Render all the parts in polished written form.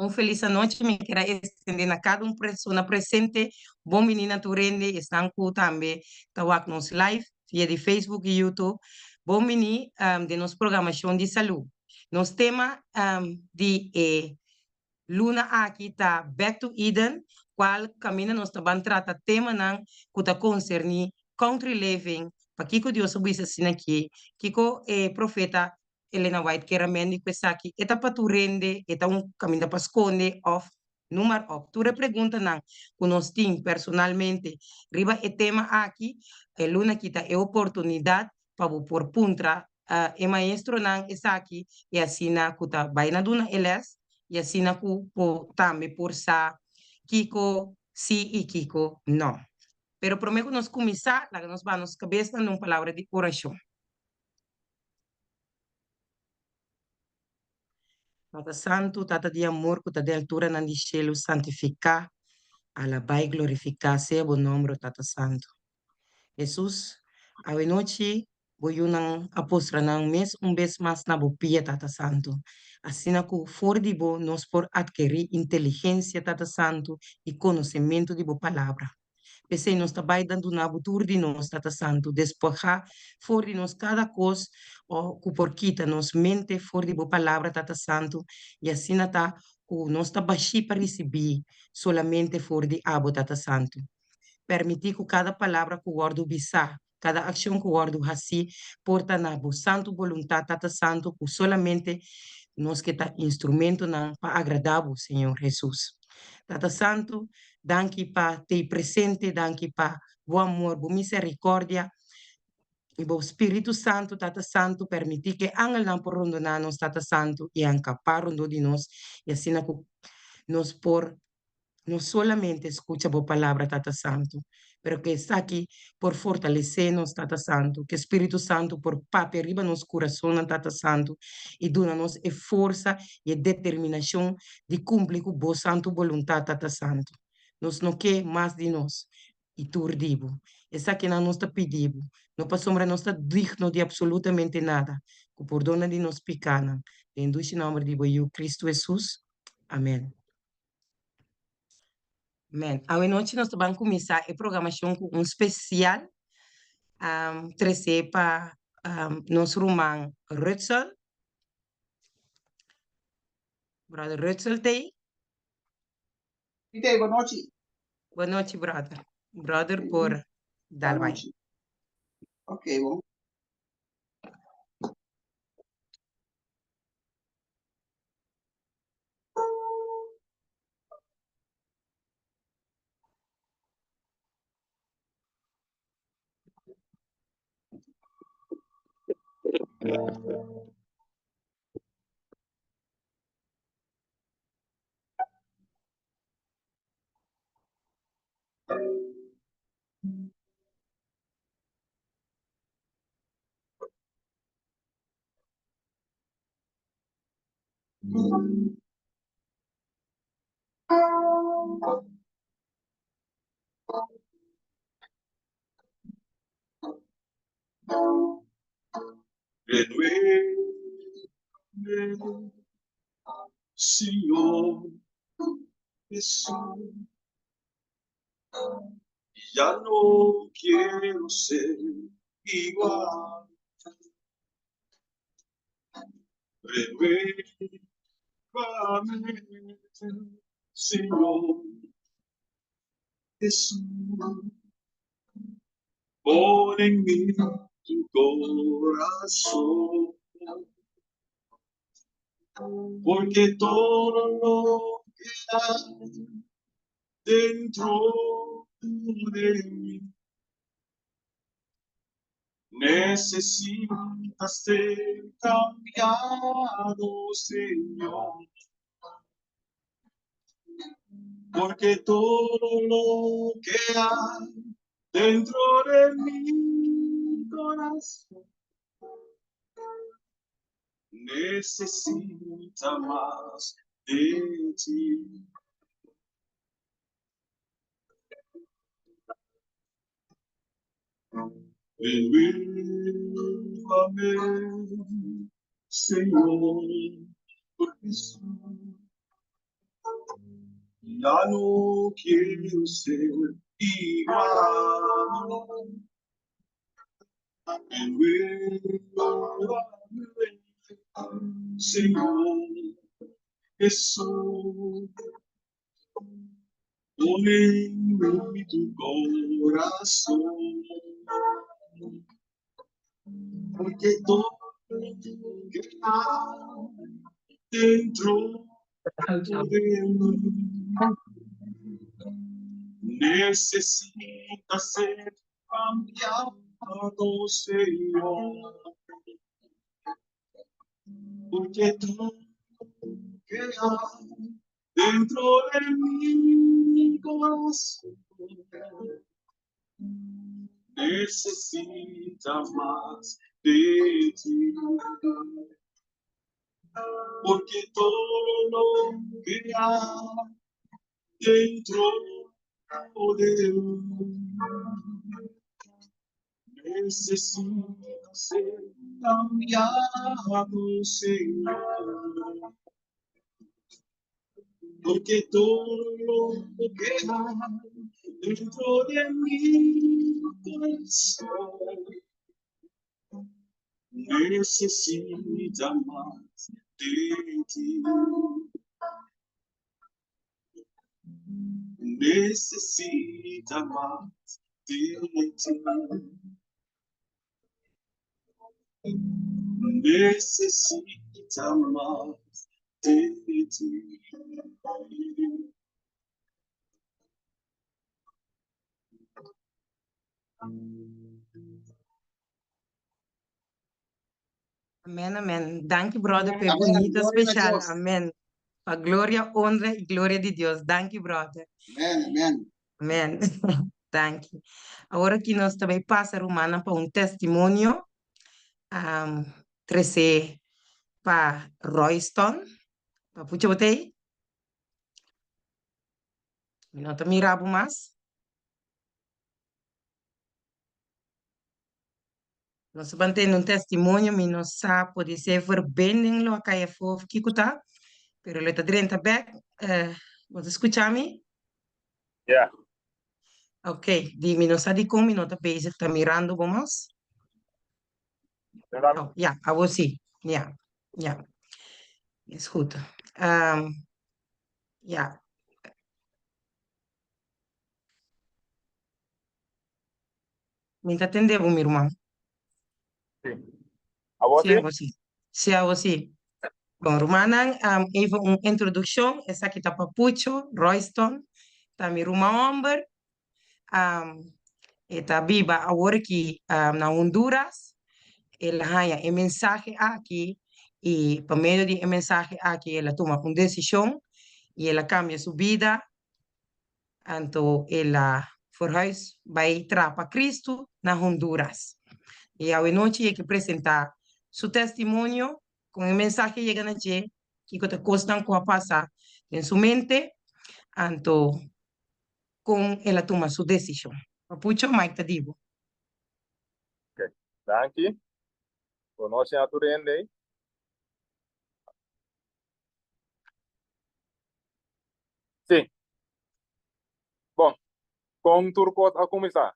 Un felis anochi mi kier a extende na cada un persona presente. Bon bini na tur hende, esnan cu tambe ta wak nos live via di Facebook y YouTube. Bon bini den nos programacion di salud. Nos tema di e luna aki ta Back to Eden, cual caminda nos ta ban trata temanan cu ta concerni country living, pakico Dios a bisa asina aki, kico e profeta Elena White kier a mendi ku esaki e ta pa tur hende, e ta un kaminda pa skonde òf numa òp. Tur e preguntanan ku nos tin personalmente riba e tema aki, e luna aki ta e oportunidat pa bo por puntra e maestronan esaki i asina ku ta bai na duna e lès i asina ku bo tambe por sa kiko si i kiko nò. Pero promé ku nos kuminsá, laga nos baha nos kabesnan den un palabra di orashon. Tata Santu, Tata di amor ku ta den alturanan di shelu, santifiká, alabá i glorifiká sea bo nòmber, o Tata Santu. Hesus, awe nochi bo yunan a postra nan mes un bes mas na bo pia, Tata Santu, asina ku for di bo nos por atkerí inteligensia, Tata Santu, i konosementu di bo Palabra. P'esei nos ta bai dan duna bo tur di nos, Tata Santu, despojá for di nos kada kos ku por kita nos mente for di bo Palabra, Tata Santu, i asina ta ku nos ta bashí pa risibí solamente for di abo, Tata Santu. Permití ku kada palabra ku wòrdu bisá Kada akshon ku wòrdu hasí por ta na bo santu boluntat, Tata Santu, ku solamente nos ke ta instrumentonan pa agradá bo, Señor Hesus. Tata Santu, danki pa tei presente, danki pa bo amor, bo miserikòrdia i bo Spiritu Santu, Tata Santu, permití ku e angelnan por rondoná nos, Tata Santu, i ankapá rondó di nos, i asina ku nos por No solamente skucha bo palabra, Tata Santu, pero ku esaki por fortalesé nos, Tata Santu, ku e Spiritu Santu por papia riba nos kurasonnan, Tata Santu, i duna nos e forsa i e determinashon di kumpli ku bo santu boluntat, Tata Santu. Nos no ke mas di nos i tur di bo. Esakinan nos ta pidi bo, no pasobra nos ta digno di apsolutamente nada, ku pordona di nos pikánan. Den dushi nòmber di bo Yu, Kristu Hesus. Amèn. Men, awe nochi nos ta ban kuminsá e programashon ku un spesial tresé pa nos ruman Rutsel. Brother Rutsel t'ei? Mi t'ei, bon nochi. Bon nochi, brother. Brother por dal bai. Ok, bon. Renuévame, Señor Jesús. Ya no quiero ser igual. Renuévame, Señor Jesús. Pon en mí tu corazón. Porque todo lo que hay dentro de mí necesita ser cambiado, Señor. Porque todo lo que hay dentro de mi corazón necesita mas de ti. Renuévame, Señor Jesús. Ya no quiero ser igual. Renuévame, Señor Jesús. Pon en mí tu corazón. Porque todo lo que hay dentro de mí necesita ser cambiado, Señor. Porque todo lo que hay dentro de mi corazón necesita más de ti. Porque todo lo que hay dentro de mí necesita ser cambiado, Señor. Porque todo lo que hay dentro de mi corazón necesita más de ti. Necesita más de ti. Necesita mas de ti. Amen, amen. Danki, brother, pa e Amen. bunita Gloria na special. Dios. Amen. Pa gloria, honra y gloria di Dios. Danki, brother. Amen, amen. Amen. Danki. Awor aki nos ta bay pasa, rumannan, pa un testimonio trece pa Royston. Papucho bo ta ey? Mi no ta mira bo mas. Nos ta ban tene un testimonio, mi no sa, podisé verbinding lo a kai afó of kiko ta, pero lo ta drenta bek. Bo ta skucha mi? Ja. Ok, di mi no sa dikon mi no ta bezig ta mirando bo mas. Mira mi? Oh, ja, abo si. Ja, ja. Is goed. Ja. Mi ta tende bo, mi ruman. Sí. Abo Sí, sí? abo sí. Sí, abo sí. Bon, rumannan, even un introdukshon. Esaki ta Papucho Royston, ta mi ruman hòmber. E ta biba awor aki na Honduras. El a haña e mensahe aki i pa medio di e mensahe aki el a tuma un desishon i el a kambia su bida. Anto el a verhuis bai traha pa Cristo na Honduras. I awenochi e ke presentá su testimonio kon e mensahe yega na dje, kiko ta kosnan ku a pasa den su mente, anto kon el a tuma su desishon. Papucho, Mike ta di bo. Ok, danki. Bo nochi na tur hende ei. Sí. Bon, kon tur kos a kuminsá?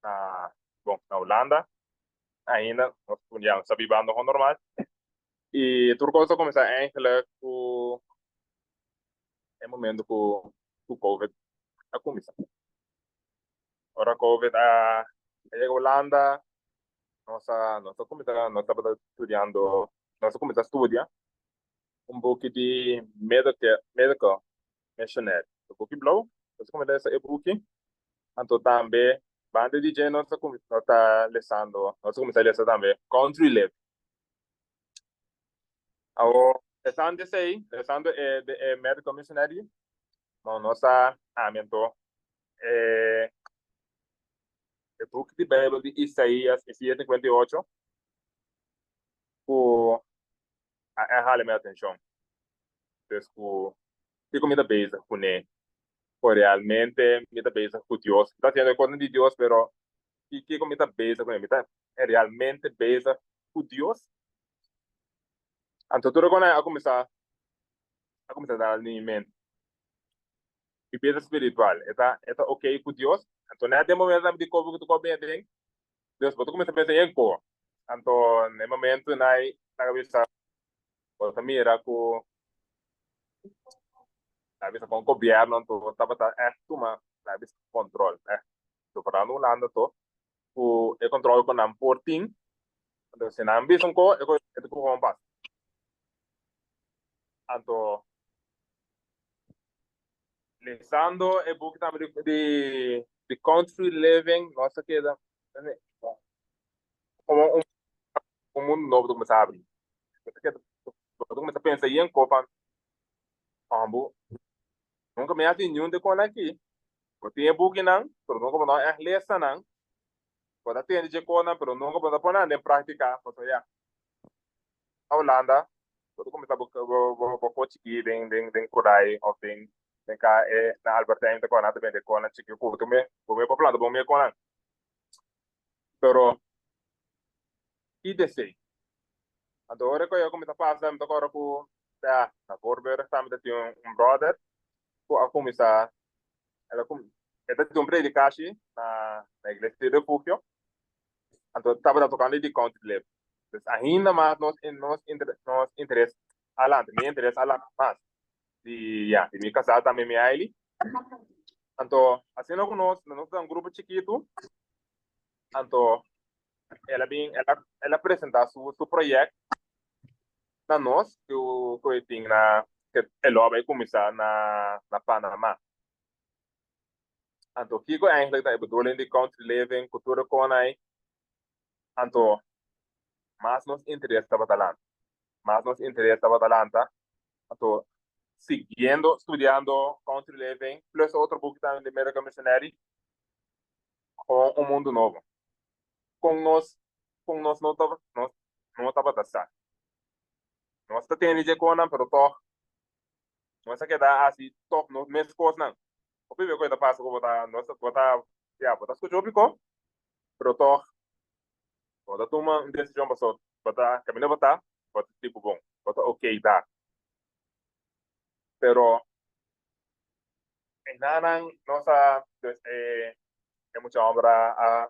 Na, bon, na Hulanda ainda nos ya nos ta bibando gewoon normal y tur kos a kuminsá eigenlijk ku e momento ku ku covid a kuminsá. Ora covid a yega Hulanda nos a nos a kuminsá nos tabata studiando nos a kuminsá studia un buki di medical medical missionary e buki blou nos a kuminsá lesa e buki anto tambe banda di dje nos a kuminsá nos ta lesando nos a kuminsá lesa tambe country live awor lesando esei lesando e e medical missionary nos a ami anto e e buki di Bijbel di Isaías, Isaías 58, ku a a hala mi atenshon. Pues ku kiko mi ta bezig kuné? Ku realmente mi ta bezig ku Dios? Mi ta hasiendo e kosnan di Dios, pero kiko mi ta bezig kuné? Mi ta realmente bezig ku Dios? Anto tur e kosnan a kuminsá a a kuminsá dal den mi mente. Mi bida spiritual, e ta e ta ok ku Dios? Anto na den momento tambe di kobe ku ta kobe aden, Dios bo ta kuminsá pensa yen ko. Anto na e momento nai ta bisa bo ta mira ku ta bisa kon gobierno anto tabata ègt tuma ta bisa kontrol ègt sobrando Hulanda to ku e kontrol ku nan por tin anto si nan bisa un ko e ta ku pasa anto lesando e buki tambe di di di Country Living nos a keda komo un un mundu nobo ta kuminsá abri. Bo ta keda bo ta kuminsá pensa yen ko pa bo nunka mi a hasi niun di kon aki. Bo tin e bukinan pero nunka bo no a ègt lesa nan. Bo ta tende dje konan pero nunka bo no ta pone nan den práktika pasobra ya na Hulanda bo ta kuminsá bo bo bo ko chikí den den den Korai òf den den ka e na Albert Heijn ta kòrda nan ta bende konan chikí ku bo me bo me por planta bo me konan. Pero ki desei? Anto ora ku mi ta pasa mi ta kòrda ku ya na Voorburg tambe ta tin un bròder ku a kuminsá el a e ta tin un predikashi na na iglesia di Refugio anto tabata tokando di country live. Dus ainda mas nos nos nos interes a lanta, mi interes a lanta mas di ya di mi kasá tambe mi Aily. Anto asina ku nos nos ta un grupo chikitu anto el a bin el a el a presentá su su proyèkt na nos ku ku e tin na ke e lo a bai kuminsá na na Panamá. Anto kiko eigenlijk ta e bedoeling di Country Living ku tur e konai? Anto mas nos interes tabata lanta, mas nos interes tabata lanta. Anto siguiendo studiando Country Living plus otro buki tambe di Miracle Missionary kon un mundu nobo. Kon nos kon nos no tabata nos no tabata sa. Nos ta tende dje konan pero tog nos a keda hasi tog nos mes kosnan. Hopi be ku e ta pasa ku bo ta nos bo ta ya bo ta skucha hopi ko pero tog bo ta tuma un desishon pasobra bo ta kaminda bo ta bo ta sinti bo bon bo ta okay ta. Pero enanan nos a dus e e mucha homber a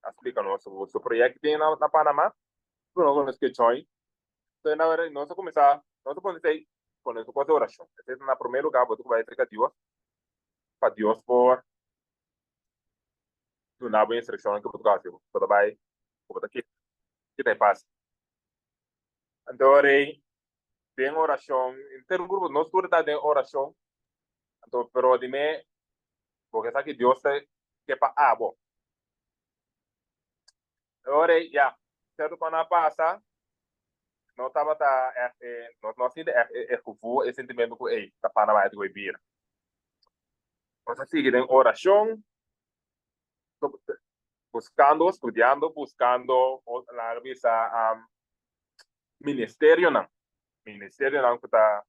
a splika nos su su proyecto tin na na Panama ku nos nos ke join. So na ora nos a kuminsá nos a pone esei pone su kos di orashon. Esei ta na promé lugá bo ta ku bai serka Dios pa Dios por duna bo instrukshon ke bo ta hasi bo ta bai ku bo ta kere kita e pas. Anto ora ei den orashon henter un grupo nos tur ta den orashon anto pero di me bo ke sa ki Dios ta ke pa abo. Ora ei ya sierto ku a pasa no tabata ègt e no no a sinti ègt e gevoel e sentimentu ku ei ta para bai di bira. Nos a sigui den orashon buskando studiando buskando laga bisa ministerionan ministerionan ku ta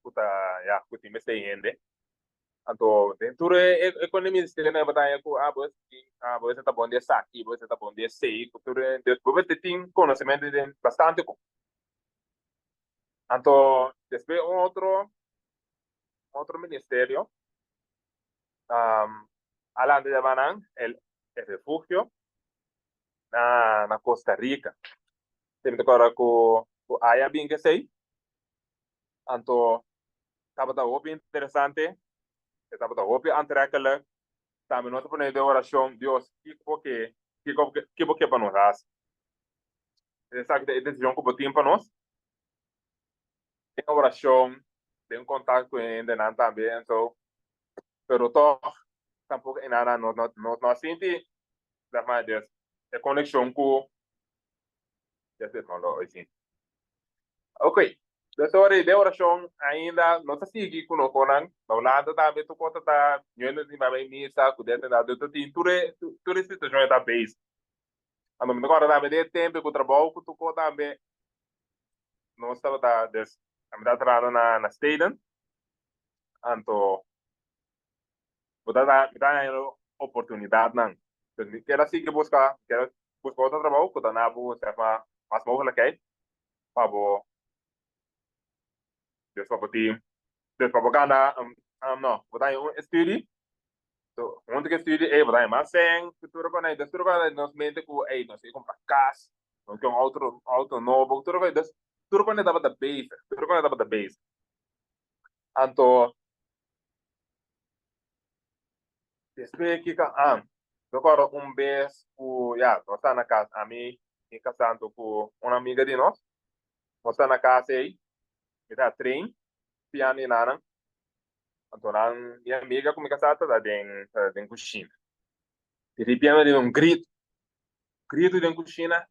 ku ta ya ku tin mester hende anto den tur e e kon e ministerionan bo ta haña ku ah bo tin ah bo ta bon di esaki bo ta bon di esei ku tur e bo mester tin konosementu den bastante kon anto despues un otro un otro ministerio alante yama nan el refugio na na Costa Rica. Mi ta kòrda ku ku aya bin kesei, anto tabata hopi interesante, e tabata hopi aantrekkelijk. Tambe nos a pone den orashon, Dios, kiko bo ke, kiko ki bo ke pa nos hasi? Esaki ta e desishon ku bo tin pa nos? Den orashon, den kontakto ku e hendenan tambe, anto, pero tòg tampoko e nan no no no a sinti Zeg maar, dus e konekshon ku Yes, no lo sinti. Ok, dus ora di orashon ainda no ta sigui ku nos konan. Na Hulanda tambe tur kos ta ñoendo di bai misa ku det en dat. Dus tin tur e tur e situashon ta base. Anto mi ta kòrda tambe den e tempu ku trabou ku tur kos tambe nos tabata dus ami ta trahando na na Steden. Anto bo ta mi ta haña oportunidatnan. Dus mi kier a sigui buska, mi kier buska otro trabou ku ta na bo sèg mas, mas mogelijkheid pa bo. Dus pa bo tin, dus pa bo gana, no, bo ta haña un estudi, so huntu ku e estudi ey bo ta haña mas sèn, tur ku dus tur ku nos mente ku ey nos ke kumpra kas, nos ke un outo outo nobo, tur ku dus tur ku tabata bezig, tur ku tabata bezig. Anto despues kiko a mi acorda un bes ku ya nos ta na kas ami mi kasá anto ku un amiga di nos, nos ta na kas ey mi ta train piano y nanan anto nan mi amiga ku mi kasá ta den ta den kushina di ripiente mi un grito grito den kushina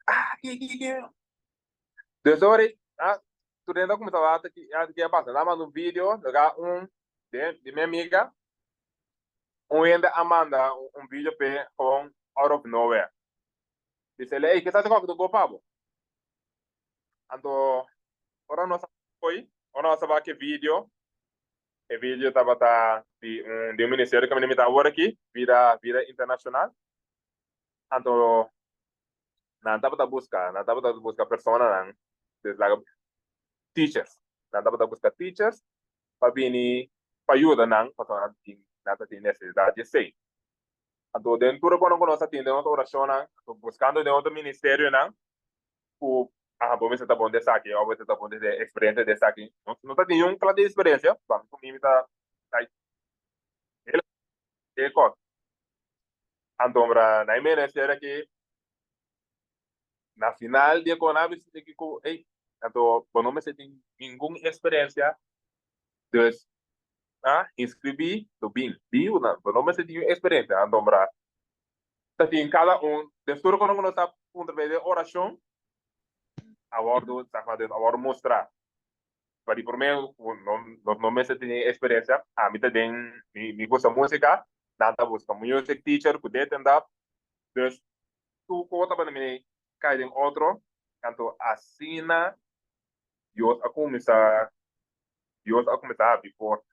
ah ki ki ki dus ora ah tur hende a kuminsá wak ki a pasa nan a manda un video loke un di mi amiga un hende a manda un video p'e gewoon out of nowhere bis'e ey kisas e kòke ta go pa bo. Anto ora nos a foi, ora nos a wak e video, e video tabata di un di un ministerio ku mi ta awor aki, Vida Vida Internacional. Anto nan tabata buska, nan tabata buska personanan, dus laga teachers, nan tabata buska teachers pa bini pa yuda nan pasobra nan tin nan ta tin nesesidat di esei. Anto den tur e kosnan ku nos a tin den nos orashonnan, buskando den otro ministerionan, ku aha bo mester ta bon di esaki òf bo mester ta bon di eksperensia di esaki. No no ta tin niun klas di eksperensia, pa mi ku mi ta like e kos. Anto ora na e ministerio aki na final di e kos nan a bisa di ku ey anto bo no mester tin ningun eksperensia dus ah inskribí lo bin bin yuda bo no mester tin niun eksperensia anto ora Ta tin kada un den tur kono ku nos ta puntra den orashon a wòrdu a wòrdu mustrá. Pa di promé ku nos no mester tene eksperensia, ami ta den mi gusta músika, nan ta buska music teacher ku dit en dat. Dus tur kos tabata mini kai den otro, anto asina Dios a kuminsá Dios a kuminsá habri porta.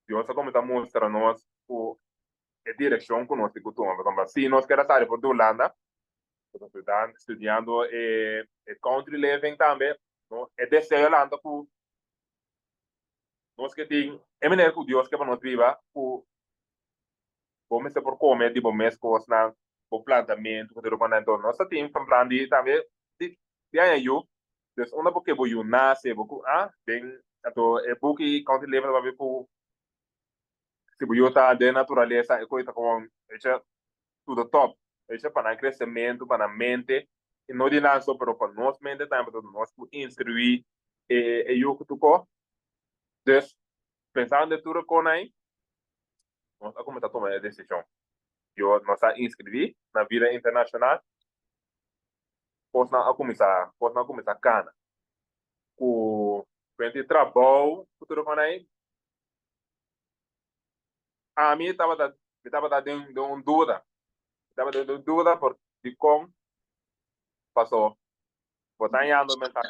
Dios a kuminsá mustra nos ku e direccion cu nos tin cu tuma. Pasobra si nos keda sali for di Hulanda, nos ta studiando e country living tambe, e deseo lanta cu nos ke tin e manera cu Dios ke pa nos biba, cu bo mester por come di bo mes cosnan, bo plantamento cu tur loke. Enton nos ta tin plan di tambe di haña yu, dus unda bo ke bo yu nace, bo cu ah den anto e buki country living ta papia cu Si bo yu ta den naturalesa e koe ta gewoon echa to the top, echa pa nan kresementu, pa nan mente, i no di nan so pero pa nos mente tambe pasobra nos ku instruí e e yu ku tuko. Dus pensando den tur e konan ei nos a kuminsá tuma e desishon. Yo nos a inskribí na Vida Internashonal, kosnan a kuminsá kosnan a kuminsá kana ku frente di trabou ku tur e konan ei. Ami tabata, mi tabata den den un duda, mi tabata den un duda por dikon paso bo ta hañando mensahe,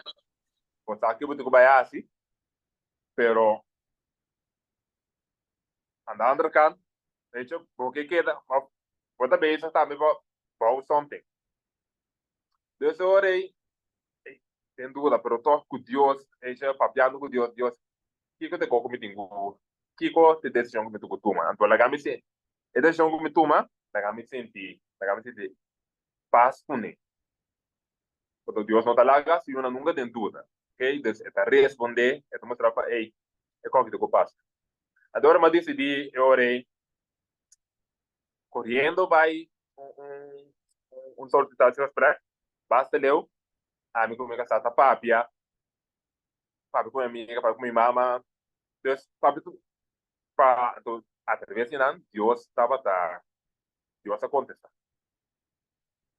bo sa ke bo tin ku bai hasi, pero aan de andere kant, weet je, bo ke keda òf bo ta bezig tambe pa bou something. Dus e ora ei, den duda, pero tòg ku Dios, weet je, papiando ku Dios, Dios, kiko ta e kos ku mi tin ku, kiko ta e desishon ku mi tin ku tuma? Anto laga mi sinti, e desishon ku mi tuma, laga mi sinti, laga mi sinti pas kuné. Pasobra Dios no ta laga su yunan nunka den duda, ok? Dus e ta respondé, e ta mustra pa ey, e kos ki ta ku pasa. Anto ora mi a disidí e ora ei, koriendo bai un un un sollicitatiegesprek, basta leu, ami ku mi kasá ta papia, papia ku mi amiga, papia ku mi mama, dus papia tur pa anto atraves di nan Dios tabata, Dios a kontestá.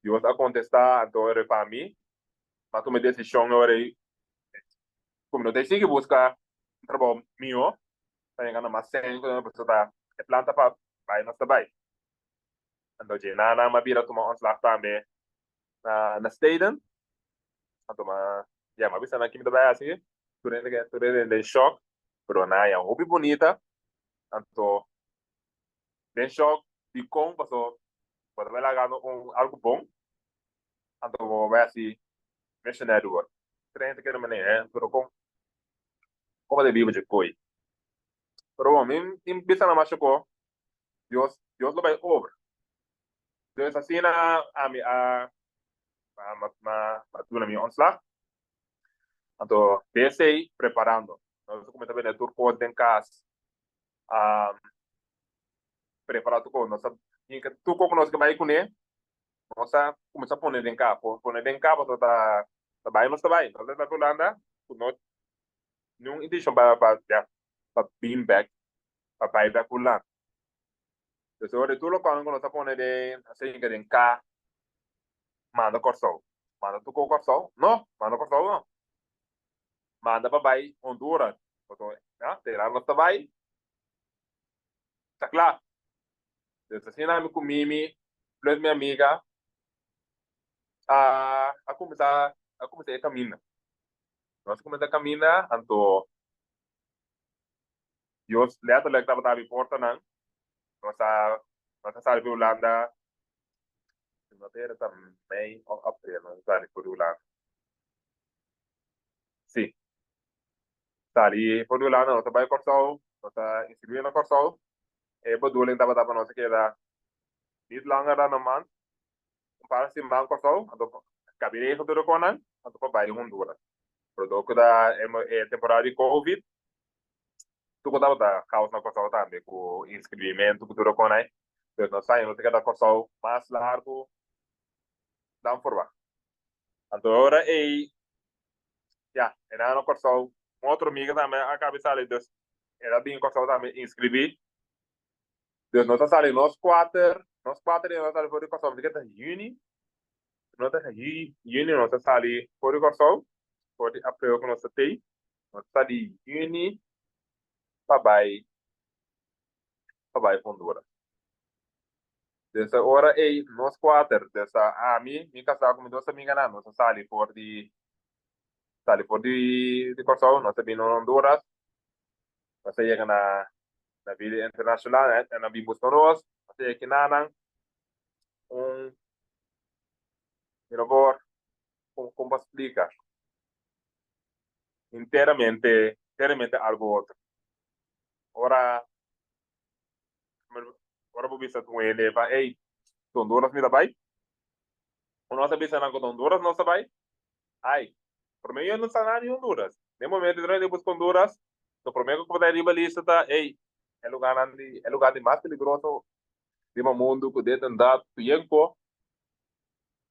Dios a kontestá anto ora pa mi, mi a tuma e desishon ora ei ku mi no ta sigui buska un trabou mihó, ta yega na mas sèn ku pasobra ta e plan ta pa bai nos ta bai. Anto dje nan a bira tuma ontslag tambe na na Steden. Anto ma ya mi a bisa nan ki mi ta bai hasi tur hende ke tur hende den shock pero nan a hopi bunita anto den shock dikon paso bo ta bai lagando un algu bon anto bo bai hasi missionary work tur hende kere manera pero kon. Como de biba dje koi. Pero bon, mi tin bisa na masha ko, Dios, Dios lo bai obra. Dus asina ami a, a, ma, ma, ma duna mi ontslag. Anto, desei preparando. Nos a kuminsá bende tur kos den kas. Um, prepará tur kos. Nos a hinka tur kos ku nos ke bai kuné, nos a kuminsá pone den ka. Pone den ka pasobra ta, ta bai nos ta bai. Nos ta bai pa Hulanda ku no niun intenshon pa, pa, ya, pa bin bèk, pa bai bèk Hulanda. Pues ora tur lokual ku nos a pone den, a hinka den ka, manda Kòrsou. Manda tur kos Kòrsou? No, manda Kòrsou no. Manda pa bai Honduras. Pasobra, ya, tera nos ta bai, ta kla. Pues asina ami ku Mimi plus mi amiga a a kuminsá a kuminsá e kaminda. Nos a kuminsá kaminda anto Dios letterlijk tabata abi portanan. Nos a nos a sali for Hulanda si no ta era ta mei of april nos a sali for Hulanda. Si. Sali for di Hulanda nos a bai Kòrsou, nos a inskribí na Kòrsou. E bedoeling tabata pa nos a keda niet langer dan een maand, un par siman Kòrsou, anto kabi regel tur e konan, anto pa bai Honduras. Pero dor ku ta e temporada di covid, tur ku tabata kaos na Kòrsou tambe ku inskribimentu ku tur e konan ei. Pues nos a nos a keda Kòrsou mas largu dan forwagt. Anto e ora ei Ya, e nan na Kòrsou. Un otro amiga tambe a kabi sali, dus el a bin Kòrsou tambe inskribí. Dus nos a sali nos kuater, nos kuater nos a sali for di Kòrsou, mi ta yüni, no ta yüni, yüni nos a sali for di Kòrsou, for di aprel ku nos ta tei, nos a sali yüni pa bai, pa bai Honduras. Dus e ora ei nos kuater, dus ami, mi kasá ku mi dos amiganan, nos a sali for di sali for di di Kòrsou, nos a bini Honduras, nos a yega na na Villa Internacional, nan a bin buska nos, nos a yega kinanan, un mi no por kon pa splika, enteramente enteramente algu otro. Ora Ora bo bisa un hende pa, ey, ta Honduras mi ta bai? O nos a bisa nan ku ta Honduras nos ta bai? Ai, promé yo no sa nada di Honduras. Den momento ku nan buska Honduras, lo promé ku ta riba lista ta, ey, e lugarnan di, e lugar di mas peligroso riba mundu ku dit en dat, ku yen ko.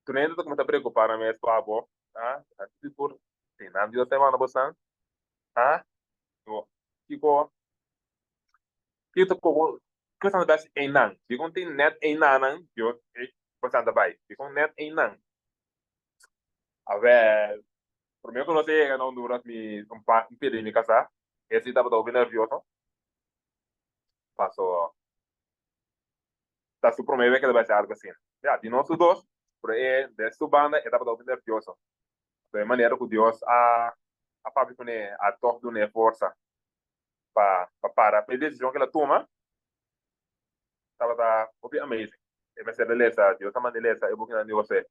Tur hende ta kuminsá preokupá nan mes pa bo, ah, sigur, si nan Dios ta manda bosan, ah, kiko? Kiko ta kogo kiko ta bes einan? Dikon tin net einanan Dios ei bosan ta bai? Dikon net einan? Awel, prome ku nos a yega na Honduras mi un pa un pia di mi kasá, e si tabata hopi nervioso, paso ta su prome bes ke ta bai hasi algu asina. Ya, di nos tur dos, pero e den su banda e tabata hopi nervioso. Anto e manera ku Dios a a papia kuné a tòg dun'é forsa pa pa para pa e desishon ku el a tuma tabata hopi amazing. E mester a lesa, Dios a manda e lesa e bukinan di José.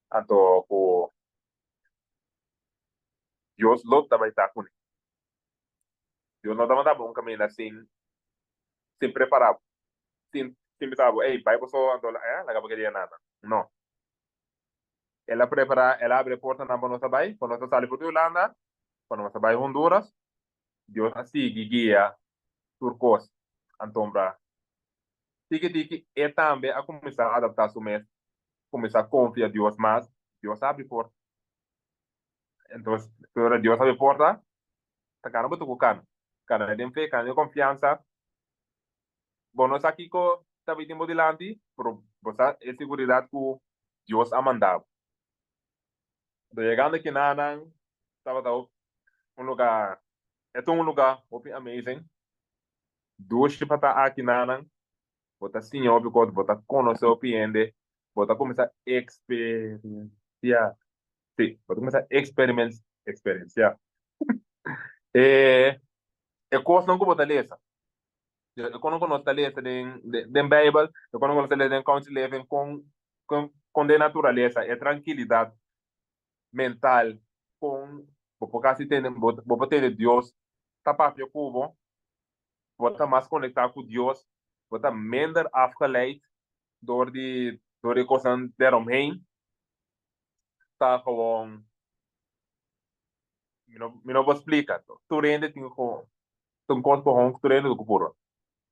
Anto ku Dios lo ta bai ta kuné. Dios no ta manda bo un kaminda sin sin prepará bo, sin sin bisa bo, ey bai bo so anto laga bo keda nada. No. El a prepará, el a abri e portanan pa nos a bai, pa nos a sali for di Hulanda, pa nos a bai Honduras. Dios a sigui guia tur kos. Antombra, tiki tiki e tambe a kuminsá adaptá su mes, kuminsá konfia Dios mas. Dios a abri porta. Entonces, ora Dios abri porta, ta kana bo tuku kana. Kana den fe, kana den konfiansa. Bo no sa kiko ta bin bo dilanti, pero bo sa e siguridat ku Dios a manda bo. Anto yegando kinanan tabata un lugar, e ta un lugar hopi amazing. Dushi pa ta akinanan, bo ta siña hopi kos, bo ta konosé hopi hende, bo ta kuminsá eksperensiá, sí, bo ta kuminsá eksperensiá e e kosnan ku bo ta lesa. E kono ku nos ta lesa den den Bijbel, e kono ku nos ta lesa den Country Living kon kon kon den naturalesa e trankilidat mental kon bo por kasi tende bo por tende Dios. ta papia ku bo, bo ta mas konektá ku Dios, bo ta minder afgeleid dor di dor di kosnan deromheen. Ta gewoon mi no mi no por splika. Tur hende tin gewoon un kos ku hon tur hende ta ku purba.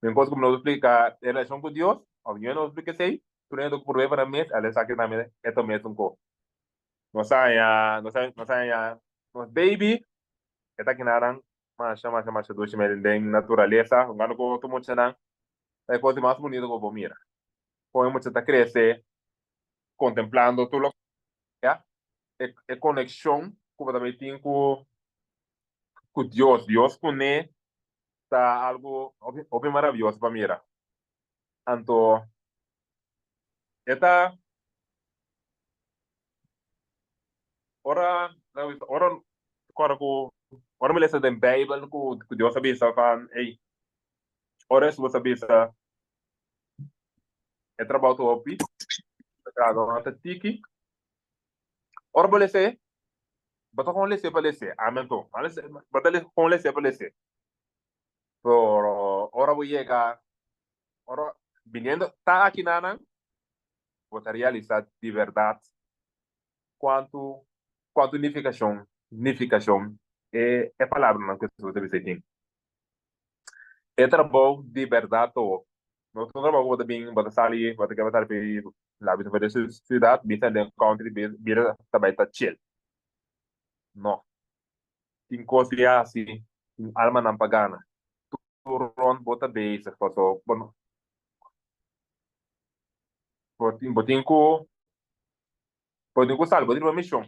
Un kos ku mi no por splika e relashon ku Dios, òf yo no por splika esei, tur hende ta ku purba pa nan mes, al esaki tambe e ta mesun kos. Nos a haña nos a nos a haña nos baby e ta kinanan masha masha masha dushi mes den naturalesa hungando ku otro muchanan ta e kos di mas bunito ku bo por mira. Kon e mucha ta krese kontemplando tur loke ya e e konekshon ku bo ta bay tin ku ku Dios, Dios kuné ta algu hopi hopi maravioso pa mira. Anto e ta ora ora ora ku ora mi lesa den Bijbel ku ku Dios a bisa van ey ora Hesus a bisa e trabou ta hopi e trahadornan ta tiki ora bo lesa bo ta kon lesa pa lesa amen to bo ta kon lesa pa lesa pero ora bo yega ora biniendo ta aki nanan bo ta realisa di berdad cuanto cuanto nificacion nificacion e e palabranan cu Hesus a bisa tin. E trabou di berdad to no ta un trabou cu bo ta bin bo ta sali bo ta keda sali pi la bisa for di ciudad bisa den country bira ta bay ta chill no. Tin kos di hasi, tin almanan pa gana. Tur rond bo ta bezig paso bo no bo tin bo tin ku bo tin ku sali bo tin riba mishon.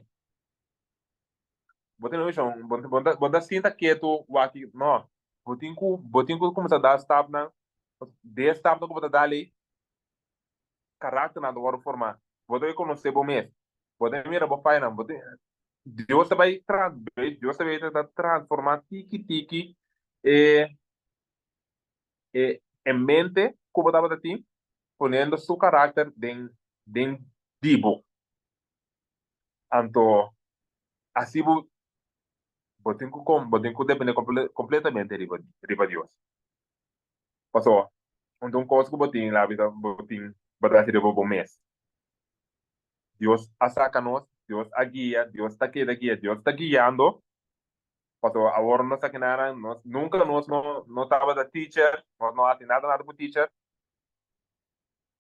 Bo tin riba mishon bo bo bo ta sinta ketu wak no bo tin ku bo tin ku kuminsá da stapnan de stapnan ku bo ta dal ei karakternan ta wòrdu formá. Bo ta konosé bo mes, bo ta mira bo fayanan, bo ta Dios ta bai Dios ta bai ta transformá tiki tiki e e e mente ku bo tabata tin, poniendo su karakter den den di bo. Anto asi bo bo tin ku bo tin ku dependé kompletamente riba riba Dios. Pasobra un kos ku bo tin la bida bo tin bo ta hasi riba bo mes. Dios a saca nos, Dios a guia, Dios ta keda guia, Dios ta guiando, pasobra awor nos aki nada, nos nunca nos no no tabata teacher, nos no haci nada nada cu teacher,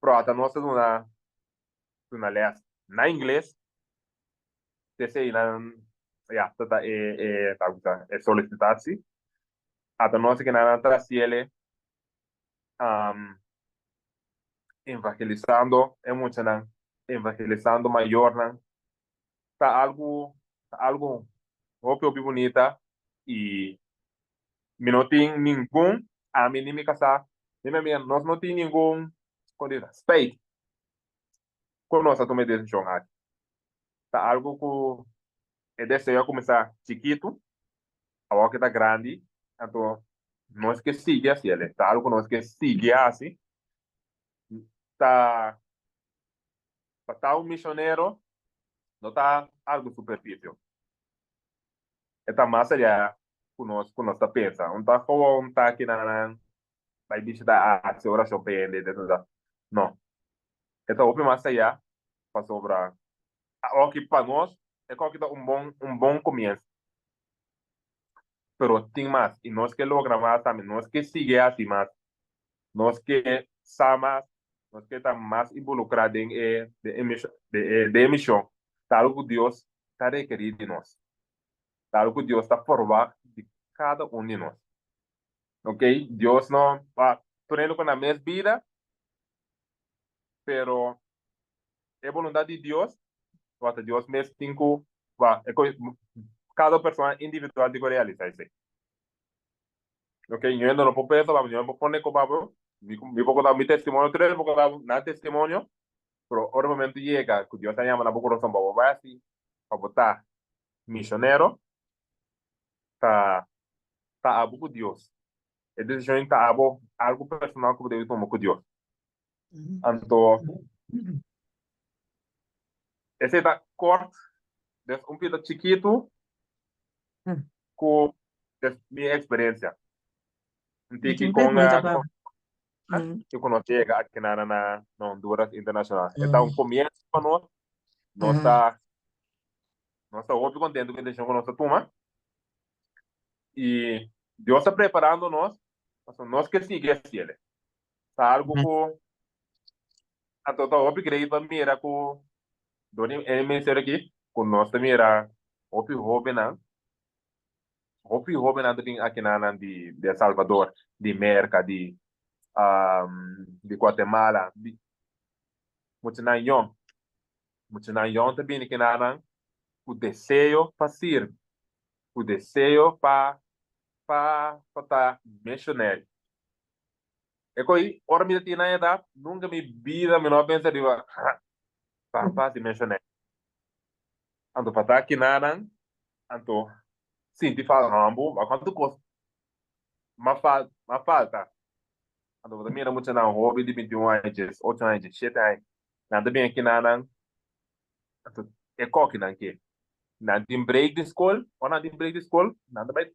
pero ata nos ta duna duna les na ingles, p'esey nan ya ta ta e e ta bisa e solicitatie, ata nos aki nada ta haciele. Evangelisando e muchanan, evangelisando mayornan, ta algu, ta algu hopi hopi bunita y mi no tin ningun, ami ni mi casá, ni mi amiga, nos no tin ningun, como di, spijt cu nos a tuma e decision aki. Ta algu cu e deseo a cuminsa chikitu, awor ke ta grandi, anto nos ke sigui hasi el, ta algu ku nos ke sigui hasi, ta pa ta un misionero no ta algu superfisio, e ta mas allá ku nos ku nos ta pensa, un ta gewoon ta kinanan bai bishita hasi orashon pa hende, no, e ta hopi mas allá pasobra Awoki pa nos e koki ta un bon un bon comienzo. Pero tin mas y nos ke logra mas tambe, nos ke sigui haci mas, nos ke sa mas, nos ke ta mas involucra den e den e mision den e mision. Ta algo cu Dios ta rekeri di nos. Ta algo cu Dios ta forwagt di cada un di nos. Ok, Dios no pa tur hende cu nan mes bida, pero e boluntat di Dios, wata Dios mes tin ku kada persona individual tin ku realisa esei. Ok, ño no por pensa babo, ño no por pone ku babo, mi mi por konta mi testimonio, tur por konta nan testimonio, pero ora momento yega ku Dios a yama na bo kurason pa bo bai hasi, pa bo ta misionero, ta ta abo ku Dios. E desishon ta abo, algu personal ku bo debe tuma ku Dios. Anto esei ta kort, des un pida chikitu ku Es mi experiencia. Un Mi tiki tin con pregunta pa uh, con nos llega aki na na na Honduras Internacional. E ta un comienzo pa nos. Nos ta nos ta hopi contento cu e decision cu nos a tuma. Y Dios ta preparando nos, pasobra nos ke sigui haciele. Ta algo cu anto ta hopi great pa mira cu dor di e ministerio aki cu nos ta mira hopi hobennan Hopi hobennan ta bin akinanan di di El Salvador, di Merka, di di Guatemala, di muchanan yòn. Muchanan yòn ta bini kinanan ku deseo pa sirbi, ku deseo pa pa pa ta misionero. E ko'i ora mi ta tin nan edat, nunka mi bida mi no a pensa riba pa pa hasi misionero. Anto pa ta kinanan, anto sinti falta hambo, ma cuanto cos ma fal ma falta. Anto bo ta mira muchanan hoben di 21 aña, 18 aña, 17 aña, nan ta bin kinanan, anto e kokinan ke nan tin break di skol, ora nan tin break di skol, nan ta bai,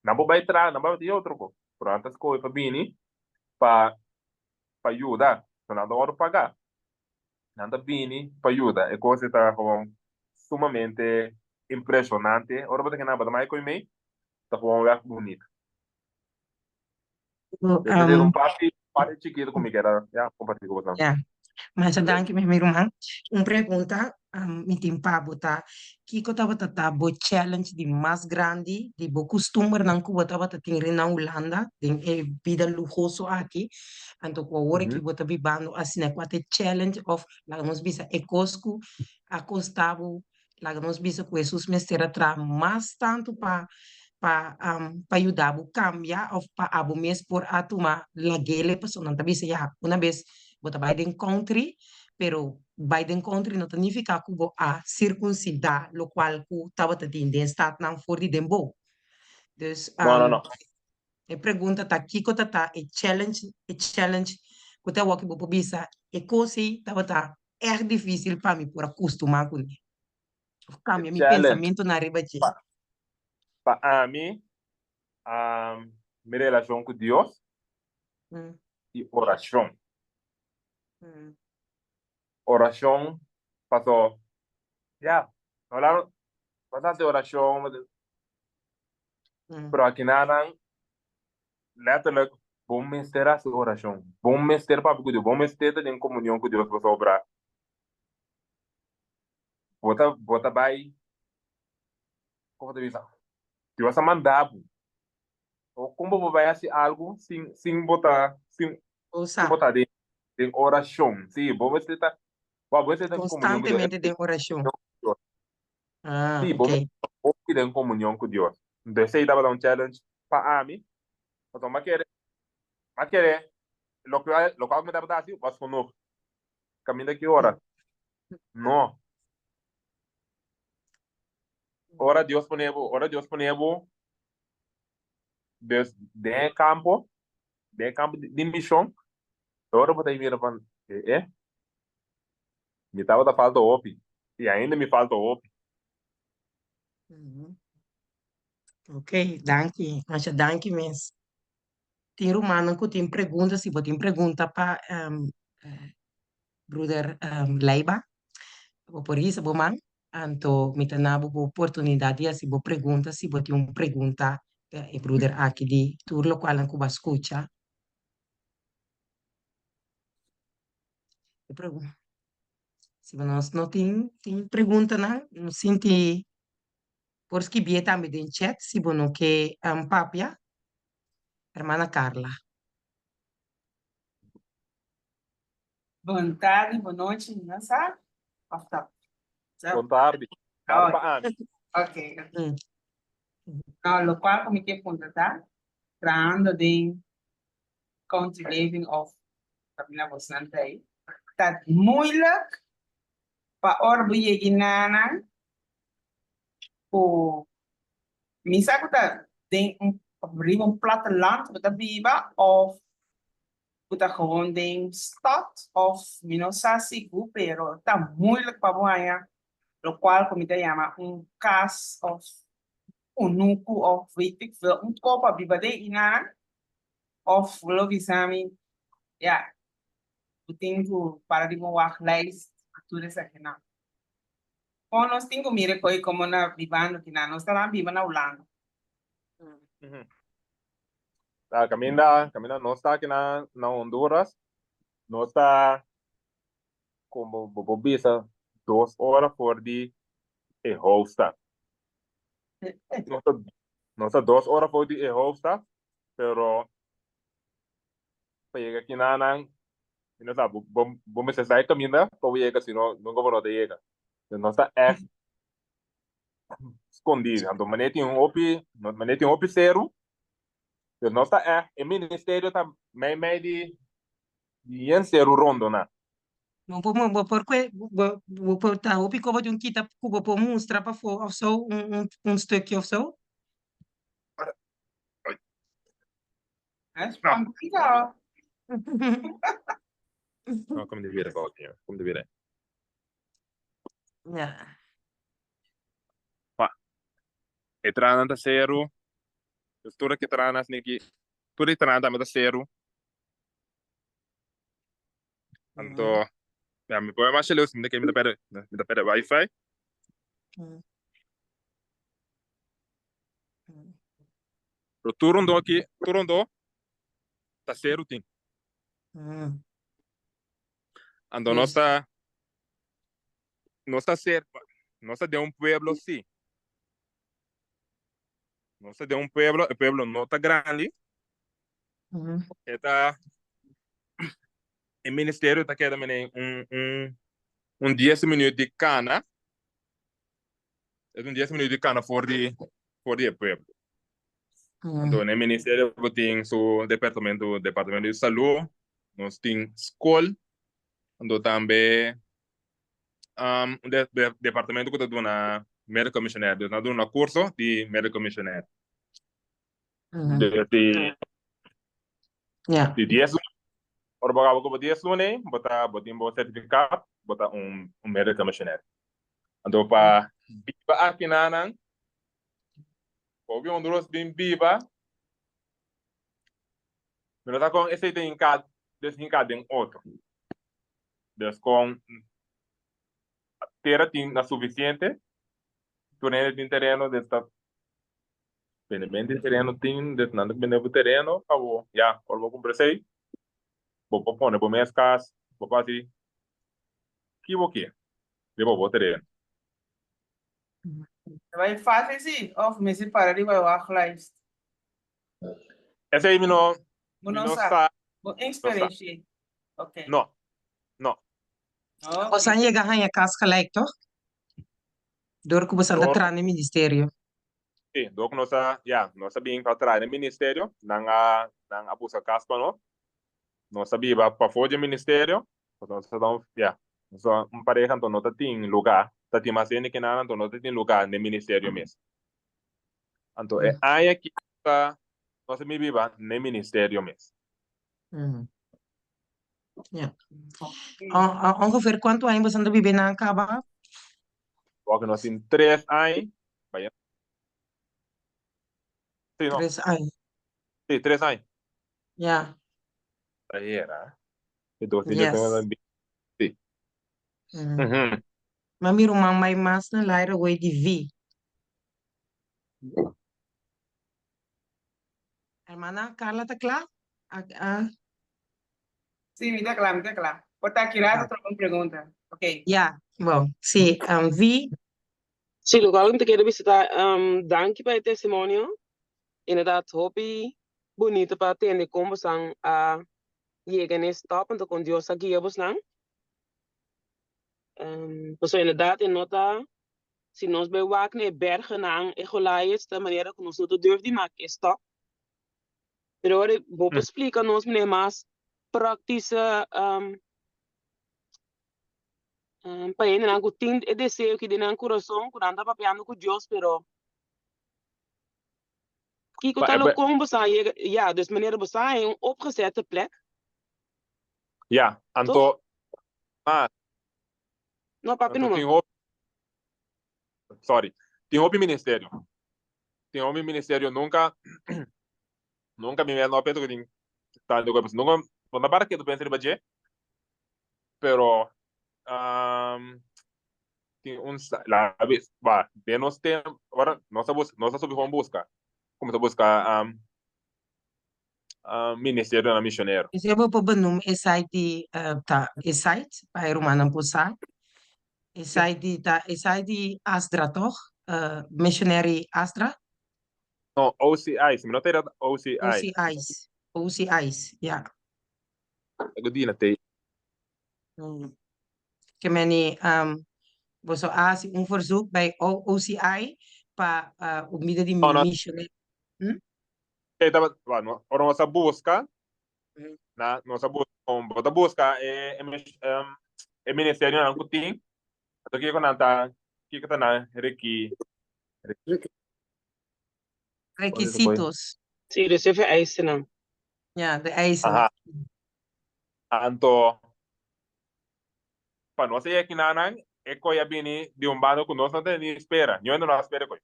nan por bai traha, nan por bai otro cos, pero nan ta scoge pa bini pa pa yuda, so nan ta wòrdu paga. Nan ta bini pa yuda. E kos ei ta gewoon sumamente impreshonante. Ora bo ta keda bo ta mai koe mei, ta gewoon wèg bunita. Esei ta un parti, parti chikitu ku mi kier a, ya, kompartí ku boso. Ya. Masha danki mi ruman. Un pregunta mi tin pa bo ta, kiko tabata ta bo challenge di mas grandi di bo kustumbernan ku bo tabata tin rin na Hulanda den e bida luhoso aki? Anto ku awor aki bo ta bibando asina, kua ta e challenge of laga nos bisa e kos ku a kosta bo, laga nos bisa ku Hesus mester a traha mas tantu pa pa pa yuda bo kambia of pa abo mes por a tuma lagele pasobra nan ta bisa ya una bes bo ta bai den country pero bai den country no ta nifiká ku bo a sirkunsidá lokual ku tabata tin den statnan for di den bo. Dus No, no, no. E pregunta ta kiko ta ta e challenge e challenge ku ta awor ku bo por bisa e kos ei tabata ègt difísil pa mi por a kustumá kuné òf E kambia mi challenge pensamentunan riba dje. pa pa ami mi relashon ku Dios i orashon. Orashon paso ya no la no ta hasi orashon Pero akinanan letterlijk bo mester hasi orashon, bo mester papia ku Dios, bo mester ta den komunion ku Dios pasobra bo ta bo ta bai komo ta bisa Dios a manda bo, kon bo por bai hasi algu sin sin bo ta sin sin bo ta den den orashon, si bo mester ta bo mester ta den komunion ku Dios. Konstantemente den orashon. Ah, Sí, bo ok. hopi den comunion cu Dios. Entonces esey tabata un challenge pa ami, pasobra mi a kere, mi a kere loke loke mi tabata haci was genoeg. Caminda ki ora? No. Ora Dios pone bo, ora Dios pone bo dus den e campo, den e campo di mision, e ora bo ta mira van, eh, eh. Mi tabata falta hopi y ainda mi falta hopi. Ok, danki. Masha danki mes. Tin rumannan ku tin pregunta, si bo tin pregunta pa broeder Leiba, bo por hisa bo man, anto mi ta na bo bo oportunidat di hasi bo pregunta, si bo tin un pregunta pa e broeder aki di tur lokualnan ku bo a skucha. Si nos no tin tin preguntanan, no sinti por skibié tambe den chat si bo no ke papia. Hermana Carla. Bon tardi, bon nochi, mi no sa of ta. Bon tardi. Tardi pa ami. Ok. No, lokual ku mi ke puntra ta, trahando den country living of kaminda bosnan ta ei, ta moeilijk pa ora bo yega nanan ku mi sa ku ta den un riba un platteland bo ta biba of ku ta gewoon den stad of mi no sa sigur pero ta moeilijk pa bo haña lokual ku mi ta yama un kas of. Kunuku òf weet ik veel, un kos pa biba den einan, òf bo lo bisa mi, ya, bo tin ku para riba un wachtlijst pa tur esakinan. Kon nos tin ku mira e koi komo na bibando kinan? Nos ta nan biba na Hulanda. Ta kaminda, kaminda nos ta aki na na Honduras, nos ta komo bo por bisa dos ora for di e hoofdstad. Nos ta nos ta dos ora for di e hoofdstad, pero pa yega kinanan mi no sa bo bo mester sa e kaminda pa bo yega sino nunka bo no ta yega. Nos ta ègt skondí. Anto manera tin hopi manera tin hopi seru, dus nos ta ègt e ministerio ta mei mei di di yen seru rondoná. Bo por bo por kue bo bo por ta hopi koba di un kita ku bo por mustra pafó òf so un un un stukje òf so? No. No, kom di bira bou, kom di bira. Ja. Pa. E tranan ta seru. Dus tur e tranan niki, tur e tranan tambe ta seru. Anto, ja, mi por masha leu, mi ta mi ta perde, mi ta perde wifi. Pero tur rondó aki, tur rondó ta seru tin. Anto nos ta, nos ta ser, nos ta den un pueblo sí. Nos ta den un pueblo, e pueblo no ta grandi. E ta, e ministerio ta keda mene un, un, un dies minuut di kana. Es un dies minuut di kana for di, for di e pueblo. Anto na e ministerio bo tin su departamento, departamento di salú, nos tin skol, anto tambe un departamento ku ta duna medical missionair, dus nan ta duna kurso di medical missionair. Di di dies luna, ora bo kaba ku bo dies luna ei, bo ta bo tin bo sertifikat, bo ta un medical missionair. Anto pa biba akinanan, Hopi Honduras bin biba, mi no sa kon esei ta hinká des hinká den otro. Des kon tera tin na sufisiente, tur hende tin tereno, des ta bende bende tereno tin, des nan ta bende bo tereno pa bo, ya, ora bo kumpra esei, bo por pone bo mes kas, bo por hasi ki bo ke riba bo tereno. Ta bai fácil si of mester para riba e wachtlijst? Esei mi no, Bo mi no no sa. sa. Bo No sa. experiencia. Ok. No, no. Ok. Bosan yega haña kas gelijk, toch? Dor ku bosan ta Dor, traha den ministerio. sí, dor ku nos a, ya, nos a bin pa traha den ministerio, nan a, nan a buska kas pa nos. Nos a biba pafó dje ministerio, pasobra nos ta un, ya, nos ta un pareha anto no ta tin lugá, ta tin mas hende ke nan anto no ta tin lugá den ministerio mes. Anto e aña aki ta nos a bin biba den ministerio mes. Ya. Ongeveer kuantu aña boso ta biba einan kaba? Wak nos tin tres aña, baya. Sí, no. Tres aña. Sí, tres aña. Ja. Ayera. E dos mil Yes. Sí. Ma mi ruman mai mas na laira wei di vi. Hermana Carla ta kla? A, a. Sí, mi ta kla, mi ta kla. Por ta aki rato otro un pregunta. Ok. Ja, bon. Sí, um, vi. Sí, lokual ku mi ta kere bisa ta danki pa e testimonio. Inderdat hopi bunito pa tende kon bosan a yega na e stap anto kon Dios a guia bosnan. Pasobra inderdat e no ta si nos bai wak na e bergennan e Goliaths ta manera ku nos no ta durf di mak e stap. Pero ora bo por splika nos manera mas praktische pa hendenan ku tin e deseo aki den nan kurason ku nan ta papiando ku Dios pero kiko ta lo kon bo sa yega ya dus manera bo sa un opgezette plek. Ya anto mas No papia anto numa. tin hopi sorry tin hopi ministerio. Tin hopi ministerio nunca, nunca mi mes no a pensa cu tin tanto cos, nunca, bo no para ketu pensa riba dje, pero tin un la bes, ba, den nos tempo, ora nos a busca, nos a subi gewoon busca, cuminsa busca ministerionan misionero. Esei bo por benoem e site di ta e site pa e rumannan por sa. E site di ta e site di Asdra toch? Missionary Asdra? No, OCI, si mi no ta era OCI. OCI, OCI, ya. Ku dina te. Ke meni boso a hasi un verzoek bij OCI pa un bida di missionary. E tabata, bueno, ora nos a busca, na, nos a busca, bo ta busca e, e ministerionan ku tin, anto kiko nan ta, kiko ta nan reki, Requisitos. Sí, dus e vereistennan. Ja, de eisen. Aha. Anto, pa nos e ekinanan, e koe a bini di un banda ku nos no tene ni spera, niun hende no a spera e koe.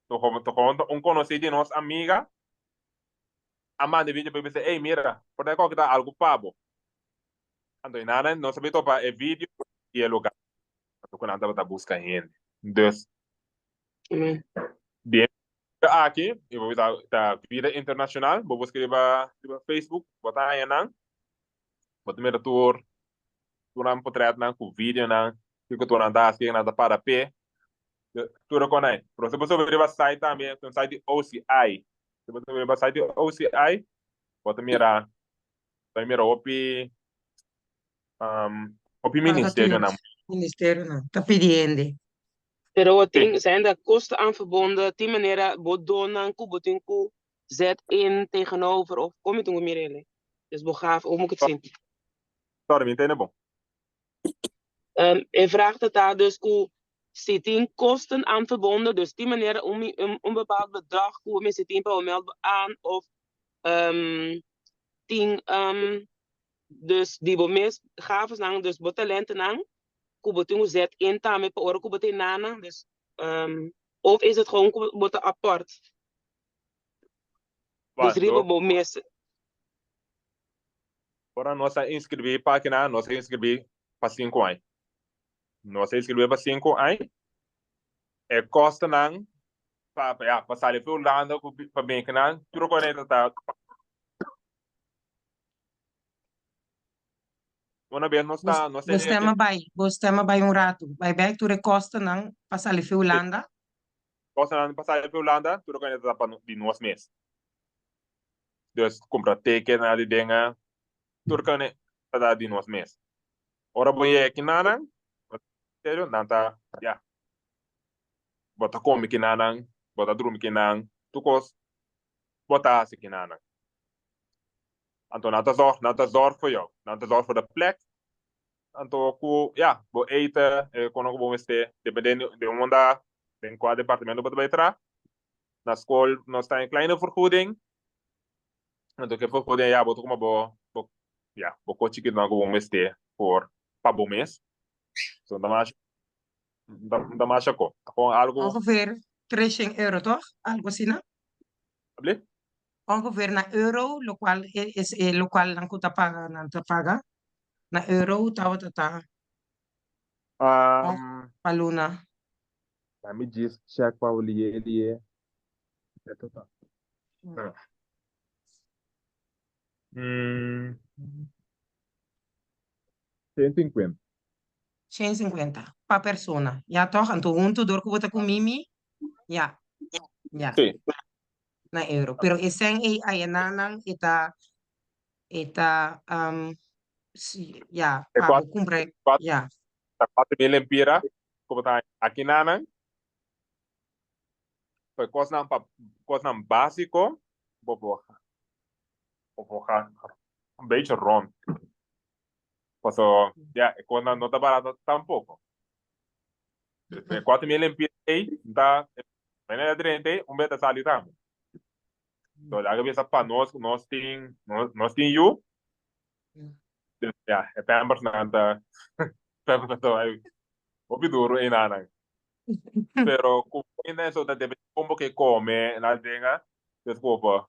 Tokon un konosí di nos amiga a manda e video pa e bisa, ey mira, por ta e koke ta algu pa bo. Anto e nana nos a bin topa e video i e lugar anto ku nan tabata buska hende. Dus, di e video aki, i bo bisa ta Vida Internacional, bo buska riba Facebook, bo ta haña nan. Bo ta mira tur tur nan potretnan ku videonan, kiko tur nan ta hasi, kiko nan ta para p'e. Tur e kon ei. Pero si bo subi riba site tambe, tin un site di OCI. Si bo subi riba site di OCI, bo ta mira, bo ta mira hopi, hopi ministerionan. Ministerionan ta pidi hende. Pero bo tin, zijn daar kosten aan verbonden? Tin manera bo donnan ku bo tin ku zet in tegenover of kon mi tin ku mira ele? Dus bo gaf, hoe moet ik het zien? Sorry, mi ntende bon. E vraag ta ta dus ku si tin kosten aan verbonden, dus tin manera un un bepaald bedrag ku bo mester tin pa bo meld bo aan of tin dus di bo mes gavesnan, dus bo talentonan ku bo tin ku zet in tambe pa ora ku bo ta nana, dus of is het gewoon ku bo ta apart? Dus riba bo mes. Ora nos a inscribí pa kina, nos a inscribí pa sinku aña. Nos a inscribí pa sinku aña. E kostonan pa, ya, pa sali for Hulanda ku pa bin kinan, tur kos ta Una bes nos ta, nos Bo stem a bai, bo stem a bai un ratu. Bai bek tur e kostonan pa sali for Hulanda. Kostonan pa sali for Hulanda, tur kos ta pa di nos mes. Dus kumpra teken na di denga, tur kos ta di nos mes. Ora bo yega kinanan, serio, nan ta, ya, bo ta kome kinanan, bo ta drumi kinan, tur kos bo ta hasi kinanan. Anto nan ta zorg, nan ta zorg voor jou. Nan ta zorg voor de plek. Anto ku, ya, bo eten, e kono ku bo mester, dependendo di unda, den kua departamento bo ta bai traha. Na skol nos ta en kleine vergoeding. Anto ke vergoeding, ya, bo ta kuma bo, bo, ya, bo kos chikitonan ku bo mester por pa bo mes. So no ta masha, no ta masha ko. Ta kon algu. Ongeveer 300 euro, toch? Algo asina? Abli? Ongeveer na euro, locual es e locual nan cu ta paga, nan ta paga. Na euro tabata ta pa luna. Let me just check pa liye liye. Eto ta. Mm. 150. 150 pa persona. Ja toch? Anto hunto door cu bo ta cu Mimi. Ja. Ja. Sí. Na euro. Pero e sen ei ayanan e ta e ta um, si, ja, E pa cuatro, bo cumpra, cuatro, ja. ta 4000 lempira, como ta aki nanan. Pa cosnan pa cosnan básico, bo por bo por ga un beetje rond. Paso, ja, e cosnan no ta barato tampoco. E 4000 lempira ei, ta Manera drenta ei, un beta sali tambe. So, laga bisa pa nos, nos tin, nos, nos tin yu. Dus, ja, e pampers nan ta, pampers nan ta hopi duro ei nanan. Pero kuminda eso ta depende kon bo ke kome en al dinga. Dus ku bo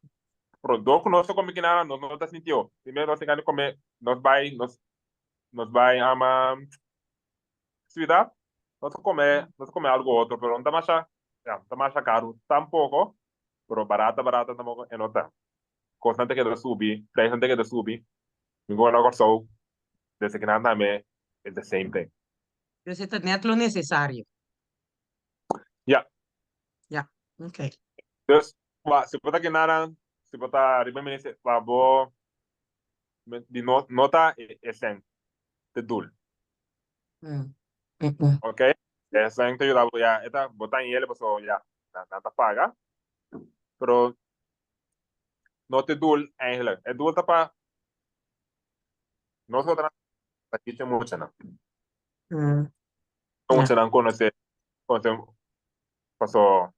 pero dor ku nos ta kome kinana nos no ta sintió. Primero nos tin gana di kome nos bai nos nos bai ama siudat nos ta kome nos ta kome algo otro pero no ta masha ya no ta masha karu tampoko pero barata barata tampoko e no ta. Kosnan ta keda subi prijsnan ta keda subi. Mi gobernador Kòrsou desde kinan tambe is the same thing. Dus e ta net lo necesario. Ja. Ja, oké. Dus, wa, si bo ta kinaran, si bo ta riba ministerio, pa bo di no, no ta e, e sen te doel. Oké? E sen te yuda bo, ja, e ta, bo ta in ele paso, ja, nan, nan ta paga. Pero no te doel eigenlijk. E doel ta pa nos otra ta kiche muchanan. Muchanan conoce, conoce paso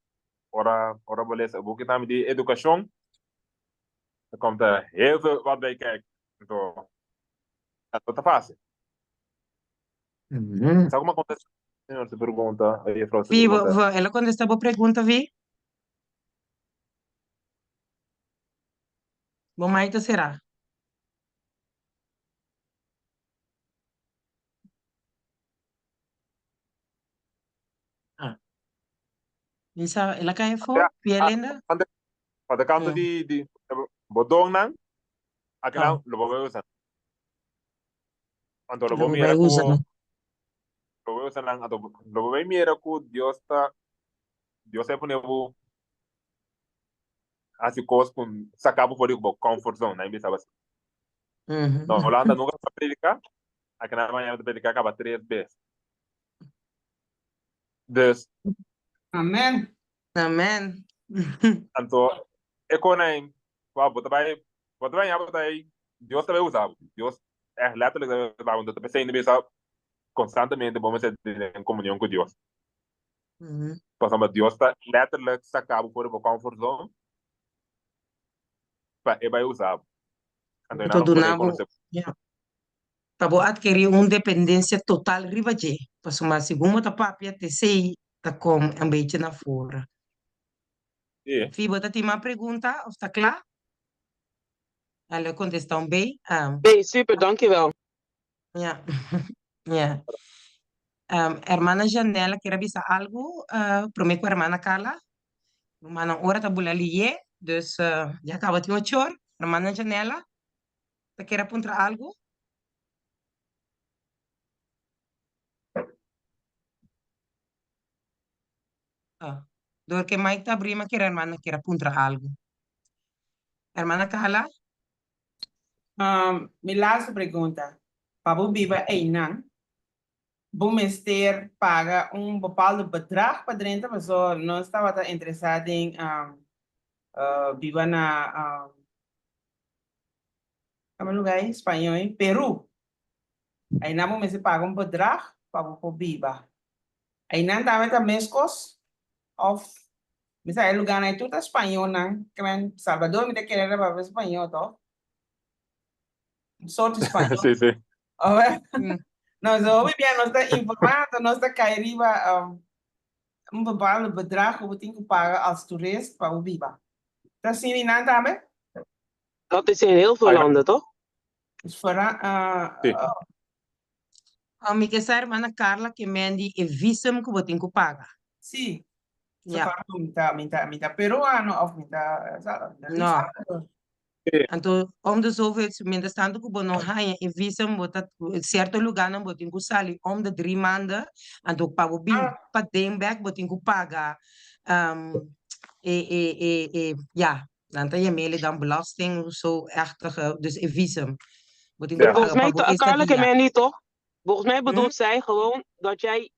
ora ora bo lesa e buki tambe di educacion, er komt er heel veel wat bij kijken. Anto, no ta facil. Sa como a contesta señor su pregunta, o juffrouw su Vi, pregunta? el a contesta bo pregunta, Vi? Bo mai ta sera. Ah. Mi sa, el a kai afó, Ja, Pia ah, Linda? ante, pa de kanto di bo donnan, akinan lo bo bai usa. Anto lo Lo bo bo mira bai ku usa nan. lo bo bai usa nan, anto lo bo bai mira ku Dios ta Dios ta pone bo hasi kos ku saka bo for di bo comfort zone, nan bisa bo asina. Na Holanda nunka bo a prediká, akinan mañana bo ta prediká kaba tres bes. Dus. Amen. Amen. Anto e konai, wou bo ta bai, bo ta bai ña bo ta bai, Dios ta bai usa bo. Dios ègt letterlijk ta bai usa bo. Anto ta p'esei no bisa konstantemente bo mester den komunion ku Dios. Pasobra Dios ta letterlijk saka bo for di bo comfort zone pa e bai usa bo. Anto Ta nan lo duna pone bo, konosé. ya. Pa bo adkerí un dependensia total riba dje, pasobra segun bo ta papia t'esei ta kom un bechi na fora. Sí. Fi, bo ta tin mas pregunta of ta kla? A lo kontestá un bei. Bei, super, dankjewel. Ja, ja. Hermana Janela kier a bisa algu promé ku hermana Carla. Rumannan ora ta bula lié, dus ya kaba tin ochor. Hermana Janela ta kier a puntra algu? Ah, dor ke Mike ta abrí ma kier hermana kier a puntra algu. Hermana Carla? Mi laatste pregunta. Pa bo biba einan, bo mester paga un bepaaldo bedrag pa drenta? Pasobra nos tabata interesá den biba na kamba lugar ei? Spañó ei? Peru. Einan bo mester paga un bedrag pa bo por biba. Einan tambe ta meskos Of, mi sa e lugarnan ei tur ta spañolnan, ke men Salvador mi ta kere ta papia spañol toch? Un soort di spañol. Sí, sí. Oe. No, so hopi bia nos ta informa, anto nos ta kai riba un bepaaldo bedrag ku bo tin ku paga als toerist pa bo biba. Ta asina di nan tambe? Dat is in heel veel landen, toch? Dus vooral, Sí. Oh, mi ke sa hermana Carla ke men di e visum ku bo tin ku paga. Sí. So Ja. pa mi ta, mi ta, mi ta peruano of mi ta, sa, mi ta No. Salvador. Anto om de zoveel, mientras tanto ku bo no haña e visum, bo ta sierto lugarnan bo tin ku sali om de drie maanden, anto pa bo bin Ah. paden bek bo tin ku paga e e e e ja, nan ta yam'e dan belasting of zo echtige, dus e visum. Bo tin ku Ja. paga Volgens pa mij, bo Carla estadia. Kemendi, toch? Volgens mij bedoelt zij gewoon dat jij,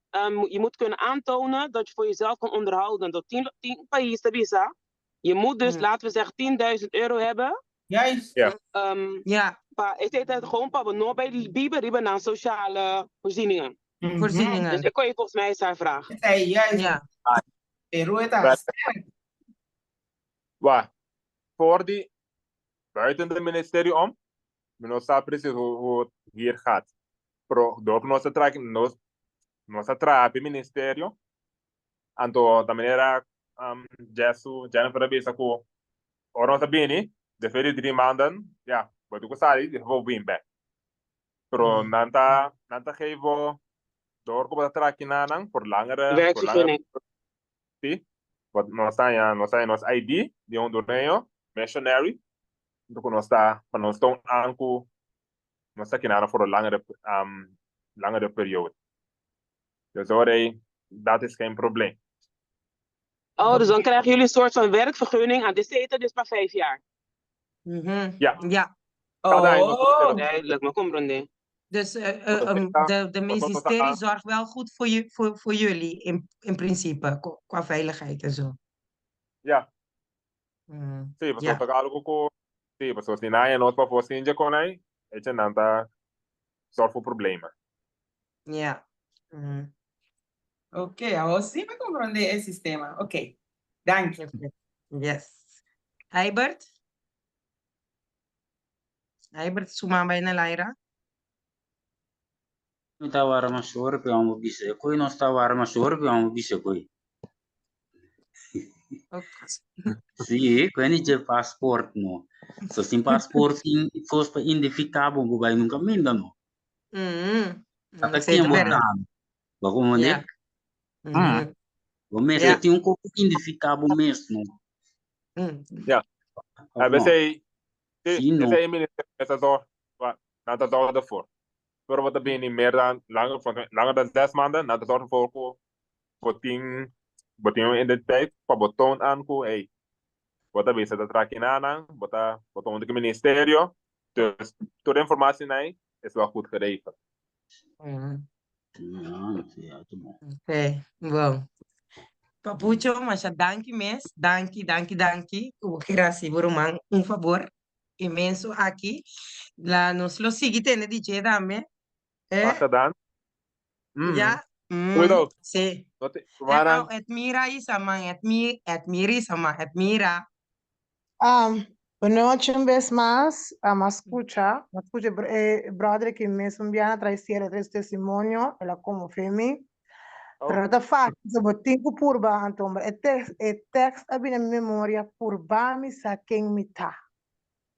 je moet kunnen aantonen dat je voor jezelf kan onderhouden. Dat 10 país ta bisa, je moet dus, laten we zeggen, 10.000 euro hebben. Juist. Ja. Pa, e ta het gewoon pa bo no bay biba riba nan sociale voorzieningen. Voorzieningen. Dus ik kon je volgens mij is haar vraag. Esei, juist. Ja. Peru e ta Right. sterk. Wa, voor di buiten de ministerie om, mi no sa precies hoe het hier gaat. Pero door ku nos a traha, nos, nos a traha pa e ministerio. Anto ta manera um, Jesu, Jennifer a bisa ku ora nos a bini, despues di drie maanden, ya, bo tin ku sali, despues bo bin bek. Pero nan ta, nan ta geef bo, door ku bo ta traha kinanan por langere, por langere Werkvergunning. Si, bo nos ta haña, nos ta haña nos ID di hondureño, missionary, junto ku nos ta, pa nos ta un anku, nos ta kinanan for un langere, langere periode. Dus ora ei, dat is geen probleem. Oh, dus dan krijgen jullie een soort van werkvergunning aan de CETA dus pa vijf jaar. Ja. Ja. Cada aña nos Oh. ta Duidelijk, mi a comprende. Dus Nos ta de nos ta ministerie zorgt wel goed voor, je, voor jullie in principe, qua veiligheid en zo. Ja. Sí, pasobra ta algo ku, sí, pasobra si nan haña nos pafó sin dje kon ei, echa nan ta zorg voor problema. Ja. Ok, awor sí mi comprende e sistema. Ok, danki. Ok. Yes. Heibert? Heibert su man bai na laira. Mi ta wara masha hopi amo bisa e koe nos ta wara masha hopi amo bisa e koe. Sí, koe ni dje paspoort no. So sin paspoort sin kos pa identifica bo bo bai nunca minda no. Ata Sí, ken ta bo berdad. ta. Bo comprende? Ja. Bo mester Ja. tin un kos pa identifica bo mes no. Ja. Of A no? veces sí, Sí, no. esei ministerio ta zorg, nan ta zorg ervoor. Pero bo ta bini meer dan, langer, langer dan zes maanden, nan ta zorg ervoor ku bo tin, bo tin un identiteit pa bo toon aan ku, hey, bo ta bisa ta traha kinanan, bo ta, bo ta huntu ku ministerio, dus tur e informatie nai is wel goed geregeld. Ja, sí, ja, ta bon. Ok, bon. Papucho, masha danki mes. Danki, danki, danki. Ku bo kier hasi bo ruman un fabor inmenso aki. La nos lo sigui tene di dje tambe. Eh? Graag gedaan. Ja? Cuidado. Sí. No te, Eh, rumannan. au, Edmira isa man, Edmi, Edmira isa man, Edmira. Buenochi un bes mas, a scucha, a scucha e brother ki mes un biaha trae cierre trae su testimonio, el a conmove mi. Pero no ta facil, so bo tin cu purba anto, e tekst, e tekst a bini na mi memoria, purba mi sa ken mi ta.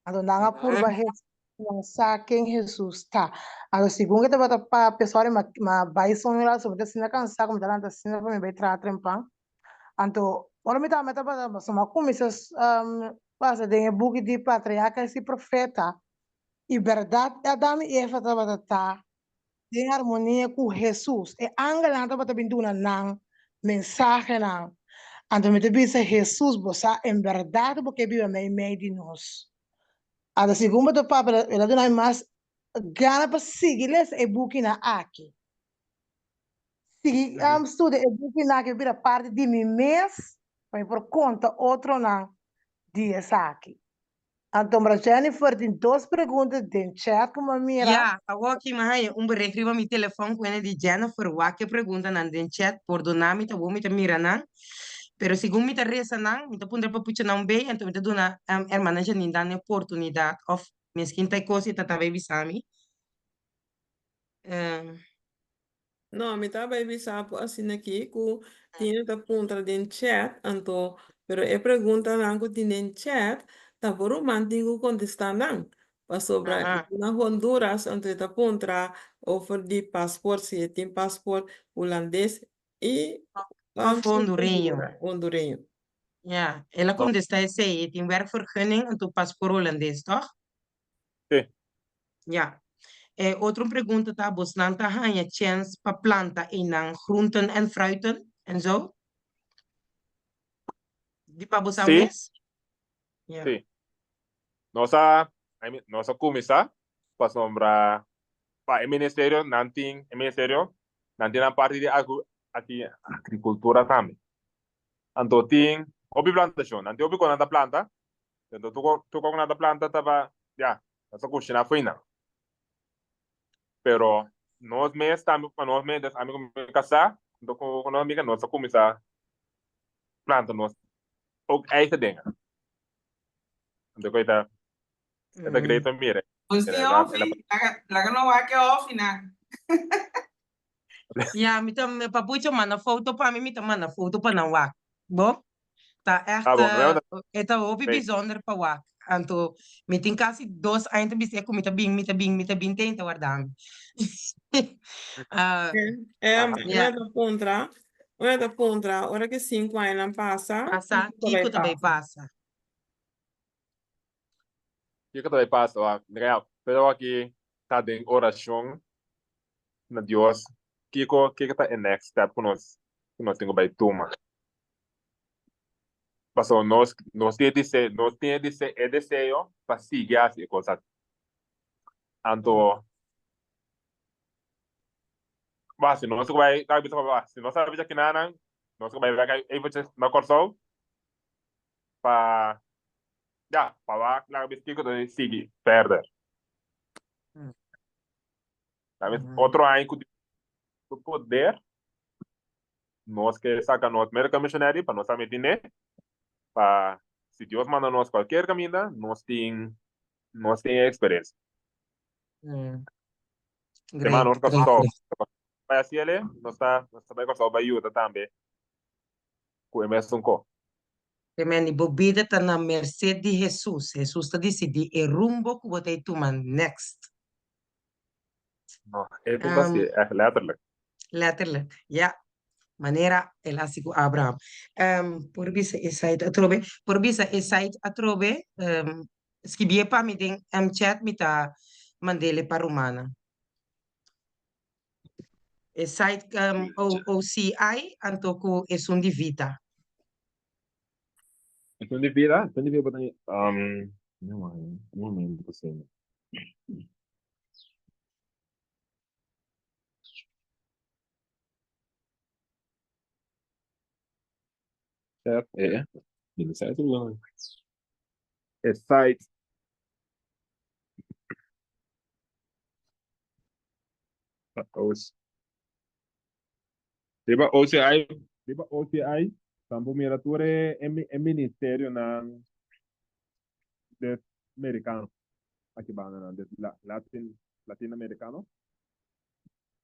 Anto nan a purba Jesus, nan sa ken Jesus ta. Anto segun ke tabata papia, sorry, ma, ma bai soño la, so mi ta asina cansa cu mi ta lanta asina pa mi bai traha trempan. Anto, ora mi tambe tabata, pasobra mi a kuminsá pasa den e buki di Patriarkas i Profeta, i bèrdat Adam i Eva tabata ta den armonia ku Hesus. E angelnan tabata bin duna nan mensahenan. Anto mi ta bisa Hesus, bo sa en bèrdat bo ke biba meimei di nos. Anto segun bo ta papia, el a duna mi mas gana pa sigui lesa e bukinan aki. Sigui studia e bukinan aki bira parti di mi mes pa mi por konta otronan di esaki. Anto mra Jennifer tin dos pregunta den chat ku mi a mira. Ya, awor aki mi a haña un bericht riba mi telefòn ku hende di Jennifer wak e preguntanan den chat, pordona mi ta wou mi ta mira nan, pero segun mi ta resa nan, mi ta puntra pa pucha nan bay, anto mi ta duna hermana Janine dan e oportunidat òf meskin ta e kos e ta tabata bisa mi. No, mi ta bai bisa bo asina aki ku Tina ta puntra den chat, anto pero e preguntanan ku tin den chat ta bo ruman tin ku kontestá nan. Pasobra e ta na Honduras, anto e ta puntra over di paspoort, si e tin paspoort hulandes i Of hondureño. Hondureño. Ja, el a kontestá esei, e tin werkvergunning anto paspoort hulandes, tòg? Sí. Ja. E otro pregunta ta, bosnan ta haña chèns pa planta einan groenten en fruiten en zo? Di pa bosan Sí. mes? Ja. Sí. Nos a, I mean, nos a kuminsá pasobra pa e ministerio nan tin, e ministerio nan tin nan parti di agri, aki agrikultura tambe. Anto tin hopi plantashon, nan tin hopi kos nan ta planta, Enton tur tur ku nan ta planta ta pa ya nan sa kushiná foinan. Pero nos mes tambe pa nos mes des ami ku mi kasá junto ku nos amiga nos a kuminsá planta nos ook eigen dingen. Enton ku e ta e ta great pa mira. Nos tin ofi, laga laga nos wak e ofinan. Ja, mi ta papucho manda foto pa mi, mi ta manda foto pa nan wak. Bo? Ta echt, Ah, bon, no, e ta hopi Nee. bijzonder pa wak. Anto, mi tin kasi dos aña ta bisa ku mi ta bin, mi ta bin, mi ta bin, te ta warda mi. Ah, Eh, Ja. una ta puntra, una ta puntra, ora ku 5 añanan pasa, Pasa, kiko ta bai kiko ta bai pasa? pasa? Kiko ta bai pasa? Wak, mira, pero aki ta den orashon na Dios. Kiko, kiko ta e next step ku nos, ku nos tin ku bai tuma? Pasobra nos, nos tin e dese, nos tin e dese, e deseo pa sigui hasi e kos aki. Anto, bah, si nos bai, ta bisa bah, si nos a bisa kinanan, nos bai bek eventjes na Kòrsou pa, ya, pa wak laga bisa kiko ta sigui verder. Ta bisa otro aña ku su poder, nos ke saka nos American Missionary pa nos a meti ne, pa si Dios manda nos cualkier caminda, nos tin, nos tin e experiencia. Great, Tema nos great, Kòrsou great. bai hasi ele, nos ta, nos ta bai Kòrsou bai yuda tambe ku e mesun ko. Amen. I bo bida ta na merced di Hesus. Hesus ta disidí e rumbo ku bo ta tuma next. No, e ta hasi echt letterlijk. Letterlijk, ja. Manera el a hasi ku Abraham. Por bisa e site atrobe? Por bisa e site atrobe? Skibié pa mi den chat, mi ta mand'é pa Romana. E site OCI anto ku esun di Vita. Esun di Vita? Esun di Vita bo ta un momento señor. Chat, e, e site E site. Riba OCI, riba OCI, tambo mira tur e, e ministerionan des merikano aki bandanan, des latin, latinoamerikano.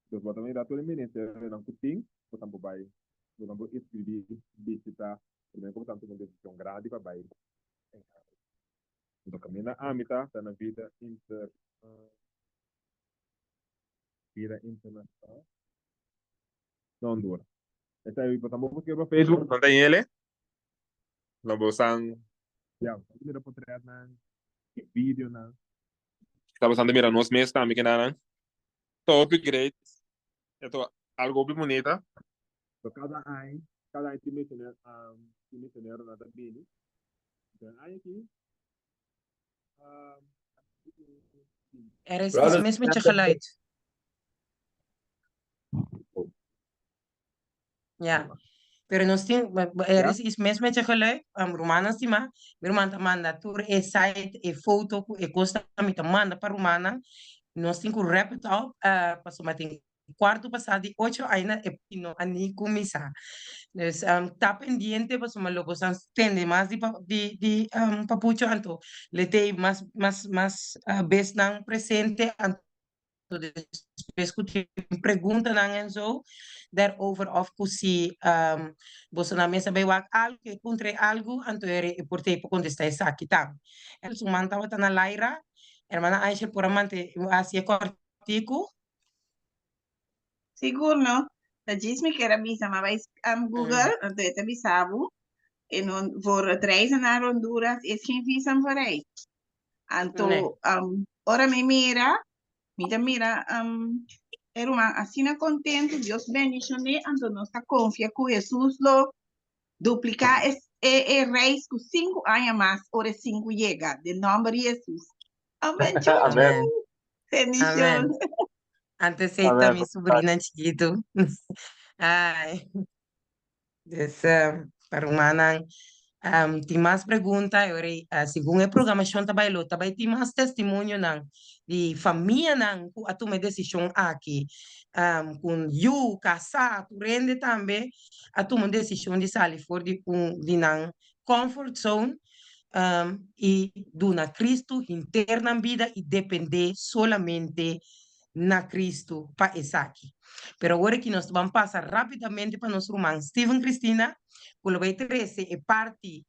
Dus bo ta mira tur e ministerionan ku tin, bo tambo bai, bo tambo inskribí, bishita, primero ku bo ta tuma un desishon grandi pa bai. Anto kaminda ami ta, ta na vida inter, vida internacional na Honduras. Esei bo tambo por skirbi pa Facebook, nan ta yele, lo bo san, ya, bo ta mira potretnan, videonan. Ta bo san ta mira nos mes tambe kinanan. Ta hopi great, e ta algo hopi bunita. So kada aña, kada aña tin misionero, tin misioneronan ta bini. Enton e aña aki, Er is iets mis met je geluid. Ja. Pero nos tin, er is iets mis met je geluid. Rumannan stima, mi ruman ta manda tur e site, e foto ku e kos ta mi ta manda pa rumannan. Nos tin ku wrap it up, pasobra tin Cuarto pasá di ocho aña e no a ni cuminsá. Dus ta pendiente pasobra lo boso a tende mas di di di Papucho anto le tei mas mas mas besnan presente anto despues cu tin preguntanan en zo daarover of cu si boso nan mes a bay wak algo ke puntra e algo anto e por tei por contesta esaki tambe. Su man tabata na Laira, hermana Aisha por a mante haci e cortico. Sigur no. Ta djis mi kier a bisa, ma bai Google, anto e ta bisa bo, en voor het reizen naar Honduras is geen visum vereist. Anto, Nee. ora mi mira, mi ta mira e ruman asina contento, Dios bendicion'é, anto nos ta confia cu Jesus lo duplica e, e, e reis cu 5 aña mas ora e 5 yega, den nomber di Jesus. Amen, Amen. chuchu. Amen. Bendición. Amen. Antes ei ta Amen. mi sobrina chikitu. Ai. Dus, pa rumannan, tin mas pregunta, e ora ei, segun e programacion ta bai lo ta bai tin mas testimonionan di famianan cu a tuma e decision aki, cu un yu, casa, tur hende tambe a tuma un decision di sali for di un di nan comfort zone i duna Cristo henter nan bida i depende solamente. na Cristo pa esaki. Pero awor aki nos ta ban pasa rapidamente pa nos ruman Steven Cristina ku lo bai trese e parti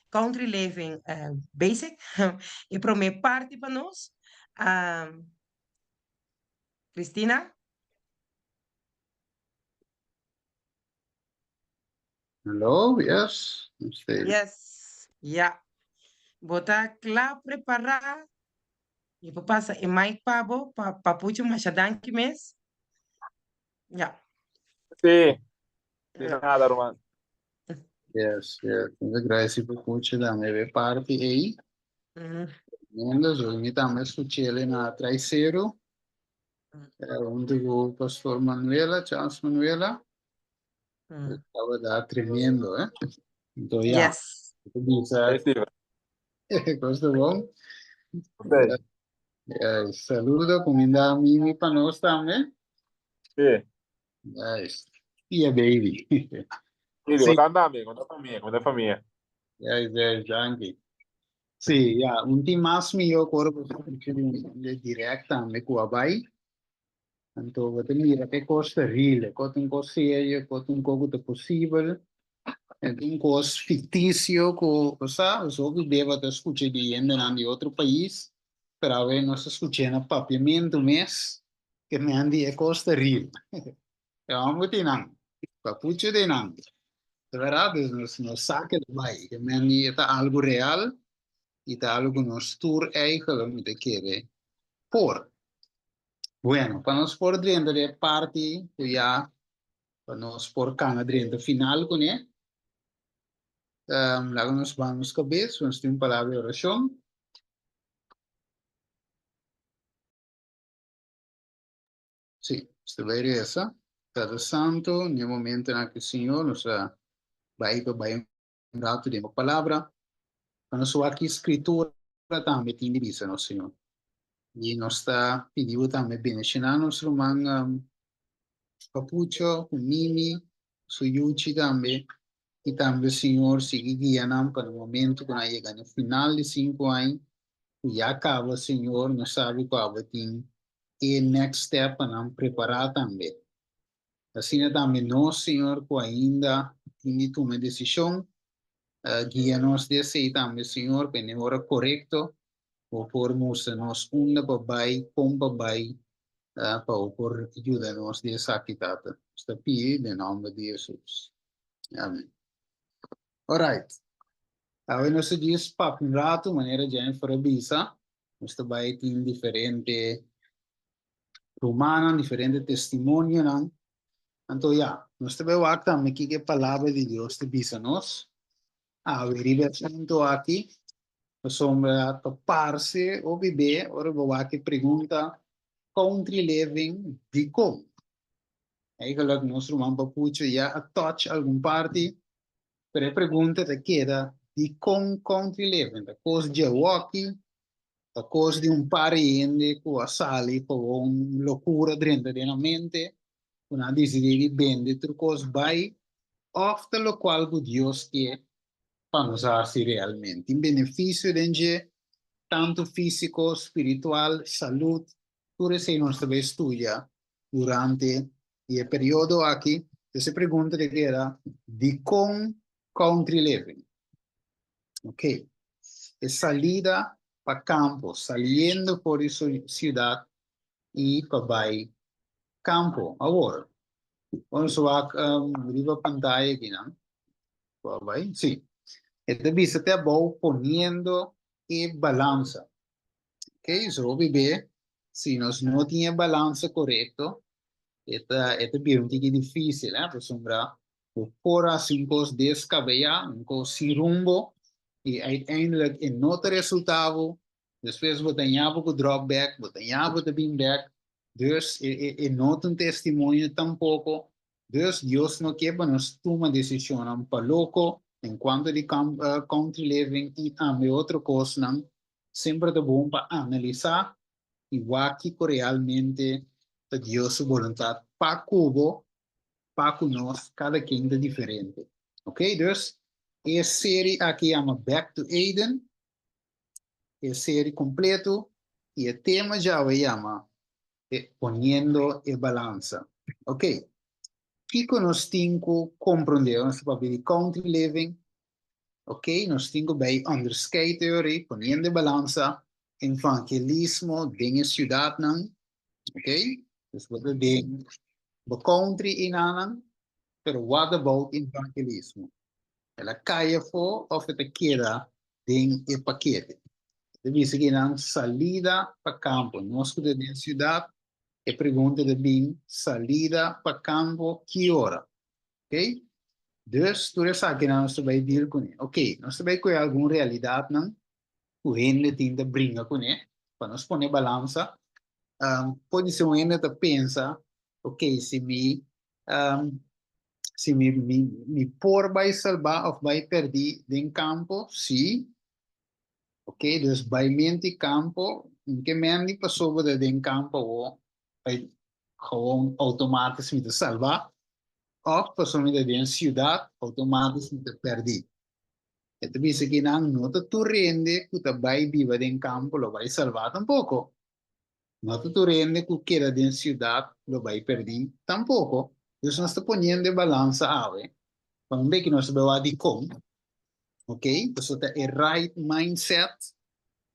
Country Living Basic, e prome parti pa nos. Cristina? Hello, yes. Yes, ya. Bo ta kla prepará? Mi por pasa e mic pa bo, pa Papucho, masha danki mes. Ya. Sí, di nada, ruman. Yes, yes. Mi ta agradeci Papucho tambe be parti ei. Tremendo, so mi tambe scuchele na Traiceru. Hunto cu Pastor Manuela, Charles Manuela. Tabata tremendo, eh? Entonces, ya. Yes. Bisa, Hey, Steven. Kosta bon? Okay. Yes. Saludo, kuminda Mimi pa nos tambe. Sí. Yes. Tia baby. Sí, Sí. bo ta tambe, konta famia, konta famia. Yes, yes, danki. Sí, ya, un tin mas mihó ku ora bo ta direct tambe ku a bai. Anto bo ta mira ke kos ta real, e kos ta un kos serio, e kos ta un kos ku ta posibel, e ta un kos fiktisio ku bo sa, nos hopi bia bo ta skucha di hendenan di otro pais, pero awe nos ta skuch'é na papiamentu mes, ke men di e kos ta real. E hòmber tin nan, papucho tin nan, ta bèrdat? Dus nos no sa ke ta bai, ke men di e ta algu real i ta algu ku nos tur eigelijk mi ta kere por. Bueno, pa nos por drenta den e parti ku ya pa nos por kana drenta final kuné, laga nos baha nos kabes, nos tin un palabra di orashon. Sí, nos ta bai resa. Tata Santu, den e momentonan aki, Señor, nos a bai pa bai un ratu den bo palabra, pa nos wak ki Scritura tambe tin di bisa nos, Señor. I nos ta pidi bo tambe bendiciona nos ruman Papucho cu Mimi, su yuchi tambe, i tambe, Señor, sigui guia nan pa na momento cu nan yega na final di cinco aña, cu ya caba, Señor, nos sabi cu abo tin e next step pa nan prepara tambe. Asina tambe nos, Señor, cu ainda tin di tuma e decision, guia nos di esey tambe, Señor, pa e ora corecto Bo por mustra nos unda pa bai, con pa bai, pa Bo por yuda nos di esaki, Tata. Nos ta pidi den nomber di Jesus. Amen. Alright. Awe nos ta djis papia un rato, manera Jennifer a bisa. Nos ta bai tin diferente rumannan, diferente testimonionan. Anto ya, nos ta bai wak tambe kiko e Palabra di Dios ta bisa nos. Awe riba e asunto aki, pasobra ta parse hopi be ora bo wak e pregunta country living dikon? Eigenlijk nos ruman Papucho ya a touch algun parti, pero e pregunta ta keda dikon country living? Ta kos djawoki? Ta kos di un par di hende ku a sali gewoon lokura drenta den nan mente, ku nan a disidí di bende tur kos bai, òf ta lokual ku Dios ke pa nos hasi realmente? Tin benefisio den dje, tantu físiko, spiritual, salud, tur esei nos ta bai studia durante di e periodo aki. Entonces e pregunta ta keda, dikon country living? Ok, e salida pa campo, saliendo for di ciudad y pa bay campo. Awor, nos wak riba pantaya aki nan. Pa bay, si. E ta bisa te abou poniendo e balansa. Ok, so hopi be, si nos no tin e balansa corecto, e ta, e ta bira un tiki dificil, eh, pasobra Bo por hasi un kos deskabeyá, un kos sin rumbo, i uiteindelijk e no ta resultá bo. Despues bo ta ña bo ku drop bèk, bo ta ña bo ta bin bèk. Dus e e e no ta un testimonio tampoko. Dus Dios no ke pa nos tuma desishonnan pa loko en kuanto di country living i tambe otro kosnan. Semper ta bon pa analisá i wak kiko realmente ta Dios su boluntat pa ku bo pa ku nos kada ken ta diferente. Ok, dus e seri aki yama Back to Eden, e seri kompleto, i e tema djawe yama. E poniendo e balansa. Ok. Kiko nos tin ku komprondé? Nos ta papia di country living. Ok, nos tin ku bai onderscheid teorie, poniendo e balansa, evangelismo den e siudatnan. Ok, dus bo ta den bo country enanan, pero what about evangelismo? El a kai afó òf e ta keda den e pakete? Ta bisa ki nan salida pa kampo. Nos ku ta den siudat, e pregunta ta bin, salida pa kampo ki ora? Ok? Dus tur esakinan nos ta bai deal kuné. Ok, nos ta bai kohe algun realidatnan ku hende tin ta bringa kuné pa nos pone balansa. Pode ser un hende ta pensa, ok, si mi si mi mi mi por bai salbá òf bai pèrdí den kampo, sí. Ok, dus bai menti kampo, n ke mendi pasobra ta den kampo awor, bai gewoon outomátis mi ta salbá, òf pasobra mi ta den siudat, outomátis mi ta pèrdí. E ta bisa ki nan no ta tur hende ku ta bai biba den kampo lo bai salbá tampoko. No ta tur hende ku keda den siudat lo bai pèrdí tampoko. Dus nos ta poniendo e balansa awe pa un beki nos ta bai wak dikon, ok, pasobra ta e right mindset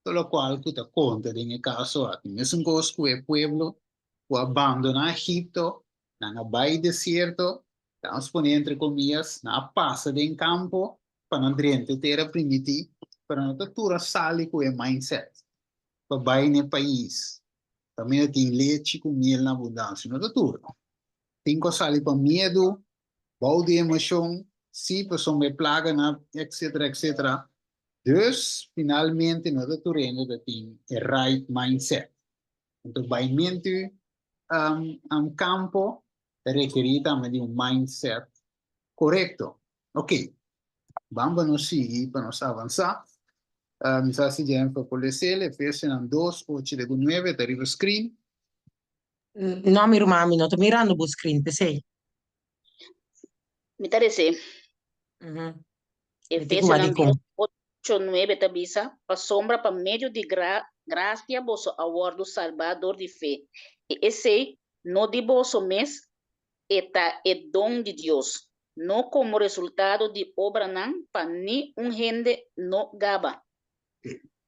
ta lokual ku ta konta den e kaso aki. Mesun kos ku e pueblo ku a bandoná Egipto, nan a bai desierto, vamos pone entre komiyas, nan a pasa den kampo pa nan drenta e tera primití, pero no ta tur a sali ku e mindset pa bai na e pais kaminda tin lechi ku miel na abundansia, no ta tur. Tin ku a sali pa miedu, bou di emoshon, sí, pasobra e plaganan, etcetera, etcetera. Dus, finalmente no ta tur hende ta tin e right mindset. Anto baimentu kampo ta rekerí tambe di un mindset korekto. Ok, ban pa nos sigui pa nos avansá. Mi sa si Jennifer por lesel Efesionan dos, ocho te ku nuebe ta riba screen. No, mi ruman, mi no ta mirando bo screen, p'esei. Mi ta res'é. Mi tin ku wak Efesionan dikon. dos, ocho, nuebe ta bisa, Pasobra pa medio di grasia boso a wòrdu salbá dor di fe, i esei no di boso mes, e ta e don di Dios, no komo resultado di obranan pa ni un hende no gaba.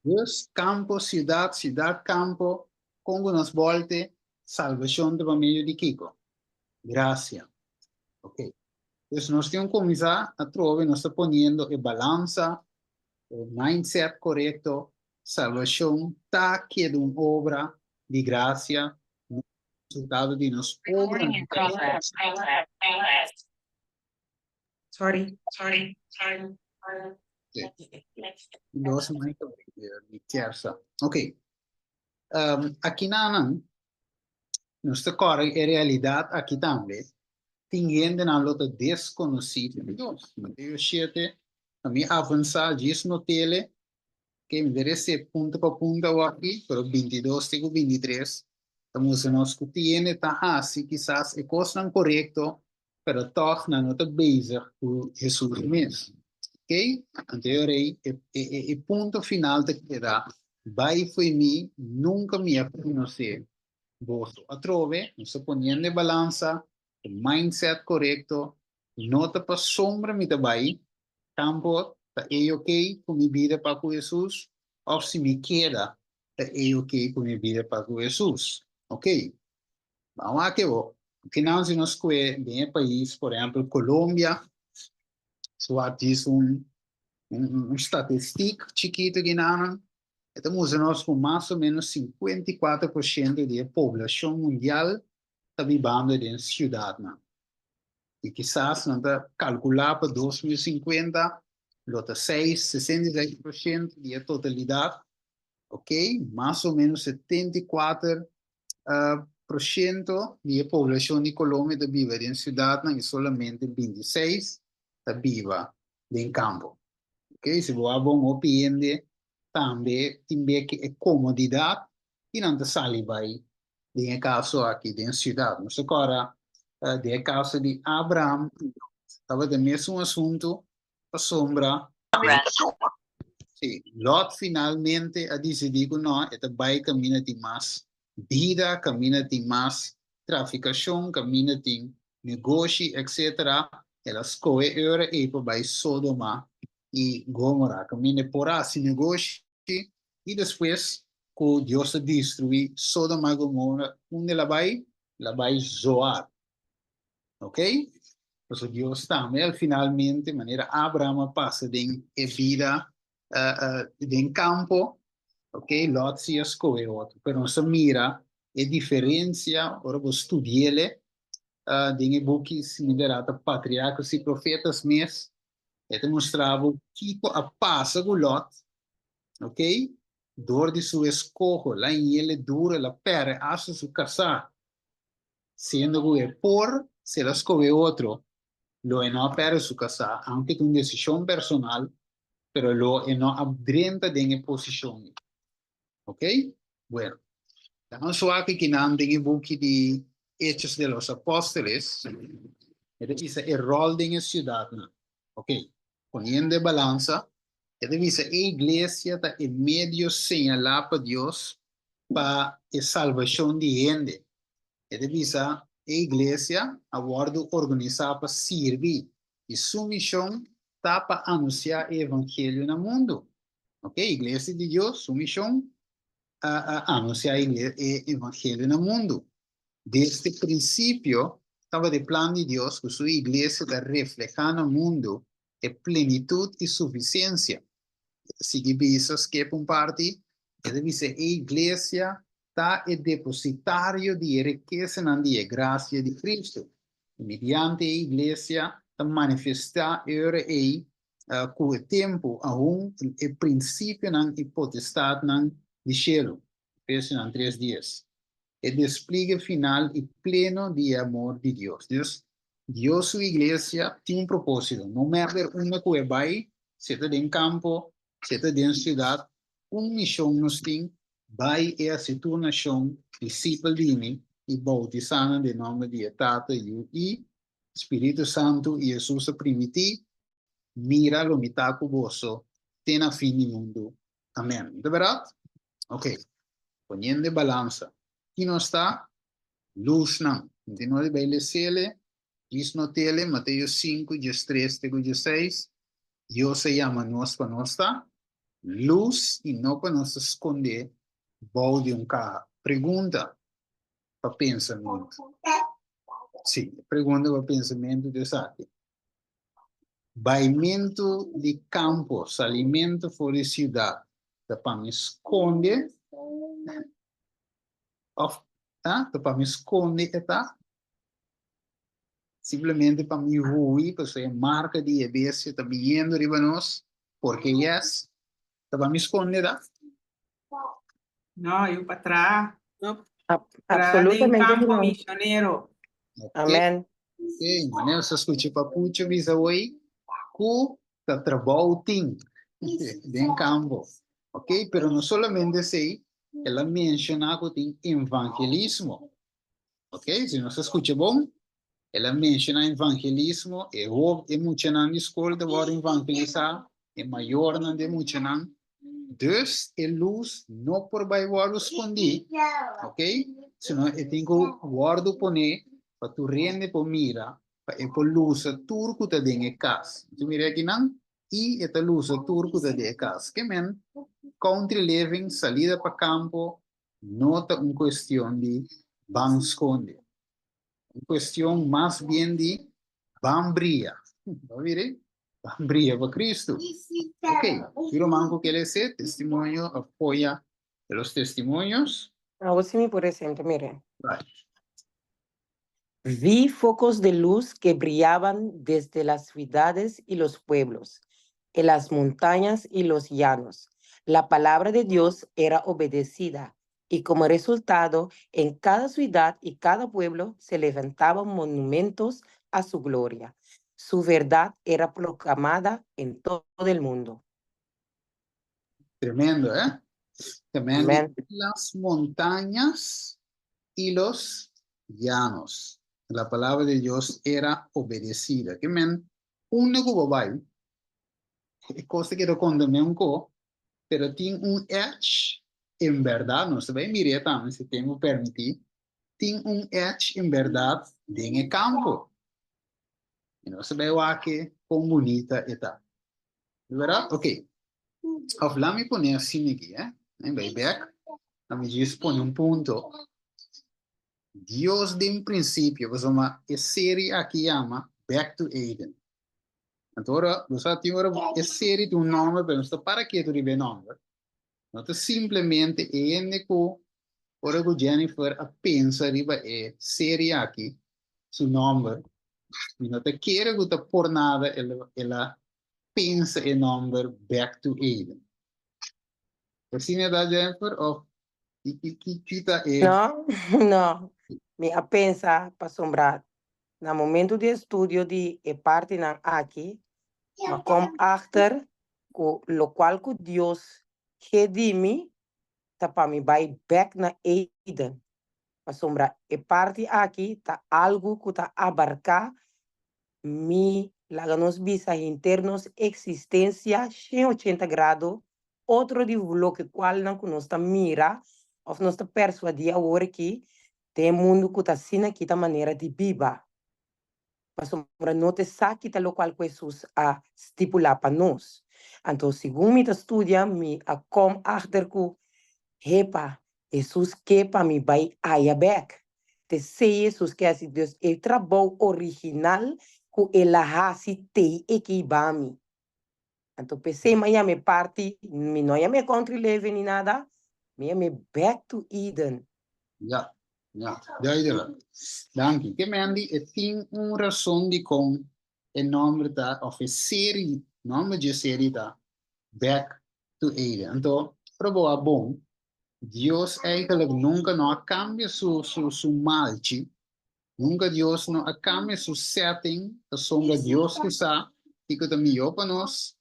Dus, kampo, siudat, siudat, kampo, kon ku nos bòlte, salbashon ta pa medio di kiko? Grasia. Ok. Dus nos tin un kuminsá atrobe, nos ta poniendo e balansa, e mindset korekto, salbashon ta keda un obra di grasia, no resultado di nos obranan. Sorry. Dos mic mi kersa. Ok. Akinanan nos ta kòrda e realidat aki tambe. Tin hendenan lo ta deskonosí di Dios. Mateo shete, pa mi avansá djis not'ele, ke mi ta resé punto pa punto awor aki, pero bintidos te ku bintitres ta mustra nos ku tin hende ta hasi kisas e kosnan korekto, pero tòg nan no ta bezig ku Hesus mes. Ok? Anto e ora ei e e e punto final ta keda, Bai fo'i mi, nunka mi a konosé boso. Atrobe, nos ta poniendo e balansa, e mindset korekto, no ta pasobra mi ta bai, tampo ta e ok ku mi bida pa ku Hesus, òf si mi keda ta e ok ku mi bida pa ku Hesus. Ok. Ban wak e bo. Kinan si nos kue den e pais, por ehèmpel Colombia, si wak djis un un statistik chikitu kinanan, e ta mustra nos ku mas o ménos 54% di e poblashon mundial ta bibando den siudatnan. I kisas nan ta kalkulá pa 2050 lo ta seis, 66% di e totalidat, ok, mas o ménos 74 por ciento di e poblacion di Colombia ta biba den ciudadnan y solamente 26 ta biba den campo. Ok, si bo a bon hopi hende tambe tin beki e comodidad y nan ta sali bay den e caso aki den ciudad. Nos ta corda den e caso di Abraham y Lot tabata e mesun asunto pasobra Sí, Lot finalmente a dicidi cu no, e ta bay camina tin mas. bida, kaminda tin mas trafikashon, kaminda tin negoshi, etc. El a skohe e ora ei pa bai Sodoma i Gomora, kaminda e por hasi negoshi i despues ku Dios a destruí Sodoma i Gomora, unda el a bai? El a bai Zoar. Ok? Pasobra Dios tambe al finalmente, manera Abraham a pasa den e bida den kampo, ok, Lot si a skohe otro. Pero nos a mira e diferensia ora bo studi'ele den e buki, si mi ta rata Patriarcas y Profetas mes, e ta mustra bo kiko a pasa ku Lot, ok, dor di su eskoho, la hende duro, el a pèrdè asta su kasá. Siendo ku e por si el a skohe otro, lo e no a pèrdè su kasá, aunke ta un desishon personal, pero lo e no a drenta den e posishon ei. Ok? Bueno, ta nos wak kinan den e buki di Hechos de los Apóstoles, e ta bisa e ròl den e siudatnan. Ok, poniendo e balansa, e ta bisa e iglesia ta e medio señalá pa Dios pa e salbashon di hende. E ta bisa e iglesia a wòrdu organisá pa sirbi i su mishon ta pa anunsiá e evangelio na mundu. Ok, iglesia di Dios su mishon a anunsiá e evangelio na mundu. Desde prinsipio tabata e plan di Dios ku su iglesia ta reflehá na mundu e plenitut i sufisiensia. E ta sigui bisa, skep un parti, e ta bisa e iglesia ta e depositario di e rikesanan di e grasia di Kristu. I mediante e iglesia ta manifestá e ora ei ku e tempu aun e prinsipionan i potestatnan di shelu. Efesionan tres dies. E despliegue final i pleno di e amor di Dios. Dios, Dios su iglesia tin un propósito. No mester unda ku e bai, si e ta den kampo, si e ta den siudat, un mishon nos tin, bai i hasi tur nashon disipel di mi i boutisá nan den nòmber di e Tata, Yu i Spiritu Santu. I Hesus a primití, Mira, lo mi ta ku boso te na fin di mundu. Amèn. Ta bèrdat? Ok. Poniendo e balansa. Ki nos ta? Lusnan. Mi tin ora di bai lesele, djis notele, Mateo sinku, djestres te ku djeseis. Dios a yama nos pa nos ta lus i no pa nos ta skondé bou di un kaha. Pregunta pa pensamentu. Sí, pregunta pa pensamentu ta esaki. Baimentu di kampo, salimentu for di siudat, ta pa mi skonde òf ta pa mi skonde e ta? Simplemente pa mi hui, pasobra e marka di e bestia ta biniendo riba nos, porque yes, ta pa mi skonde ta? No, yu pa traha. No. Traha den Absolutamente kampo no. misionero. Amen. Ok, manera sa skucha Papucho bisa hoy ku ta trabou tin den kampo. Ok, pero no solamente esei, el a menshoná ku tin evangelismo. Ok, si nos a skucha bon, el a menshoná evangelismo, e ho e muchanan di skol ta wòrdu evangelisá, e mayornan di e muchanan. Dus e lus no por bai wòrdu skondí, ok, sino e tin ku wòrdu poné pa tur hende por mira, pa e por lusa tur ku ta den e kas. Bo mira akinan? I e ta lusa tur ku ta den e kas. Ke men, country living, salida pa kampo, no ta un cuestion di ban sconde. Un cuestion mas bien di ban bria. Bo mira? Ban bria pa Cristo. Ok, ki ruman cu kere hacer testimonio apoya de los testimonios? Awor si mi por esemplo, mire. Right. Vi focos de luz que brillaban desde las ciudades y los pueblos, en las montañas y los llanos. La palabra de Dios era obedecida y como resultado en cada ciudad y cada pueblo se levantaban monumentos a su gloria. Su verdad era proclamada en todo el mundo. Tremendo, eh? Tremendo. Amén. Las montañas y los llanos. La palabra de Dios era obedecida. Ke men, unda ku bo bai, e kos ta keda kondem'é un ko, pero tin un edge. En berdad, nos ta bai mir'é tambe si tempu permití, tin un edge en berdad den e kampo. I nos ta bai wak kon bunita e ta. Di berdad? Ok. Of laat mi pone asina aki, eh. Mi bai bek. Laat mi djis pone un punto. Dios den principio, pasobra e serie aki yama Back to Eden. Anto ora, bo sa tin ora e serie tin un nomber, pero nos ta para ketu riba e nomber. No ta simplemente e hende ku ora ku Jennifer a pensa riba e serie aki, su nomber, mi no ta kere ku ta por nada el a pensa e nomber Back to Eden. Asina ta Jennifer of ki ki ki ta e. No, no. Mi a pensa pasobra na momento di estudio di e partinan aki, m'a kom achter ku lokual ku Dios ke di mi ta pa mi bai bek na Eden. Pasobra e parti aki ta algu ku ta abarká mi, laga nos bisa henter nos eksistensia 180 grado otro di loke kualnan ku nos ta mira òf nos ta persuadí awor aki den e mundu ku ta asina kita manera di biba. Pasobra no ta esaki ta lokual ku Hesus a stipulá pa nos. Anto segun mi ta studia mi a kom achter ku, hepa, Hesus ke pa mi bai aya bèk. T'esei Hesus ke hasi. Dus e trabou original ku el a hasi t'ei e ke iba mi. Anto p'esei mi a yama e parti, mi no a yama e country living ni nada, mi a yama e back to Eden. Ja, ja, duidelijk. Danki. Ke Mandy, e tin un rason dikon e nomber ta, of e serie, nomber dje serie ta Back to Eden. Anto, ora bo a bon, Dios eigenlijk nunka no a kambia su, su, su malchi, Nunka Dios no a kambia su setting pasobra Dios ku sa kiko ta mihó pa nos,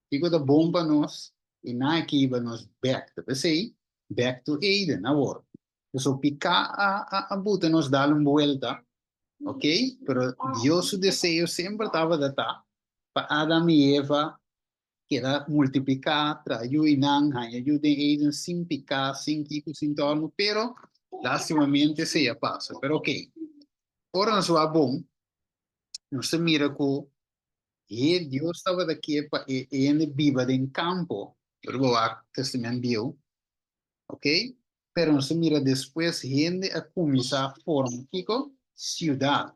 kiko ta bon pa nos i nan a kiba nos bek. Ta p'esei, back to Eden awor. Pasobra piká a a a buta nos dal un buelta, ok, pero Dios su deseo semper tabata ta pa Adam i Eva keda multipliká, traha yu i nan, haña yu den Eden sin piká, sin kiko, sin tòrnu, pero lástimamente esei a pasa. Pero ok, ora nos wak bon, nos ta mira ku he Dios tabata ke pa e hende biba den kampo, ora bo wak Testament Bieu, ok, pero nos ta mira despues hende a kuminsá forma kiko? Siudat.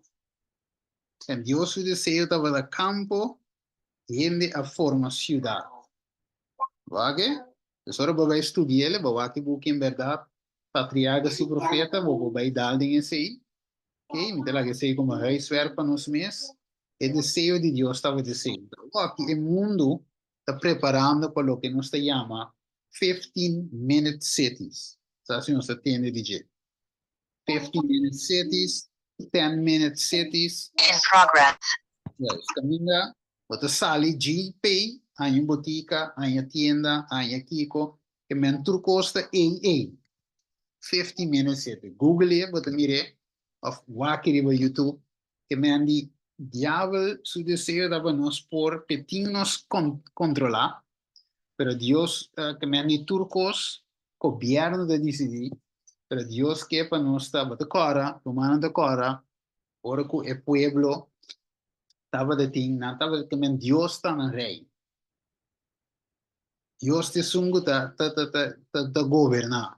En Dios su deseo tabata kampo, hende a forma ciudad. Wak e? Dus ora bo bai studi'el, bo wak e buki en berdad, Patriarcas y Profeta, bo por bai dal den esei. Ok, mi ta laga esei como huiswerk pa nos mes. E deseo di Dios tabata esei. Awor aki e mundu ta preparando pa loke nos ta yama 15 minute cities. Sa si nos ta tende di dje. 15 minute cities, 10 minute cities. In progress. Juist, kaminda bo ta sali GP, haña un botika, haña tienda, haña kiko, ke men tur kos ta ei ei. 15 minute city. Google e, bo ta mir'é, of wak riba YouTube, ke men di diabel su deseo ta pa nos por pe tin nos kontrolá, pero Dios ke men di tur kos Gobierno ta disidí, pero Dios ke pa nos ta, bo ta kòrda, rumannan ta kòrda, ora ku e pueblo tabata tin, nan tabata ta men Dios ta nan rei. Dios ta esun ku ta ta ta ta ta ta goberná.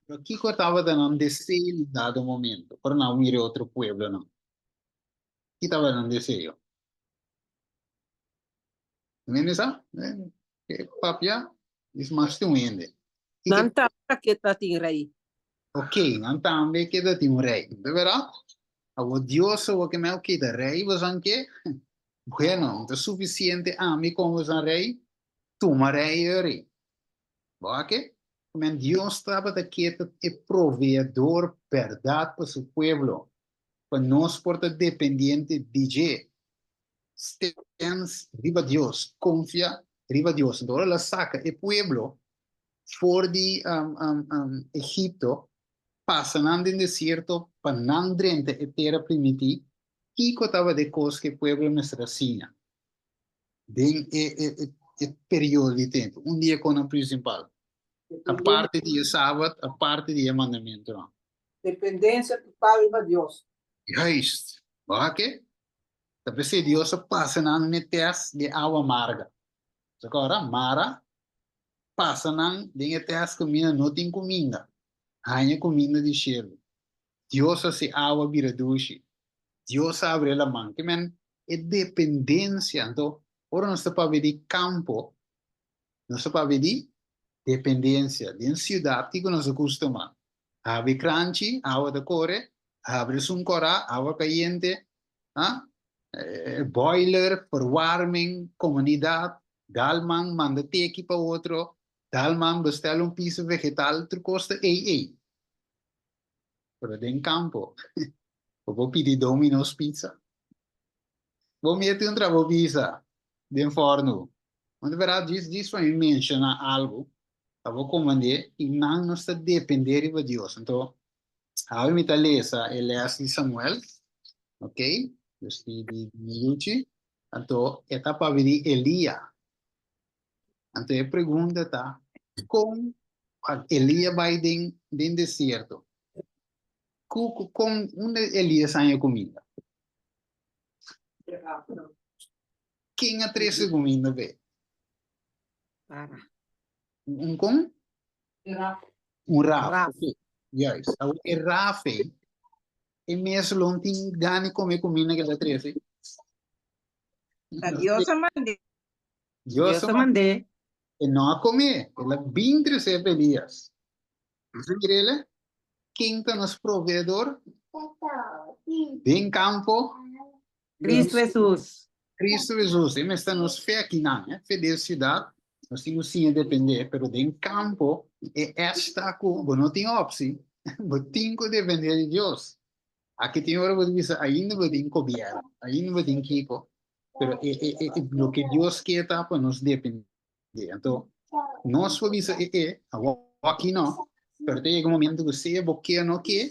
Pero kiko tabata nan deseo na dado momento, ora nan a mira e otro pueblonan? Ki tabata nan deseo? Hende sa? E papia is mas di un hende. Nan tambe ke ta tin rei. Ok, nan tambe ke ta tin un rei. De verdad? Awor Dios awor ke me ok ta rei bosan ke? Bueno, ta suficiente ami como bosan rei? Tuma rei eri. Bo a ke? Men Dios tabata ke ta e proveedor berdad pa su pueblo, pa nos por ta dependiente di dje. Stens riba Dios, konfia riba Dios. Anto ora el a saka e pueblo for di Egipto, pasa nan den desierto pa nan drenta e tera primití, kiko tabata e kos ku e pueblo mester a siña den e periodo di tempu? Un di e konan prinsipal. Aparte di e Sabat, aparte di e mandamentunan. Dependencia total riba Dios. Juist. Bo a ke? Ta p'esei Dios a pasa nan n'e tèst di awa marga. Bo ta kòrda? Mara pasa nan den e tèst kaminda no tin kuminda. Haña kuminda di shelu. Dios hasi awa bira dushi. Dios a abri e laman. Ke men e dependencia. Anto, ora nos ta papia di kampo, nos ta papia di dependencia. Den ciudad, kiko nos a custuma? Habri kranchi, awa ta kore, habri esun kora, awa kayente, ha? Boiler, verwarming, komunidat, dal man manda teki pa otro, dal man bestel un pizza vegetal, tur kos ta ei ei. Pero den campo, bo por pidi Domino's pizza. Bo mete un trabou pizza den forno. Want verá, djis djis pa mi menciona algo, pa bo comprende, y nan nos ta depende riba Dios. Anto, awe mi ta lesa e les di Samuel, ok, dus di di mi yuchi, anto e ta papia di Elia. Anto e pregunta ta, kon Elia bai den den desierto? Ku ku kon unda Elias haña kuminda? Ken a trese kuminda p'e? Para. Un kon? Raf. Un raf. Raf. Ok, juist. Awor e raf ei, e mes lo no tin gana di kome kuminda ku el a trese. Ta Dios a mand'é. Dios Dios a mand'é. E no a comé, el a bin trece pa Elías. Nos a mir'el, ken ta nos proveedor den campo? Cristo Jesús. Cristo Jesús. E mester nos fe akinan, eh, fe den ciudad, nos tin cu siña depende, pero den campo e esta cu bo no tin optie, bo tin cu depende di Dios. Aki tin ora bo ta bisa ainda bo tin gobierno, ainda bo tin kiko, pero e, e, e, e loke Dios ke ta pa nos depende. Anto, nos por bisa e e, awor aki no, pero ta yega un momento ku sea bo ke o no ke,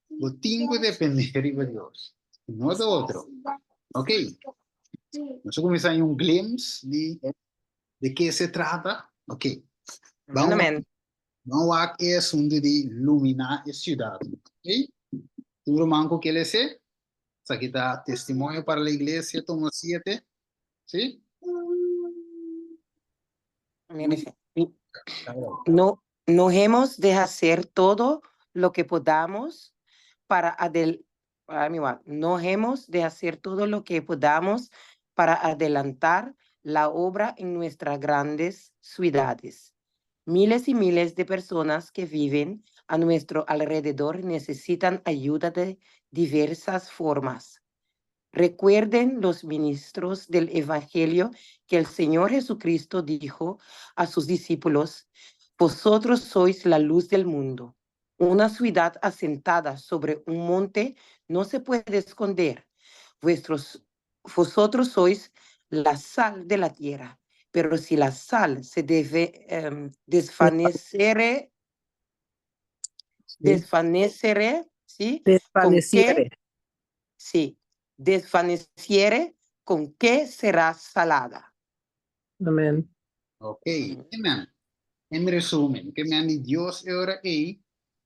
bo tin ku depende riba Dios, no ta otro. Ok, nos a kuminsá haña un glimpse di de ke se trata. Ok, Amen, amen. Ban wak e asuntu di luminá e siudat. Ok? Tur ruman ku ke lese? Esaki ta Testimonio para la Iglesia, tomo siete. Sí? No, no hemos de hacer todo lo que podamos para adel no hemos de hacer todo lo que podamos para adelantar la obra en nuestras grandes ciudades. Miles y miles de personas que viven a nuestro alrededor necesitan ayuda de diversas formas. Recuerden los ministros del Evangelio que el Señor Jesucristo dijo a sus discípulos, Vosotros sois la luz del mundo. Una ciudad asentada sobre un monte no se puede esconder. Vuestros, vosotros sois la sal de la tierra, pero si la sal se debe um, desvanecere, desvanecere, ¿sí? Desvaneciere. Sí, desvaneciere, ¿con qué será salada? Amen. Ok, amen. En resumen, ke men di Dios e ora ei,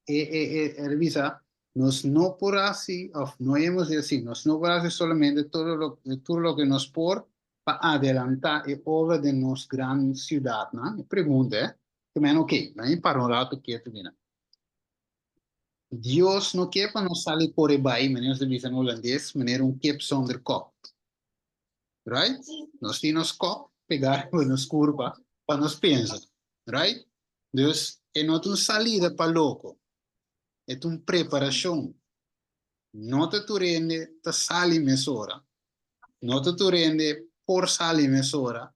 e, e, e, e bisa, nos no por hasi, of no hemos de hasi, nos no por hasi solamente todo lo, tur loke nos por pa adelantá e obra den nos gran siudatnan. E pregunta, eh? Ke men, ok, laat mi para un rato ketu bina. Dios no ke pa nos sali kore bai, manera nos ta bisa na hulandes, manera un kip zonder kop. Right? Nos tin nos kop pegá riba nos kurpa pa nos pensa. Right? Dus e no ta un salida pa loko. E ta un preparashon. No ta tur hende ta sali mesora. No ta tur hende por sali mesora.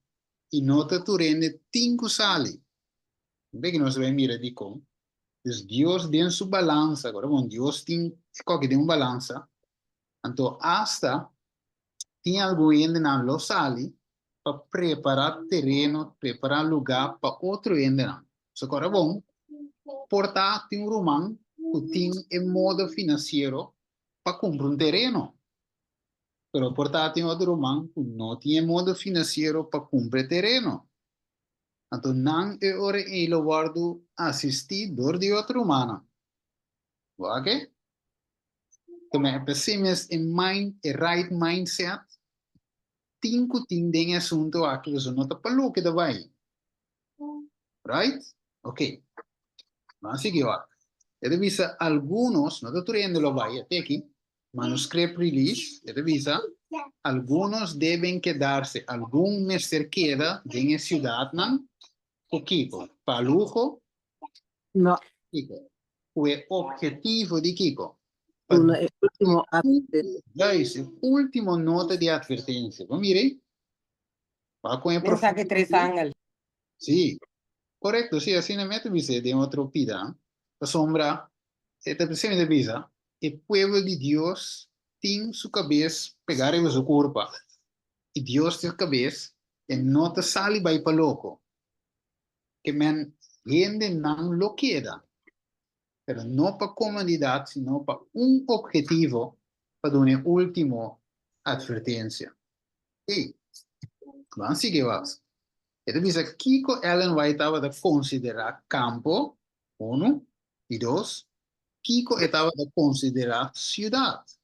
I no ta tur hende tin ku sali. Be ku nos ta bai mira dikon. Dus Dios den su balansa, akorda bon, Dios tin e koki den un balansa, anto asta tin algun hendenan lo sali pa prepara tereno, prepara luga pa otro hendenan. So akorda bon, por ta tin un ruman ku tin e modo finansiero pa kumpra un tereno, pero por ta tin otro ruman ku no tin e modo finansiero pa kumpra e tereno. Anto nan e ora ei lo wòrdu asistí dor di otro rumannan. Wak e? Tome p'esei mes e mind, e right mindset tin ku tin den e asuntu aki pasobra no ta pa loke ta bai. Right? Ok. Ban sigui wak. E ta bisa algunos, no ta tur hende lo bai, ate aki, manuscript release, e ta bisa algunos deben quedarse, algun mester keda den e siudatnan ku kiko? Pa luho? No. Kiko? Ku e objetivo di kiko? Pa Duna e último advertencia. Juist, e último nota di advertencia. Bo mira ei? Wak kon e Mensahe tres angel. Sí, korekto, sí, asina mi ta bisa den otro pida. Pasobra, e ta bisa mi ta bisa, e pueblo di Dios tin su kabes pegá riba su kurpa, i Dios tin su kabes, e no ta sali bai pa loko. Ke men hendenan lo keda, pero no pa komodidat, sino pa un ophetivo, pa duna e último atvertensia. Ey, ban sigui was. E ta bisa kiko Ellen White tabata konsiderá kampo, unu, i dos, kiko e tabata konsiderá siudat.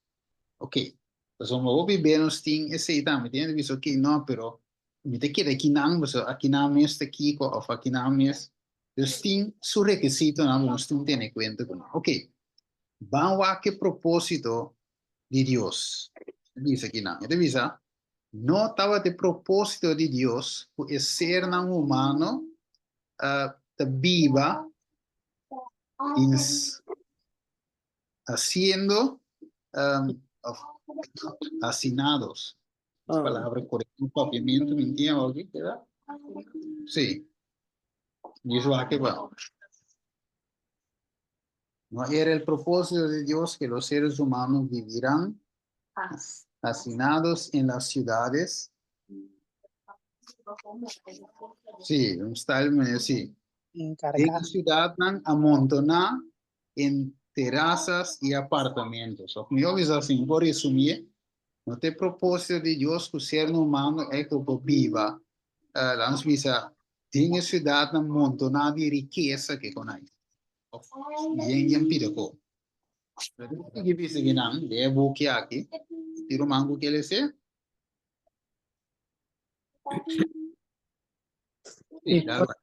Oke, pasobra hopi be nos tin esei tambe. Tin hende ta bisa, oke, no, pero mi ta keda akinan, pasobra akinan mes ta kiko òf akinan mes. Dus tin su rekisitonan ku nos tin tene kuenta ku nan. Oke, ban wak e propósito di Dios. E bisa kinan? E ta bisa, No tabata e propósito di Dios ku e sernan humano ta biba ins hasiendo of hacinados. Es palabra korekto en papiamento, mi entiende awor, keda? Sí. Dios wak e ba. No era el propósito de Dios que los seres humanos vivirán hacinados en las ciudades. Sí, un style medio sí. Den ciudadnan amontoná en terasas y apartamentos. Of mihor bisa así, mi por resumí, no ta e propósito di Dios ku ser humano ei ku por biba, laat nos bisa, den e ciudadnan montoná di rikesa ke kon ai. Of yen yen pida ko. Pero tin ki bisa ki nan den e buki aki, tin ruman ku ke lese? Sí, dal bai.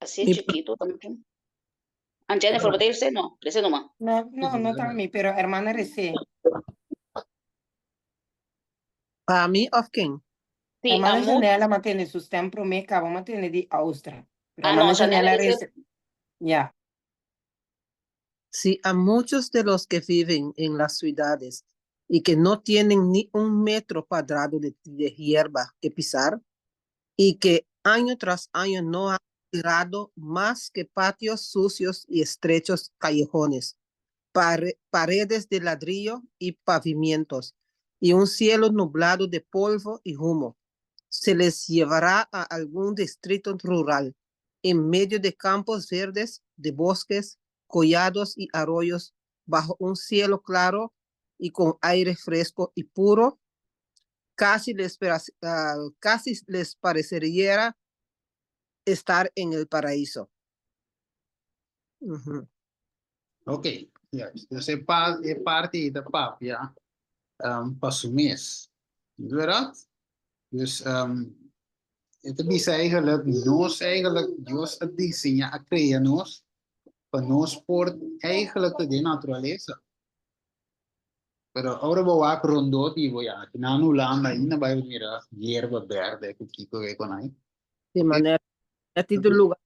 Así chiquito también. Ah, Jennifer, ¿puede irse? No, rece nomás. No, no, no ta mi, pero hermana rece. Pa mi of ken? Sí, Hermana amo. Janela mantene su stem promé kaba mantene di Austra. Pero Ah, no, hermana Janela Janela rece. rece. Ya. Si a muchos de los que viven en las ciudades y que no tienen ni un metro cuadrado de, de hierba que pisar y que año tras año no han tirado más que patios sucios y estrechos callejones, paredes de ladrillo y pavimientos, y un cielo nublado de polvo y humo. Se les llevará a algún distrito rural, en medio de campos verdes, de bosques, collados y arroyos, bajo un cielo claro y con aire fresco y puro, casi les, casi les parecería estar en el paraíso. Ok, juist. Dus e, pa, e parti ta papia um, pa su mes. Verdad? Dus um, e ta bisa eigenlijk, nos eigenlijk, Dios a diseña, a crea nos, pa nos por eigenlijk ta den naturaleza. Pero ora bo wak rondó di bo ya, aki na Hulanda ainda bai mira yerba berde ku kiko ke kon ai. Di manera e tin tur lugar,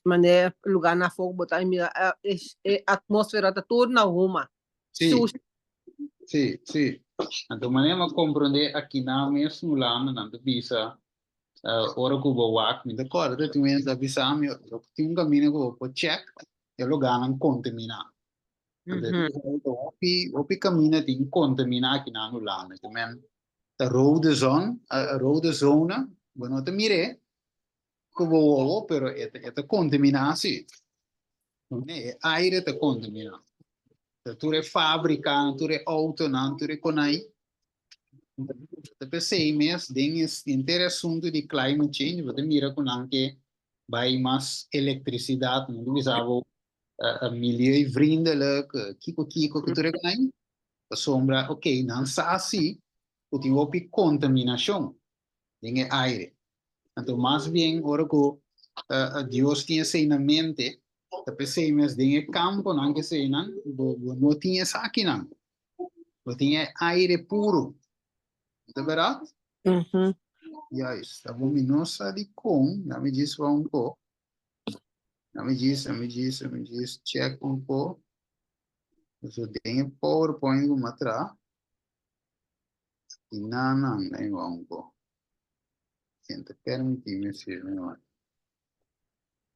manera lugar na afó bo ta mira e atmósfera ta tur na huma. Sí, sí, sí. Anto manera mi a komprondé aki na mes Hulanda nan ta bisa ora ku bo wak, mi ta kòrda ta tin un hende ta bisa mi tin un kaminda ku bo por chèk e lugarnan kontaminá. Hopi, hopi camina tin contamina aki na Hulanda. Te men ta rode zon, rode zone, bo no ta mire ku bo wowo, pero e ta, e ta contamina si. E aire ta contamina. Ta tur e fabrica, tur e autonan, tur e konai. Ta p'esei mes den e henter e asuntu di climate change bo ta mira ku nan ke bai mas elektrisidat, nan ta bisa bo milieuvriendelijk, kiko kiko ku tur e kos ei, pasobra ok nan sa si ku tin hopi kontaminashon den e aire. Anto mas bien ora ku Dios tin esei na mente, ta p'esei mes den e kamponan ku eseinan bo no tin esakinan. Bo tin e aire puru. Ta bèrdat? Juist. Abo mi no sa dikon, na mi djis wou un po. Na mi djis, na mi djis, na mi djis check un po. So den e PowerPoint ku mi a traha, i nan nan na wou un po. Ken ta permití mi sirbi mi wak.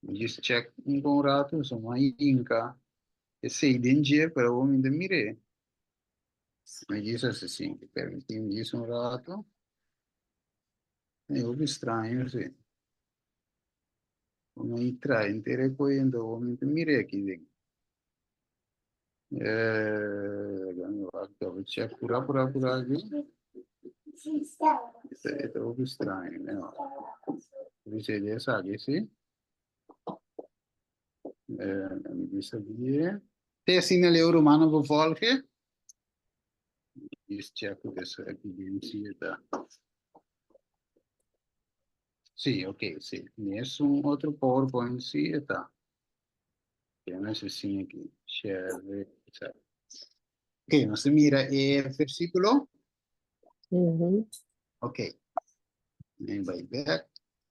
Mi djis check un bon ratu, so mi a hinka esei den dje, pero awor mi ta mir'é. Mi djis hasi sin, permití mi djis un ratu. E hopi straño si. Bo mi a traha henter e koe anto awor mi ta mir'é aki den. Eh, mi wak double check pura pura pura aki. Esta esta hopi straño, mi wak. Dice de esaki si. Eh, mi bisa bien. Te asina leu romano bevolge. Is check eso aki bien si ta. Sí, ok, sí. Mi es un otro PowerPoint, sí, está. Yo no sé si aquí. Share. Ok, nos ta mira e versículo. Ok. Mi bai back.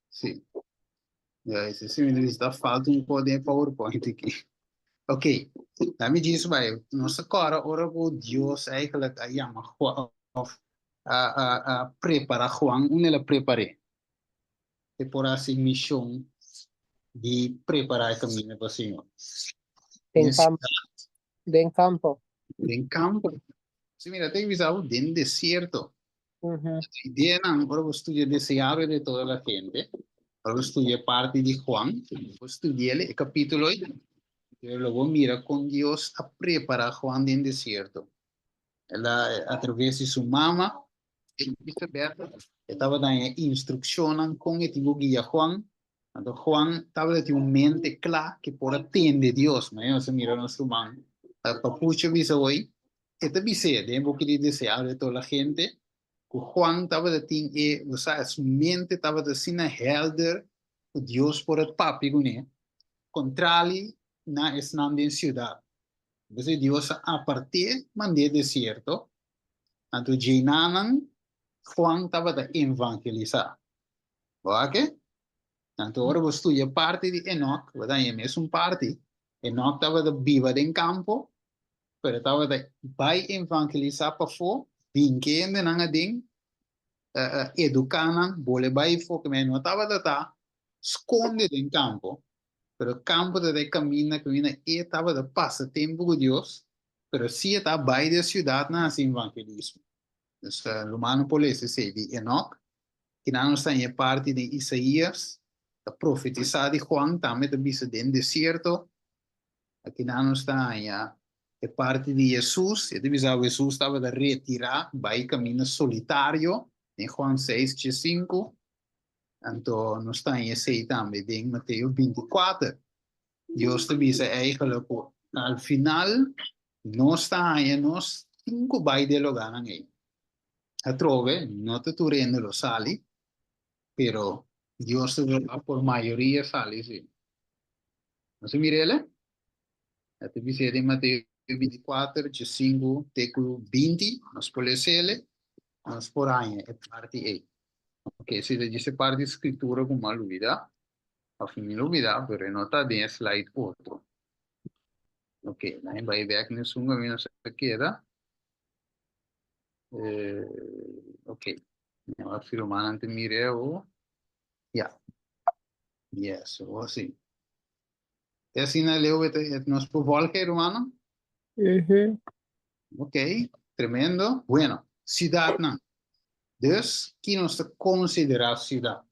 Sí. Ja, ese sí, mi está falta un poco de PowerPoint aquí. Ok, laat me djis bai. Nos ta kòrda ora ku Dios eigenlijk a yama Juan of a, a, a prepara Juan, un el a prepar'é. E por hasi mishon di prepará e kaminda pa Señor. Den Den kampo. siudat. Den kampo. Den kampo. Si mira, te bisa bo den desierto. Ideanan, ora bo studia Deseado de toda la gente, ora bo studia parti di Juan, bo studi'el e capítulo ei, pero lo bo mira con Dios a prepara Juan den desierto. El a, a traves di su mama, Elisabeth, e tabata haña instrukshonnan kon e tin ku guia Juan. Anto Juan tabata tin un mente kla ke por a tende Dios. Ma nos a mira nos ruman Papucho bisa hoy, e ta bis'é den e buki di Deseado de Toda la Gente, ku Juan tabata tin e, bo sa, su mente tabata asina helder ku Dios por a papia kuné, kontrali na esnan den siudat. Entonces Dios a apart'é mand'é desierto, anto djenanan Juan tabata evangelisá. Bo a ke? Anto ora bo studia parti di Enoch, bo ta haña mesun parti. Enoch tabata biba den kampo, pero e tabata bai evangelisá pafó, bin ke hendenan aden, eduká nan, bole bai afó, ke no tabata ta skonde den kampo, Pero kampo ta e kaminda kaminda e tabata pasa tempu ku Dios, pero si e ta bai den siudatnan hasi evangelismo. Dus rumannan por lesa esei di Enok, kinan nos ta haña e parti den Isaías, ta profetisá di Juan, tambe ta bisa den desierto. Akinan nos ta haña e parti di Hesus, e ta bisa ku Hesus tabata retirá bai kaminda solitario den Juan seis diesinku. Anto nos ta haña esei tambe den Mateo 24. Dios ta bisa eigenlijk ku al final nos ta haña nos tin ku bai den lugarnan ei. Atrobe no ta tur hende lo sali, pero Dios ta wak por mayoria sali si. Nos a mira el? E ta bisa den Mateo 24, 15 te ku 20, nos por lesa el, nos por haña e parti ei. Ok, si ta djis e parti di scritura ku mi a lubida, of mi lubida, pero e no ta den e slide otro. Ok, nan e bai bek na esun kaminda nos a keda. Eh, ok, mi a wak si rumannan ta mira e awor. Ya, yes, awor si. Te asina leu e ta nos por volge, rumannan? Ok, tremendo. Bueno, siudatnan. Dus, ki nos ta konsiderá siudat?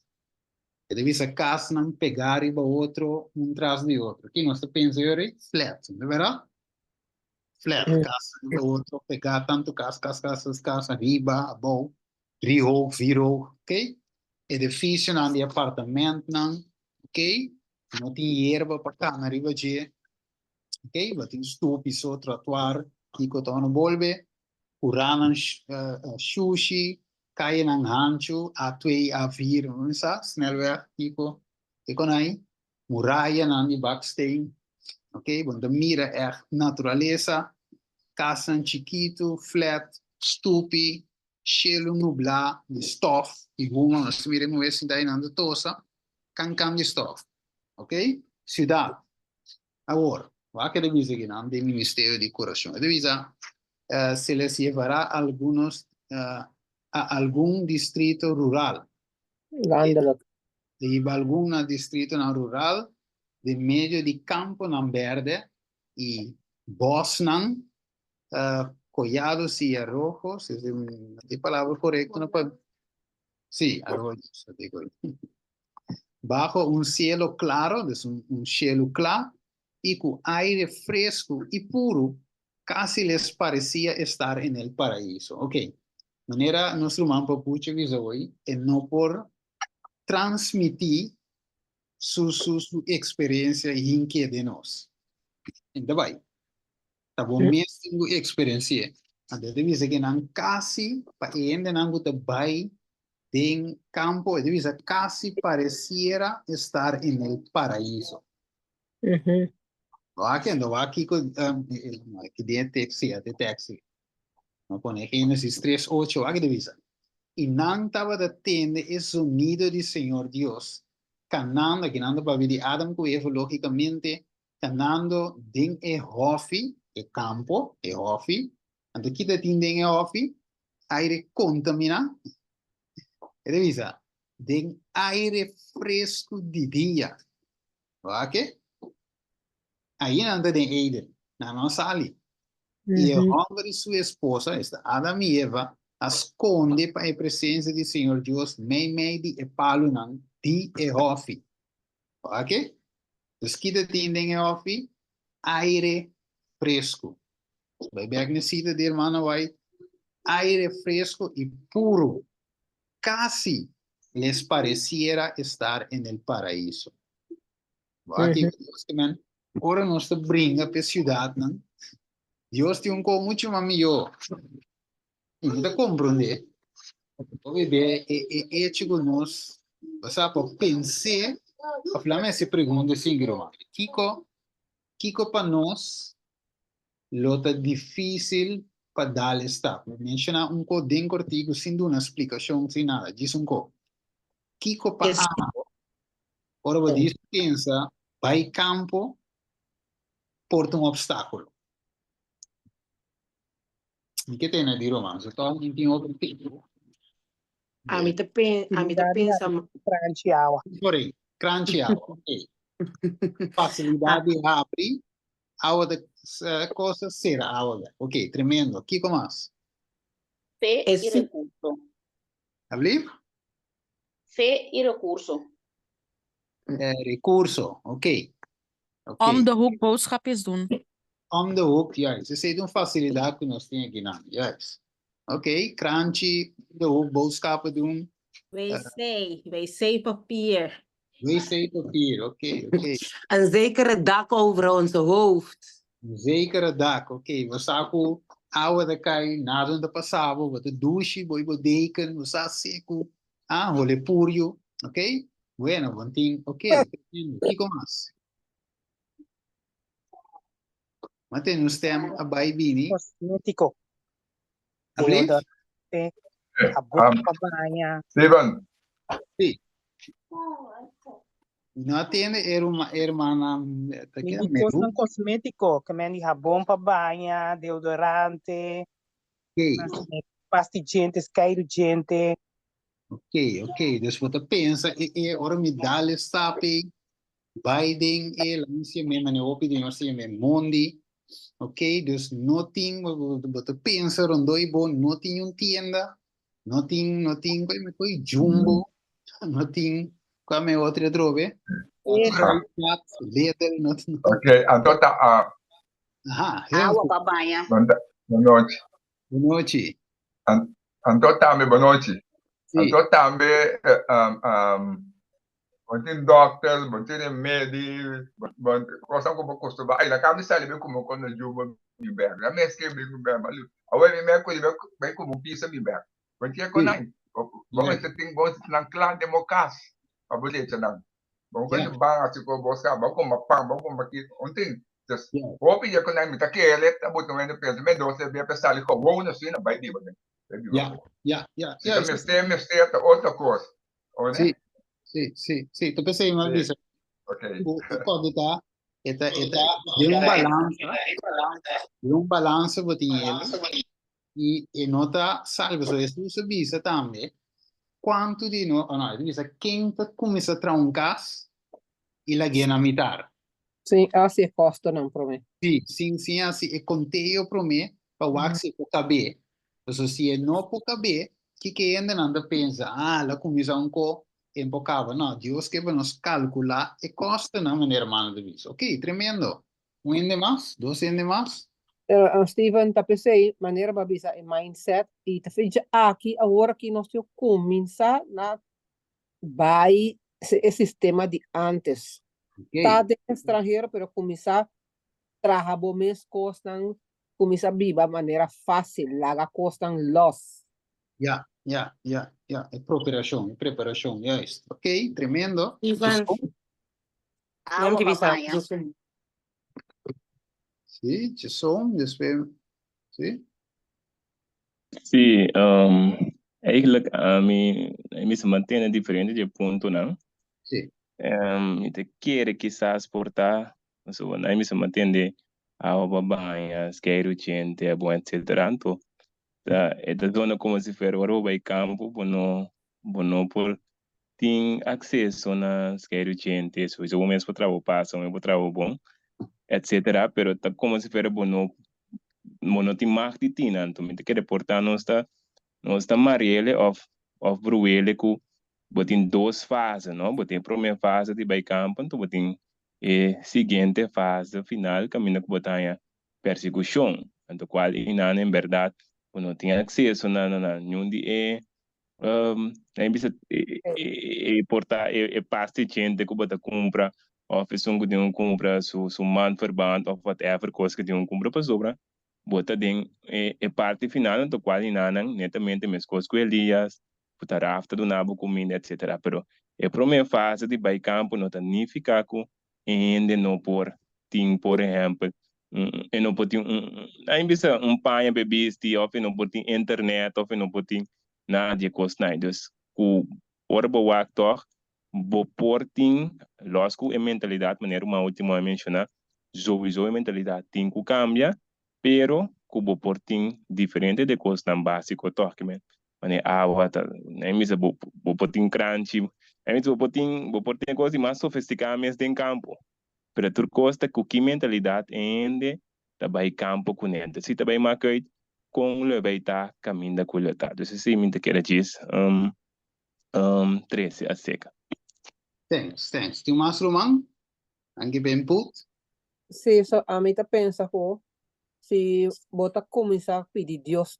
E ta bisa kasnan pegá riba otro, un tras di otro. Ki nos ta pensa yori? Flat, no ta bèrdat? Flat, kas riba otro, pegá, tantu kas, kas, kas, kas, kas, ariba, abou. Driehoog, vierhoog, ok? Edificionan di apartamentnan, ok? No tin yerba pa cana riba dje, ok? Bo tin stupi so, trottoir, kico ta no bolbe, curanan shushi, cayenan hancho, A2, A4, no sa, snelweg, kico, kico nan ai? Murayanan di baksteen, ok? Bo ta mira echt naturalesa, casnan chikitu, flat, stupi, Shelu nublá di stòf i huma, nos ta mira e muhé sintá einan ta tosa, kankan di stòf. Ok? Siudat. Awor, wak e ta bisa kinan den Ministerio di Kurason. E ta bisa, Se les llevará algunos a algun distrito rural. Landelijk. Ta hiba algun na distritonan rural den medio di kamponan bèrdè i bòsnan Collados y arrojos, es e palabra correcto no pa Sí, arroyos, digo. Bajo un cielo claro, dus un, un cielo cla, y cu aire fresco y puro, casi les parecía estar en el paraíso. Ok, manera nos ruman Papucho bisa hoy, e no por transmití su, su, su experiencia hinke den nos. Enta bai. Ta bo mes tin ku eksperensi'é. Anto e ta bisa ku nan kasi, pa e hendenan ku ta bai den kampo, e ta bisa kasi paresiera estar en el paraiso. Wak anto wak kiko, aki den e tekst, si, e tekst si. No pone Génesis tres ocho, wak e ta bisa, I nan tabata tende e zonido di Señor Dios kanando, aki nan ta papia di Adam ku Eva lógikamente, Kanando den e hòfi, e kampo, e hòfi, anto kita tin den e hòfi? Aire kontaminá. E ta bisa, den aire fresku di dia. Wak? Ahi nan ta den Eden, nan no a sali. I e hòmber i su esposa, esta Adam i Eva, a skonde pa e presensia di Señor Dios meimei di e palunan di e hòfi. Wak? Dus kita tin den e hòfi? Aire fresku. Bai bèk na e sita di hermana White. Aire fresku i puru. Kasi les paresiera estar en el paraíso. Wak kiko Dios ke men? Ora nos ta bringa p'e siudatnan, Dios tin un kos muchu mas mihó. I mi ta komprondé, hopi be e e echo ku nos sa por pens'é òf laga mi hasi e pregunta asin ruman, kiko kiko pa nos lo ta difísil pa dal e stap? Mi menshoná un kos den kòrtiku sin duna splikashon, sin nada, djis un kos. Kiko pa abo ora bo djis pensa bai kampo por ta un opstákulo? Mi ke tene di romanse tòg mi tin otro tipo. Ami ta pen, ami ta pensa. Kranchi awa. Sorry, kranchi awa, ok. Facilidad di habri, awa ta cosa sera awa bek. Ok, tremendo. Kiko mas? Fe i rekurso. Alblief? Fe i rekurso. Rekurso, ok. Ok. Om de hoek boodschapjes doen. Om de hoek, juist. Esei ta un facilidad ku nos tin akinan, juist. Ok, kranchi, om de hoek boodschappen doen. WC, wc-papier. Wc-papier, ok, ok. Een zekere dak over onze hoofd. Un zekere dak, ok. Bo sa ku awa ta kai, nada no ta pasa bo, bo ta dushi, bo i bo deken, bo sa seku, ah, hole purio, ok. Bueno, bo tin, ok, kiko mas? Ma tene un stem a bai bini. Kosmétiko. Alblief? Deodorante, habon pa baña. Steven. Sí. No a tende e hermana ta Mi keda di Meru. kosnan kosmétiko, ke men di habon pa baña, deodorante, Ok. pasta di djente, skeiru djente. Ok, ok. Dus bo ta pensa e e ora mi dal e stap ei, bai den e laat mi siña mane hopi di nos siña mondi. Ok, dus no tin, bo ta pensa rondó i bo no tin un tienda, no tin, no tin, kua mi Jumbo, no tin, kua mi otro atrobe? Kruidvat, Lidl, no tin. Ok, anto ta a. Aha, Awa pa baña. Bon nochi. Bon nochi. Anto tambe bon nochi. Anto tambe bo tin dokter, bo tin remedi, bo kosnan ku bo kustumbrá. Ay, laga mi sali bai kume kon na Jumbo mi bek. La mi eskribí bai kume bek. Awor mi mei kuri bai kume un pizza mi bek. Bo tin kon nan. Bo mester tin bo mester nan kla den bo kas pa bo lecha nan. Bo no mester ban hasi ku bo sa, bo kumpra pan, bo kumpra ki, un tin. Dus hopi di e kon nan mi ta kere ta buta un hende pensa mi dos tres bia pa e sali gewoon asina bai biba den. Bai biba Ja, afó. ja, ja. Si ta mester, mester ta otro kos. O ne? Sí, sí, sí, sí. Ta p'esei mi a Sí. bisa. Ok. Ku e kòrda ta, e ta, e ta den un balansa, den un balansa bo tin el i e no ta salba. So Hesus a bisa tambe, kuantu di no, oh no, e ta bisa ken ta kuminsá traha un kas i lag'é na mitar. Sin hasi e kostonan promé. Sí, sin sin hasi e konteo promé pa wak si e por kab'é. Pasobra si e no por kab'é, kiko e hendenan ta pensa? Ah, el a kuminsá un ko, e por kaba. No, Dios ke pa nos kalkulá e kostonan, manera hermano ta bisa. Oké, tremendo. Un hende mas? Dos hende mas? Pero Steven, ta p'esei, manera bo a bisa e mindset, i ta fecha aki, awor aki nos tin kuminsá na bai e sistema di antes. Ta den extranhero pero cuminsa traha bo mes cosnan, cuminsa biba manera facil, laga cosnan los. Ya, ya, ya, ya, e preparacion, e preparacion, juist. Ok, tremendo. Ivan, Awa pa baña. Sí, Jason, despues, sí. Sí, eigenlijk ami mi sa mantene diferente di e puntonan. Sí. Mi ta kere kisas por ta, pasobra nan mi sa mantende awa pa baña, skeiru chente, abon etcetera. Anto ta e ta zona como si fuera ora bo bai campo bo no bo no por tin acceso na skeiru chente, sowieso bo mes por traha bo pasa, bo mes por traha bo bon etcetera, pero ta como si fuera bo no bo no tin mag di tin anto mi ta kere por ta nos ta nos ta mariele of of bruele ku bo tin dos fase no bo tin e prome fase di bai kampo anto bo tin e siguiente fase final kaminda ku bo ta haña persekushon anto kual einan en bèrdat bo no tin akseso na na niun di e Nan bisa e por ta e pasta di djente ku bo ta kumpra òf esun ku tin ku kumpra su su maandverband òf whatever kos ku tin ku kumpra pasobra bo ta den e parti final anto kual di nan netamente meskos ku Elias ku ta raf ta duna bo kuminda etcetera pero e prome fase di bai kampo no ta nifiká ku e hende no por tin por ehèmpel e no por tin un nan bisa un paña pa e bisti òf e no por tin internet òf e no por tin nada di e kosnan. Dus ku ora bo wak tòg bo por tin lòs ku e mentalidat manera ku último a menshoná souiso e mentalidat tin ku kambia pero ku bo por tin diferente di e kosnan básiko tòg ke men manera awa ta nan bisa bo bo por tin kranchi nan bisa bo por tin bo por tin e kos di mas sofistiká mes den kampo pero tur kos ta ku ki mentalidat e hende ta bai kampo kuné anto si ta bai mak uit kon lo e bai ta kaminda ku lo ta dus esei mi ta kere djis trese aserka. Thanks, thanks. Tin mas ruman? Nan ke input? Sí, so ami ta pensa ku si bo ta kuminsá pidi Dios,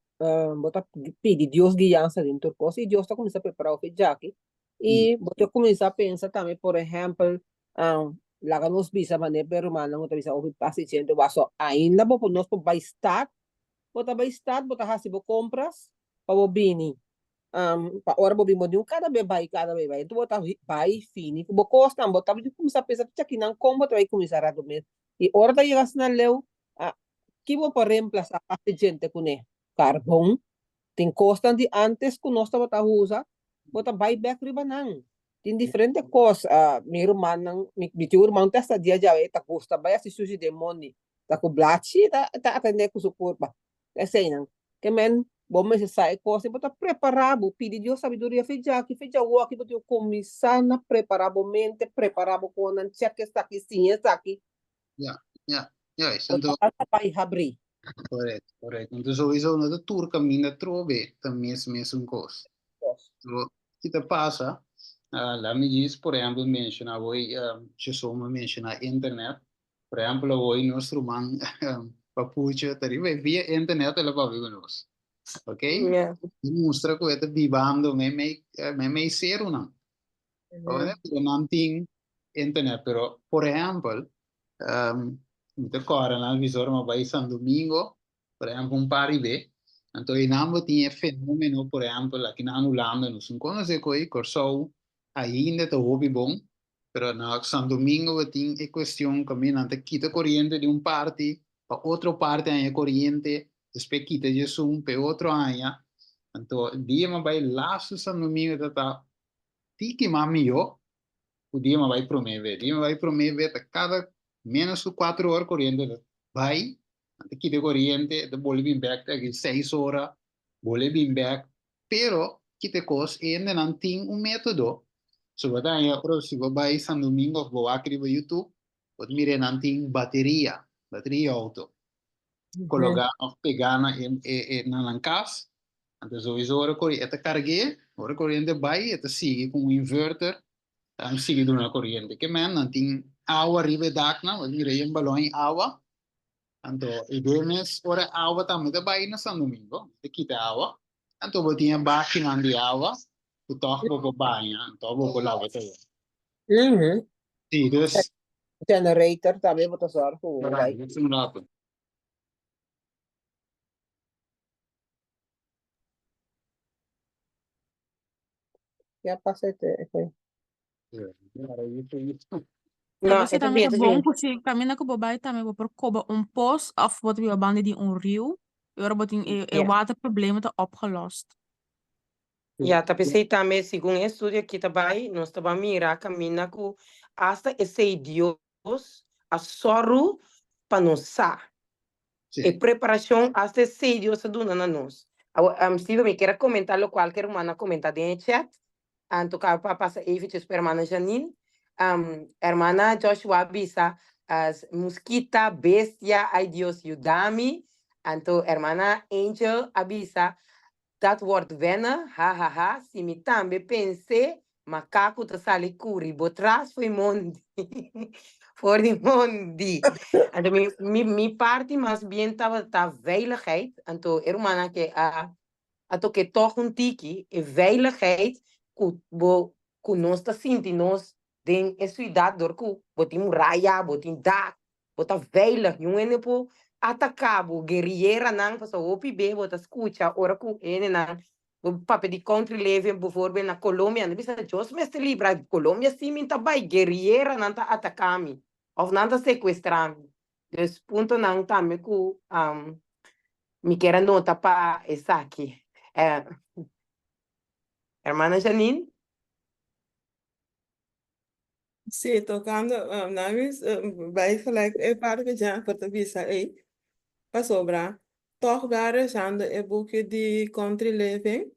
bo ta pidi Dios guiansa den tur kos i Dios ta kuminsá prepará bo djaki i bo ta kuminsá pensa tambe por ehèmpel laga nos bisa manera ku e rumannan ku ta bisa hopi pas di djente waso ainda bo por nos por bai stad, bo ta bai stad bo ta hasi bo kompras pa bo bini pa ora bo bin bo tin ku kada be bai kada be bai enton bo ta bai fini ku bo kosnan bo ta kuminsá pensa kinan kon bo ta bai kuminsá rato mes i ora ta yega asina leu ki bo por remplasá pas di djente kuné? Karbon tin kosnan di antes ku nos tabata usa bo ta bai bek riba nan tin diferente kos mi rumannan mi tin un ruman te hasta dia djawe e ta gusta bai hasi sushi den mondi ta ku blachi ta atendé ku su kurpa Eseinan. Ke men, bo mester sa e kos i bo ta prepará bo. Pidi Dios sabiduria fe djaki, fe djawoki, bo tin ku kuminsá na prepará bo mente, prepará bo konan, chèk esaki, siña esaki. Ya, ya, juist. Bo Anto. ta ta bai habrí. Correcto, correcto. Anto sowieso no ta tur kaminda trobe ta mes mesun kos. So, ki ta pasa, laat mi djis por ehempel menshoná awor, Jason a menshoná internet. Por ehempel awor nos ruman Papucho ta riba e via internet el a papia ku nos. Ok? E mustra ku e ta bibando meimei meimei serunan. Pero nan tin internet. Pero, por ehèmpel, mi ta kòrda nan visor mi a bai San Domingo, por ehèmpel un par di be, anto einan bo tin e fenómeno, por ehèmpel, aki na Hulanda nos no konosé koe, Kòrsou ainda ta hopi bon, pero na San Domingo bo tin e kuestion kaminda nan ta kita koriente di un parti pa otro parti haña koriente, despues kita djesun pa e otro haña, anto dia mi a bai lastu San Domingo ta ta tiki mas mihó ku dia mi a bai promé be. Dia mi a bai promé be ta kada ménos ku kuater ora koriente ta bai, nan ta kita e koriente, ta bolbe bin bèk te aki seis ora, bolbe bin bèk. Pero kita e kos, e hendenan tin un método. So bo ta haña ora si bo bai San Domingo òf bo wak riba YouTube, bo ta mira nan tin bateria, bateria outo, kologá òf pegá na e e na nan kas. Anto souiso ora kori e ta karg'é, ora koriente bai e ta sigui ku un inverter ta sigui duna koriente. Ke men nan tin awa riba e daknan, bo ta mira yen balòn di awa. Anto e den mes ora awa tambe ta bai na San Domingo, ta kita awa. Anto bo tin e bakinan di awa ku tòg bo por baña, anto bo por laba todo. Sí, dus. Generator tambe bo ta sòrg ku bo bai. Un rato. Ya pasa este. No, Tambe e ta tambe bien, ta ta bon bien. ku si kaminda ku bo bai tambe bo por koba un pos òf bo ta biba banda di un riu i ora bo tin e e Ja. waterprobleem ta opgelost. Ja, ta p'esei tambe segun e estudio aki ta bai, nos ta ban mira kaminda ku asta esei Dios a sòru pa nos sa. E preparashon asta esei Dios a duna na nos. Awor, Steven, mi kier a komentá lokual ku e ruman a komentá den e chat. Anto kaba pa pasa eventjes pa hermana Janine. Hermana Joshua a bisa, Muskita, bestia, ay Dios yuda mi. Anto hermana Angel a bisa, Dat wordt wennen, ha ha ha, si mi tambe pens'é, makaku ta sali kuri bo tras fo'i mondi, for di mondi. Anto mi, mi, mi parti mas bien tabata veiligheid, anto e rumannan ke a, a tok'é tòg un tiki, e veiligheid ku bo, ku nos ta sinti nos den e siudat dor ku bo tin muraya, bo tin dak, bo ta veilig, niun hende por ataká bo, guerrilleranan, pasobra hopi be bo ta skucha ora ku hendenan bo papia di country living bijvoorbeeld na Colombia, nan ta bisa Dios mester libra, Colombia si mi ta bai, guerrilleranan ta ataká mi òf nan ta sekuestrá mi. Dus puntonan tambe ku mi kier a nota pa esaki. Hermana Janine? Sí, tocando, nou is bij gelijk e parte que Jennifer ta bisa ei, pasobra toch wel rezando e boekje di Country Living,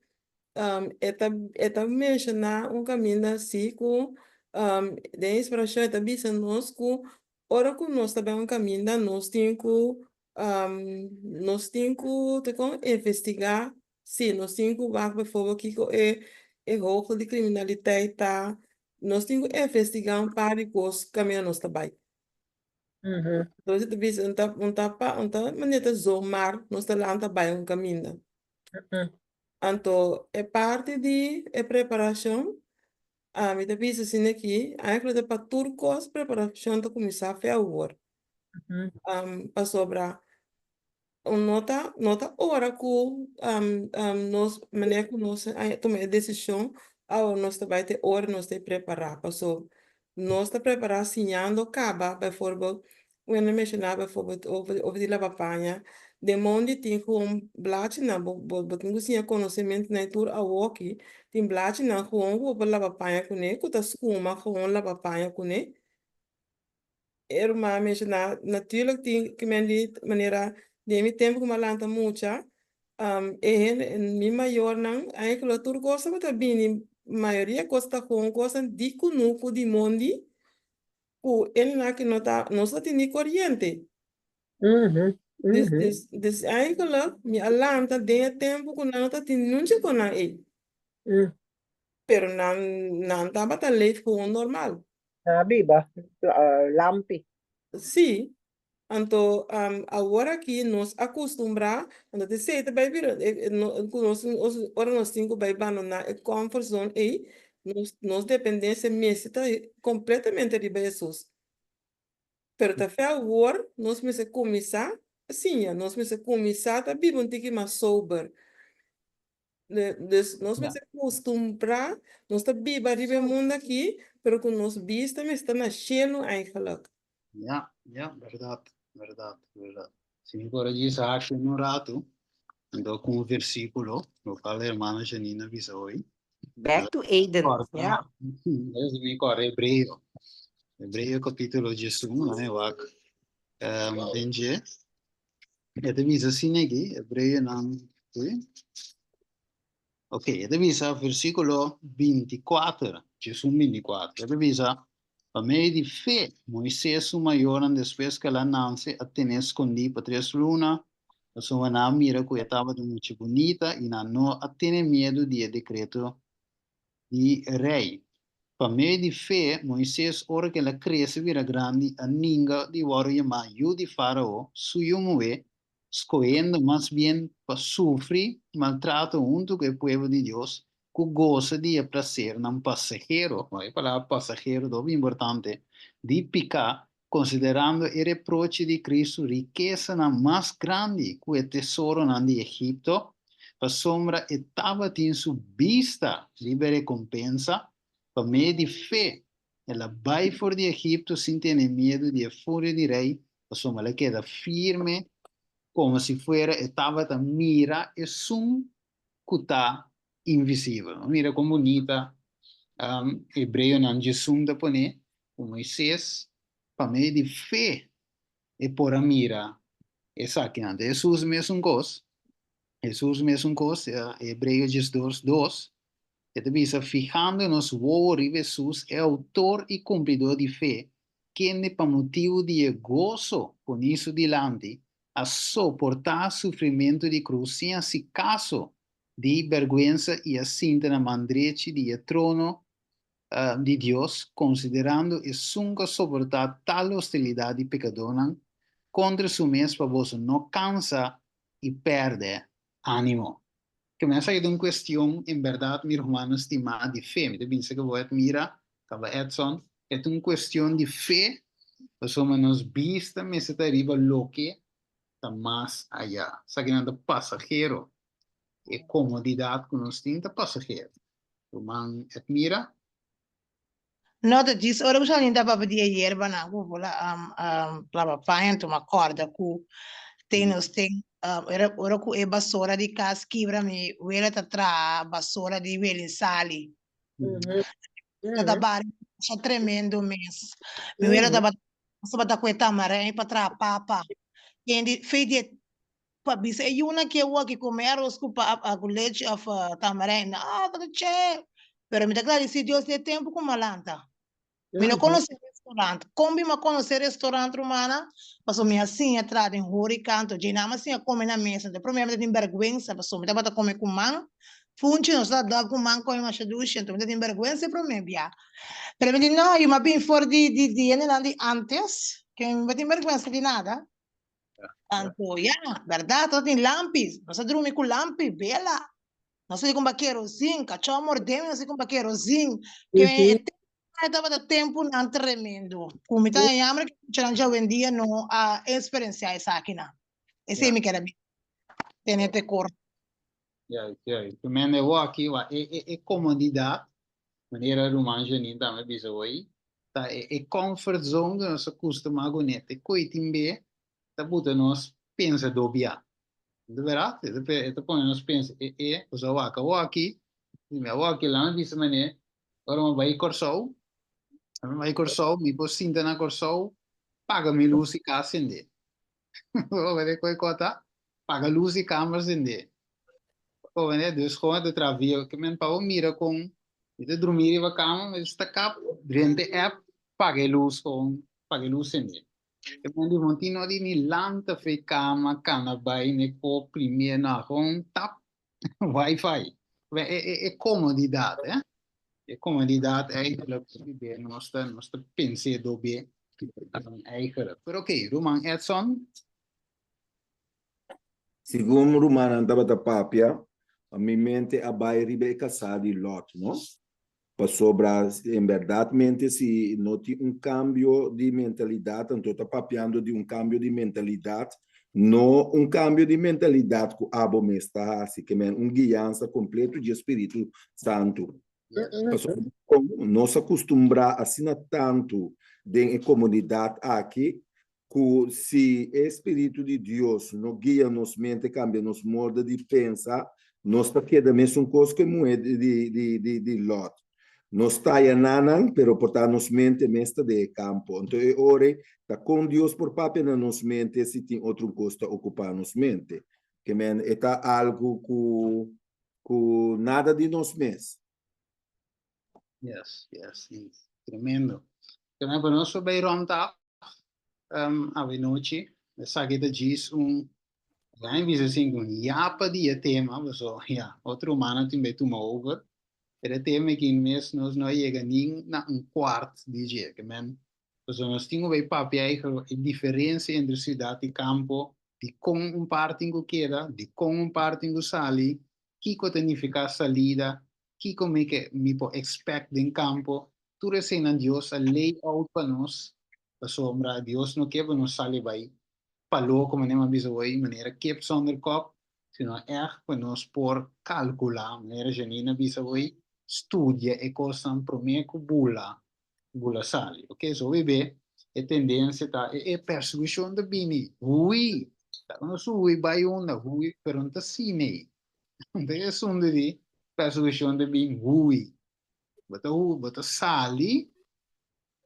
e ta e ta menciona un caminda si cu den inspiracion e ta bisa nos cu ora cu nos ta bay un caminda nos tin cu nos tin cu te con investiga Sí, nos tin ku wak bijvoorbeeld kiko e e hoogte di kriminaliteit ta. Nos tin ku investigá un par di kos kaminda nos ta bai. Entonces ta bisa un ta un ta pa un ta manera ta zomaar nos ta lanta bai un kaminda. Anto e parti di e preparashon ami ta bisa asina aki eigenlijk ta pa tur kos preparashon ta kuminsá fe awor. Pasobra Un no ta no ta ora ku nos manera ku nos a tuma e desishon awor nos ta bai te ora nos ta prepará paso nos ta prepará siñando kaba bijvoorbeeld un hende menshoná bijvoorbeeld over over di laba paña den mondi tin gewoon blachinan bo bo bo tin ku siña konosementu na e tur awoki tin blachinan gewoon ku bo por laba paña kuné ku ta skuma gewoon laba paña kuné. E ruman a menshoná, Natuurlijk tin ki men di manera den mi tempu ku mi a lanta mucha, e hende, mi mayornan, eigenlijk tur kos tabata bini, mayoria kos ta kon kosnan di kunuku di mondi ku e nan aki no ta, nos no tin ni koriente. Dus, dus, dus eigenlijk mi a lanta den e tempu ku nan no ta tin nuncha kon nan ei. Pero nan, nan tabata leef gewoon normal. Na biba, lampi. Sí. Anto awor aki nos a kustumbrá, anto ta esei ta bai bira ku nos ora nos tin ku bai bandoná e comfort zone ei, nos nos dependensia mester ta kompletamente riba Hesus. Pero ta fe awor nos mester kuminsá siña, nos mester kuminsá ta biba un tiki mas sober. Dus nos mester kustumbrá, nos ta biba riba e mundu aki, pero ku nos bista mester ta na shelu eigenlijk. Ja, ja, bèrdat, bèrdat, bèrdat. Si mi por a djis hak den un ratu, anto ku un versíkulo, lokual hermana Janine a bisa hoy. Back to Eden, ja. Es mi kòrda Hebreo. Hebreo kapítulo 11, nan e wak den dje. E ta bisa asina aki, Hebreonan, sí. Ok, e ta bisa versíkulo 24, 11 24. E ta bisa, Pa medio di fe, Moisés su mayornan despues ku el a nanse a ten'é skondí pa tres luna, pasobra nan a mira ku e tabata mucha bunita i nan no a tene miedu di e dekreto di rei. Pa medio di fe, Moises, ora ku el a krese bira grandi, a ninga di wòrdu yamá yu di Fárao, su yu muhé, skohendo mas bien pa sufri maltrato huntu ku e pueblo di Dios, ku gosa di e plasernan pasahero, e palabra pasahero ta hopi importante, di piká, konsiderando e reproche di Kristu rikesanan mas grandi ku e tesoronan di Egipto, pasobra e tabatin su bista riba e rekompensa, pa medio di fe el a bai for di Egipto sin tene miedu di e furia di rei, pasobra el a keda firme komo si fuera e tabata mira esun ku ta invisibel. Mira kon bunita Hebreonan djesun ta pone ku Moises pa medio di fe e por a mira esakinan. Ta Hesus mesun kos, Hesus mesun kos, Hebreo 12, 2, e ta bisa, Fihando nos wowo riba Hesus, e outor i kumplidó di fe, kende pa motibu di e goso poní su dilanti, a soportá sufrimentu di krus sin hasi kaso di bèrgwensa i a sinta na man drechi di e trono di Dios, konsiderando esun ku a soportá tal hostilidat di pekadónan kontra su mes pa boso no kansa i pèrdè ánimo. Ke men esaki ta un kuestion, en bèrdat, mi rumannan stimá, di fe. Mi ta bisa ku bo Edmira, kaba Edson, e ta un kuestion di fe, pasobra nos bista mester ta riba loke ta mas ayá. Esakinan ta pasahero. E komodidat ku nos tin ta pasahero. Ruman Edmira? No ta djis ora ku Shalin ta papia di e yerbanan ku bo la laba paña anto mi a kòrda ku ten nos ten ora ku e basora di kas kibra mi wela ta traha basora di welin sali. Ta ta bari masha tremendo mes. Mi wela tabata tabata ku e tamarijn pa traha papa. Kendi fe di e pa bisa e yunan ke awor ki come aros ku pa ku lechi of tamarijn no ta che pero mi ta gradeci Dios di e tempo ku mi a lanta mi no conoce restaurant kon mi a conoce restaurant rumana pasobra mi a siña traha den horeca anto dje nan mi a siña come na mesa anto e prome mi ta tin berguensa pasobra mi tabata come ku man funchi nos ta dòp ku man come masha dushi anto mi ta tin berguensa e prome bia pero mi di no yu mi a bin for di di di hendenan di antes ke mi no tin berguensa di nada. Anto ya, berdad, nos tin lampi, nos a drumi ku lampi, bela. Nos a di kumba kerozin, kachó a mordé mi, nos a di kumba kerozin. Ke e tempu tabata tempunan tremendo. Ku mi ta yammer ku muchanan djawendia no a eksperensiá esakinan. Esei mi kere bisa. Tene te kor. Ya, ya. Tu mende awor aki, wa, e, e, e komodidat, manera ruman Janine tambe bisa hoy, ta e, e comfort zone ku nos a kustumá kuné, te koe tin be ta buta nos pensa dobia. Ta bèrdat? E ta, e ta pone nos pensa, e, e, pasobra wak awor aki, mi awor aki laga mi bisa manera, ora mi bai Kòrsou, ora mi bai Kòrsou, mi por sinta na Kòrsou, paga mi lus di kas sende. Bo wende koe kota, paga lus di kamber sende. Bo wende, dus gewoon ta traha via, ke men pa bo mira kon mi ta drumi riba kama, mi ta kap drenta e app, paga e lus gewoon, paga e lus sende. Ke men di bo tin no di ni lanta fe kama, kana bai ne ko primi, no, gewoon tap wifi. E, e, e komodidat, eh. E komodidat eigenlijk nos ta, nos ta pens'é dobe. Eigenlijk. Pero oké, Ruman Edson. Segun rumannan tabata papia, mi mente a bai riba e kasá di Lot, no? Pasobra en bèrdatmente si no tin un kambio di mentalidat, anto ta papiando di un kambio di mentalidat, no un kambio di mentalidat ku abo mes ta hasi, ke men un guiansa kompleto dje Spiritu Santu. Pasobra dikon nos a kustumbrá asina tantu den e komunidat aki ku si e Spiritu di Dios no guia nos mente, kambia nos moda di pensa, nos ta keda mesun kos ku e muhé di Lòt. Nos ta yaná nan, pero por ta nos mente mes ta den e kampo. Anto e ora ei, ta kon Dios por papia na nos mente si tin otro kos ta okupá nos mente? Ke men, e ta algu ku ku nada di nos mes. Yes, yes, yes. Tremendo. Tremendo. Pero nos bay rond af awe nochi. Esaki ta djis un Laat bisa sin un yapa di e tema, so ja, otro humano tin bay tuma over. Pero e tema aki mes nos no a yega nin na un kwart di dje. Ke men, so nos tin ku bay papia eigenlijk e diferencia entre ciudad y campo, di kon un par tin ku keda, di kon un par tin ku sali, kiko ta nifiká salida, kiko mi ke mi por expect den kampo, tur eseinan Dios a lay out pa nos, pasobra Dios no ke pa nos sali bai pa loko manera mi a bisa hoy, manera kip zonder kop, sino ègt pa nos por kalkulá, manera Janine a bisa hoy, studia e kosnan promé ku bula bula sali. Ok, so hopi be e tendensia ta e e persekushon ta bini, hui, ta nos hui bai unda, hui, pero no ta asina ei. No ta e asuntu di persekushon ta bin hui. Bo ta hui, bo ta sali,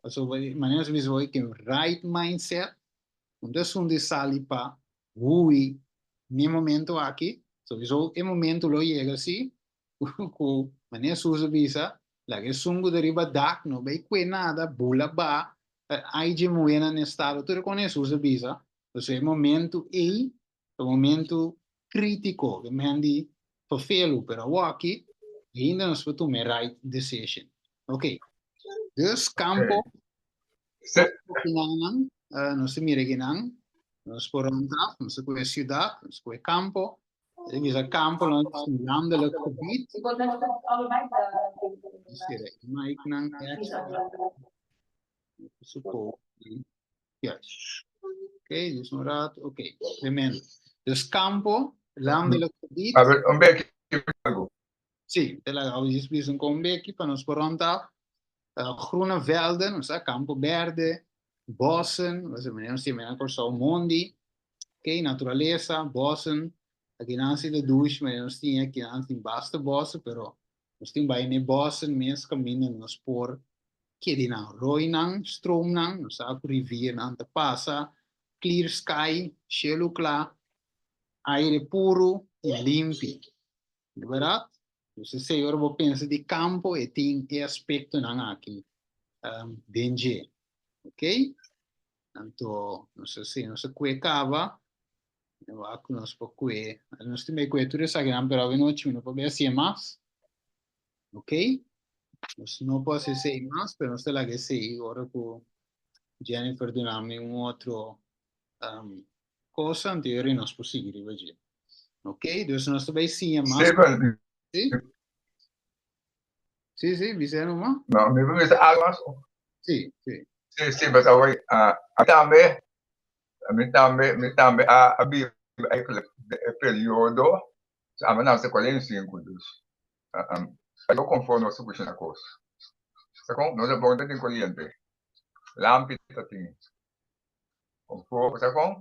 pasobra manera nos a bisa hoy ku right mindset, no ta asuntu di sali pa hui n'e momento aki, sowieso e momento lo yega si ku manera Hesus a bisa, laga esun ku ta riba dak no bai kue nada, bula ba, ai dje muhénan na estado, tur e kon Hesus a bisa. Pasobra e momento ei ta un momento krítiko, ke men di ferfelu, pero awoki ainda nos por tuma e right decision. Ok, dus kampo, opinannan, nos ta mira kinan, nos por rond af, nos ta kue siudat, nos ta kue kampo, E bisa kampo no es un landelijk gebied. Mic nan extra. Supo. Yes. Oké, dus un rato. Oké, tremendo. Dus kampo, landelijk gebied. A ver, un beki algo. Sí, te la gauw just bisa un beki pa nos por rond af. Groene velden, o sea, kampo berde, bossen, o sea, meneer nos tiene Kòrsou mondi. Ok, naturalesa, bossen. Aki nan si ta dushi, ma nos tin aki nan tin basta bossen, pero nos tin bai n'e bossen mes kaminda nos por keda nan roinan, stroomnan, nos sa ku riviernan ta pasa, clear sky, shelu kla, aire puru i limpi. Di bèrdat? Dus esei ora bo pensa di kampo e tin e aspektonan aki den dje. Ok? Anto nos a si nos a kue kaba, mi wak ku nos por kue, nos tin bai kue tur esakinan pero awenochi mi no por bai hasié mas, ok? Nos no por hasi esei mas pero nos ta laga esei ora ku Jennifer duna mi un otro cosa anto yori nos por sigui riba dje, ok? Dus nos ta bai siña mas. Steven. Si? Sí, sí, bisa numa. No, mi por bisa algo mas. Sí, sí. Sí, sí, mas awor, ah, a tambe, mi tambe, mi tambe a, a biba eigenlijk e periodo, so ami nase 45, dus, um, yo conforme nos kushina kos. Sa kon, nos a bon ta tin koriente, lampi ta tin, Konfor, sa kon?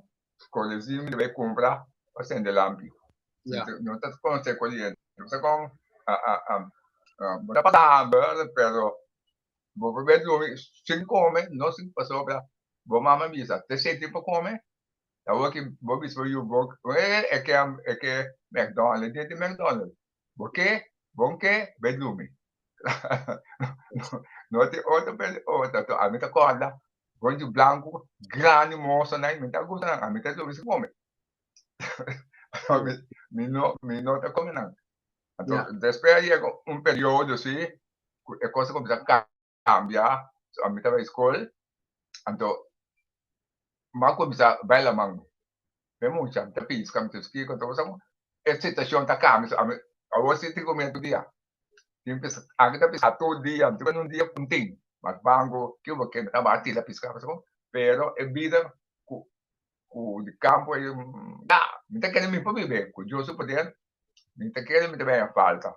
Kolezim di bai kumpra pa sende lampi. Ja. No ta konosé koriente. Sa kon? Bo ta pasa hamber, pero bo por bai drumi sin kome, no sin pasobra bo mama bisa te seti pa kome. Awor ki bo bisa bo yu bo e ke e ke McDonald's, dia di McDonald's. Bo ke, bon ke, bai drumi. No tin otro otro. Ami ta kòrda Gonju blanku, grandi mosonan, mi ta gusta nan, ami ta drumi sin kome. Mi no, mi no ta kome nan. Anto, Ja. despues a yega un periodo si, ku e kos a kuminsá kambia, so ami ta bai skol. Anto m'a kuminsá bai laman mi mucha mi ta piska mi ta kiko anto bo e situashon ta kambia so ami awor si tin kume tur dia tin piska aki ta piska tur dia mi ta un dia ku tin mas banko kiko bo ke mi tabata tira piska pero e bida ku ku di kampo ei ya mi ta kere mi por biba ku Dios su poder mi ta kere mi ta bini falta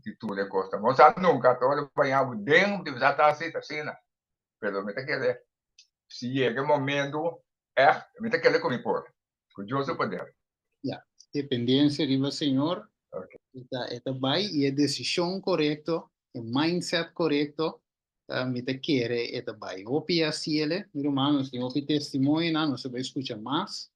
di tur e kosnan bo sa nunka ora bo baña bo den bo ta bisa ta asi ta asina pero mi ta kere si yega e momento echt mi ta kere ku mi por ku Dios su poder. Ya, dependencia riba Señor e ta e ta bai y e decision corecto, e mindset corecto mi ta kere e ta bai. Hopi a haciele, mi ruman, nos tin hopi testimonionan, nos ta bai scucha mas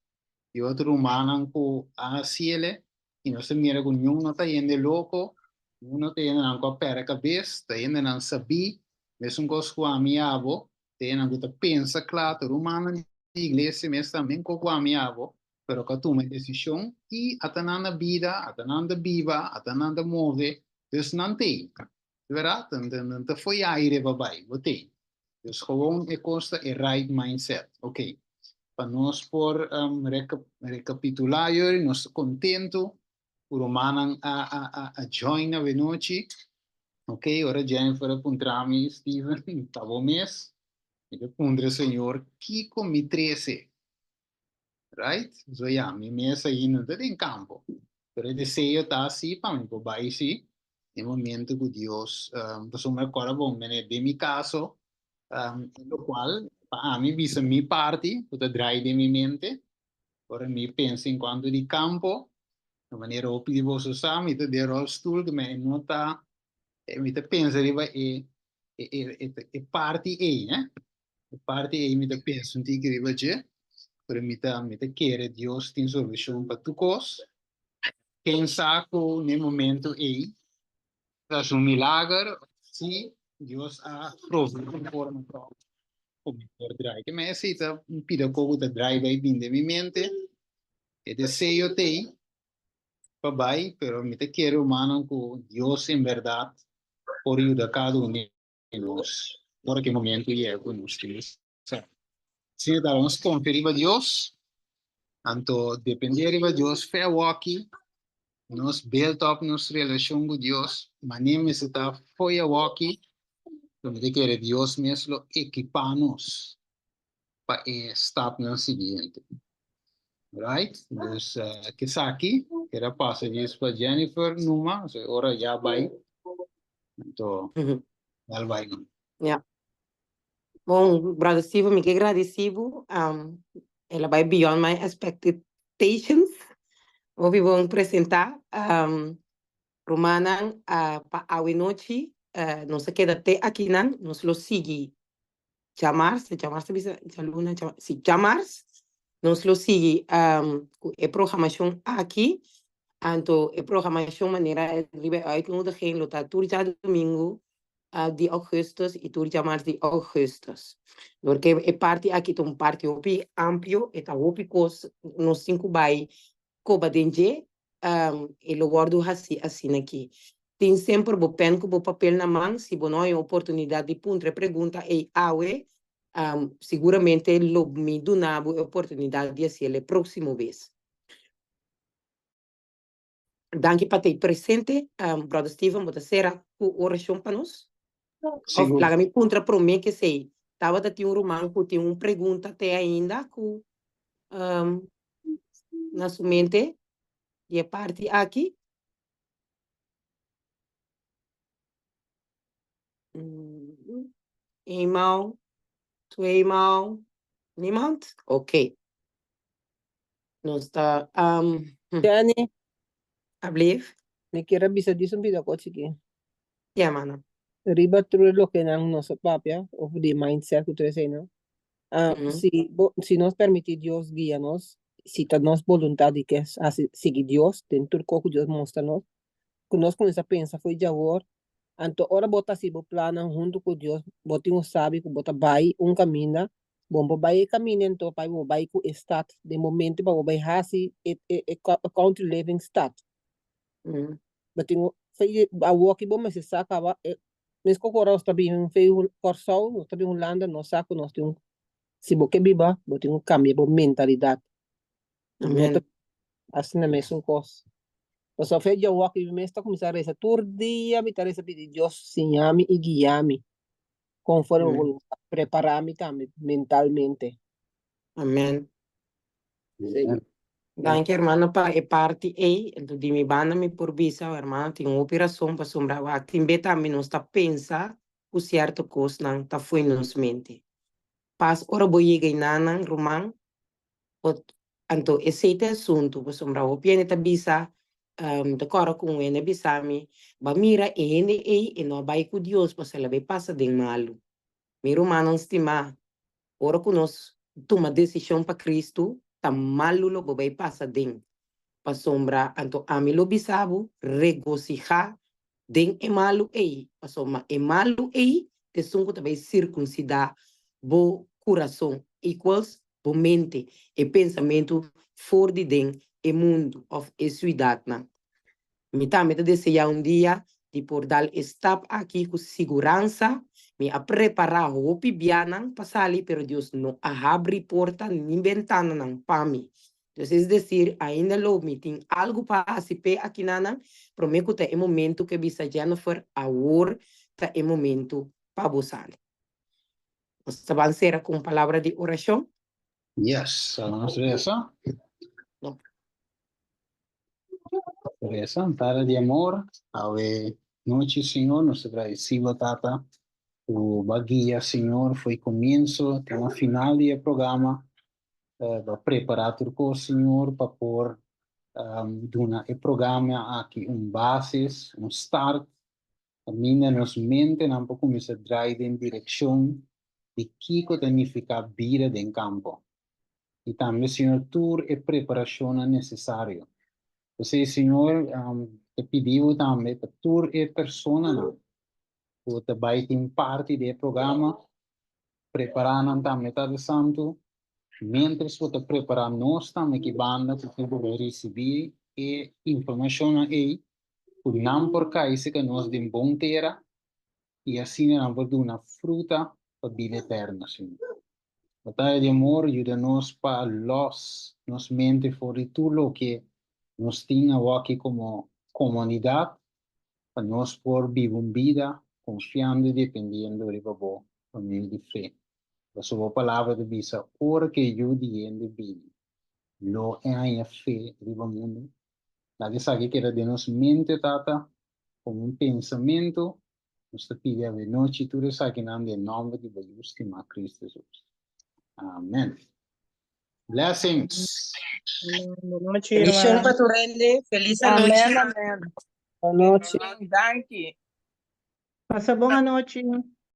di otro rumannan cu a haciele y nos ta mira cu niun no ta hende loco, niun no ta hendenan cu a perde cabes, ta hendenan sabí, mesun cos cu ami y abo, ta hendenan cu ta pensa cla, ta rumannan di iglesia mes tambe cu ami y abo, pero cu a tuma e decision y ata nan na bida, ata nan ta biba, ata nan ta move, dus nan t'ey. Verdad? Nan ta fo'i aire pa bai, bo t'ey. Dus gewoon e cos ta e right mindset. Ok. Pa nos por recapitula yori, nos ta contento cu rumannan a join awenochi. Ok, ora Jennifer a puntra mi, Steven, ta bo mes? Mi ta puntra Señor, kico mi trece? Right? So ya, mi mes ainda no ta den campo. Pero e deseo ta si pa mi por bai si den momento cu Dios, pasobra mi recorda bon, mene, den mi caso, e locual pa ami bisa mi parti cu ta draai den mi mente, ora mi pensa en cuanto di campo, na manera hopi di boso sa, mi ta den rolstoel, cu mi no ta, mi ta pensa riba e, e, e, e parti ey, eh. E parti ei mi ta pensa un tiki riba dje, pero mi ta mi ta kere Dios tin solushon pa tur kos. Ken sa ku n'e momento ei ta hasi un milager si Dios a proveé un forma tòg ku mi por drai. Ke men esei ta un pida kos ku ta drai bai bin den mi mente. E deseo t'ei pa bai, pero mi ta kere rumannan ku Dios en bèrdat por yuda kada un di nos ora ku e momento yega ku nos tin sa. Asina ta nos konfia riba Dios, anto dependé riba Dios fe awoki, nos build up nos relashon ku Dios, manera mester ta fo'i awoki, lo mi ta kere Dios mes lo ekipá nos pa e stapnan siguiente. Right? Dus kesaki keda pasa djis pa Jennifer numa, so e ora ya bai, anto dal bai no. Ja. Bon, Brother Steven, mi ke gradisí bo. Um, el a bai beyond my expectations. Hopi bon presentá. Um, rumannan, uh, pa awe nochi, uh, nos a keda te akinan. Nos lo sigui djamars, djamars ta bisa djaluna, djamars, si djamars nos lo sigui ku e programashon aki, anto e programashon manera riba e uitnodiging lo ta tur djadumingu di augustus i tur djamars di augustus. Dor ke e parti aki ta un parti hopi amplio, e ta hopi kos nos tin ku bai koba den dje, e lo wòrdu hasí asina aki. Tin semper bo pèn ku bo papel na man, si bo no haña oportunidat di puntra e pregunta ei awe, siguramente lo mi duna bo e oportunidat di hasiel e próksimo bes. Danki pa t'ei presente. Bròder Steven, bo ta sera ku orashon pa nos? Òf laga mi puntra promé ku esei, tabata tin un ruman ku tin un pregunta te ainda ku na su mente di e parti aki? Eenmaal, tweemaal, niemand? Oké. Nos ta um, Jenny. Ablief. Mi kier a bisa dis un bida ko chiki. Ja, mano. Riba tur loke nan nos a papia over di mindset ku tur eseinan. Ah, si bo, si nos permití Dios guia nos, si ta nos boluntat di ke hasi sigui Dios den tur kos ku Dios mostra nos, ku nos kuminsá pensa fo'i djawor, anto ora bo ta hasi bo plannan huntu ku Dios, bo tin un sabi ku bo ta bai un kaminda, bon bo bai e kaminda anto pa bo bai ku e stat den bo mente pa bo bai hasi e e e country living stat. Bo tin un fo'i awoki bo mester sa kaba e Meskos ku ora nos ta bin fei Kòrsou, nos ta bin Hulanda, nos sa ku nos tin un. Si bo ke biba, bo tin ku kambia bo mentalidat. No Amen. ta asina mesun kos. Pasobra fe dje wak mi mes ta kuminsá resa tur dia mi ta resa pidi Dios siña mi i guia mi konforme bo Amen. boluntat. Prepará mi tambe mentalmente. Amen. Sí. Danki hermano pa e parti ei. Enton di mi banda mi por bisa, hermano tin hopi rason pasobra wak tin be tambe nos ta pensa ku sierto kosnan ta fo'i nos mente. Pas ora bo yega einanan ruman, bo anto esei ta e asuntu pasobra hopi hende ta bisa, mi ta kòrda ku un hende a bisa mi, Bo a mira e hende ei e no a bai ku Dios pasobra el a bai pasa den malu. Mi rumannan stimá, ora ku nos tuma desishon pa Kristu, ta malu lo bo bai pasa den. Pasobra anto ami lo bisa bo, regosihá den e malu ei, pasobra e malu ei ta esun ku ta bai sirkunsidá bo kurason, equals bo mente, e pensamentu for di den e mundu òf e siudatnan. Mi tambe ta deseá un dia di por dal e stap aki ku siguransa. Mi a prepará hopi bianan pa sali, pero Dios no a habri porta ni bentananan pa mi. Dus es desir, ainda lo mi tin algu pa hasi p'e akinanan, promé ku ta e momentu ku e bisa Jennifer, awor ta e momentu pa bo sali. Nos ta ban sera ku un palabra di orashon. Yes, nos resa. No. Resa, Tata di amor, awe nochi, Señor, nos ta gradeci bo, Tata, ku bo a guia, Señor, fo'i comienso te na final di e programa. Bo a prepara tur cos, Señor, pa por duna e programa aki un basis, un start, caminda nos mentenan por cuminsa draai den direccion di kico ta nifica bida den campo. I tambe, Señor, tur e preparacionnan necesario. P'esei, Señor, ta pidi bo tambe pa tur e personanan cu ta bay tin parti di e programa, prepara nan tambe, Tata Santu, mientras bo ta prepara nos tambe ki banda cu tin cu bay ricibi e informacionnan ey, cu nan por cay cerca nos den bon tera i asina nan por duna fruta pa bida eterno, Señor. Bataya di amor, yuda nos pa los nos mente for di tur loke nos tin awoki komo komunidat, pa nos por biba un bida konfiando i dependiendo riba Bo pa medio di fe. Pasobra Bo Palabra ta bisa, Ora ku e Yu di hende bini, lo e haña fe riba mundu? Laga esaki keda den nos mente, Tata, komo un pensamentu. Nos ta pidi avenochi tur esakinan den nòmber di bo Yu stimá Kristu Hesus. Amen. Blessings. Bonochi, Bendishon ruman. pa tur hende. Felis Amen, anochi. amen. Bonochi. Danki. Pasa bon anochi.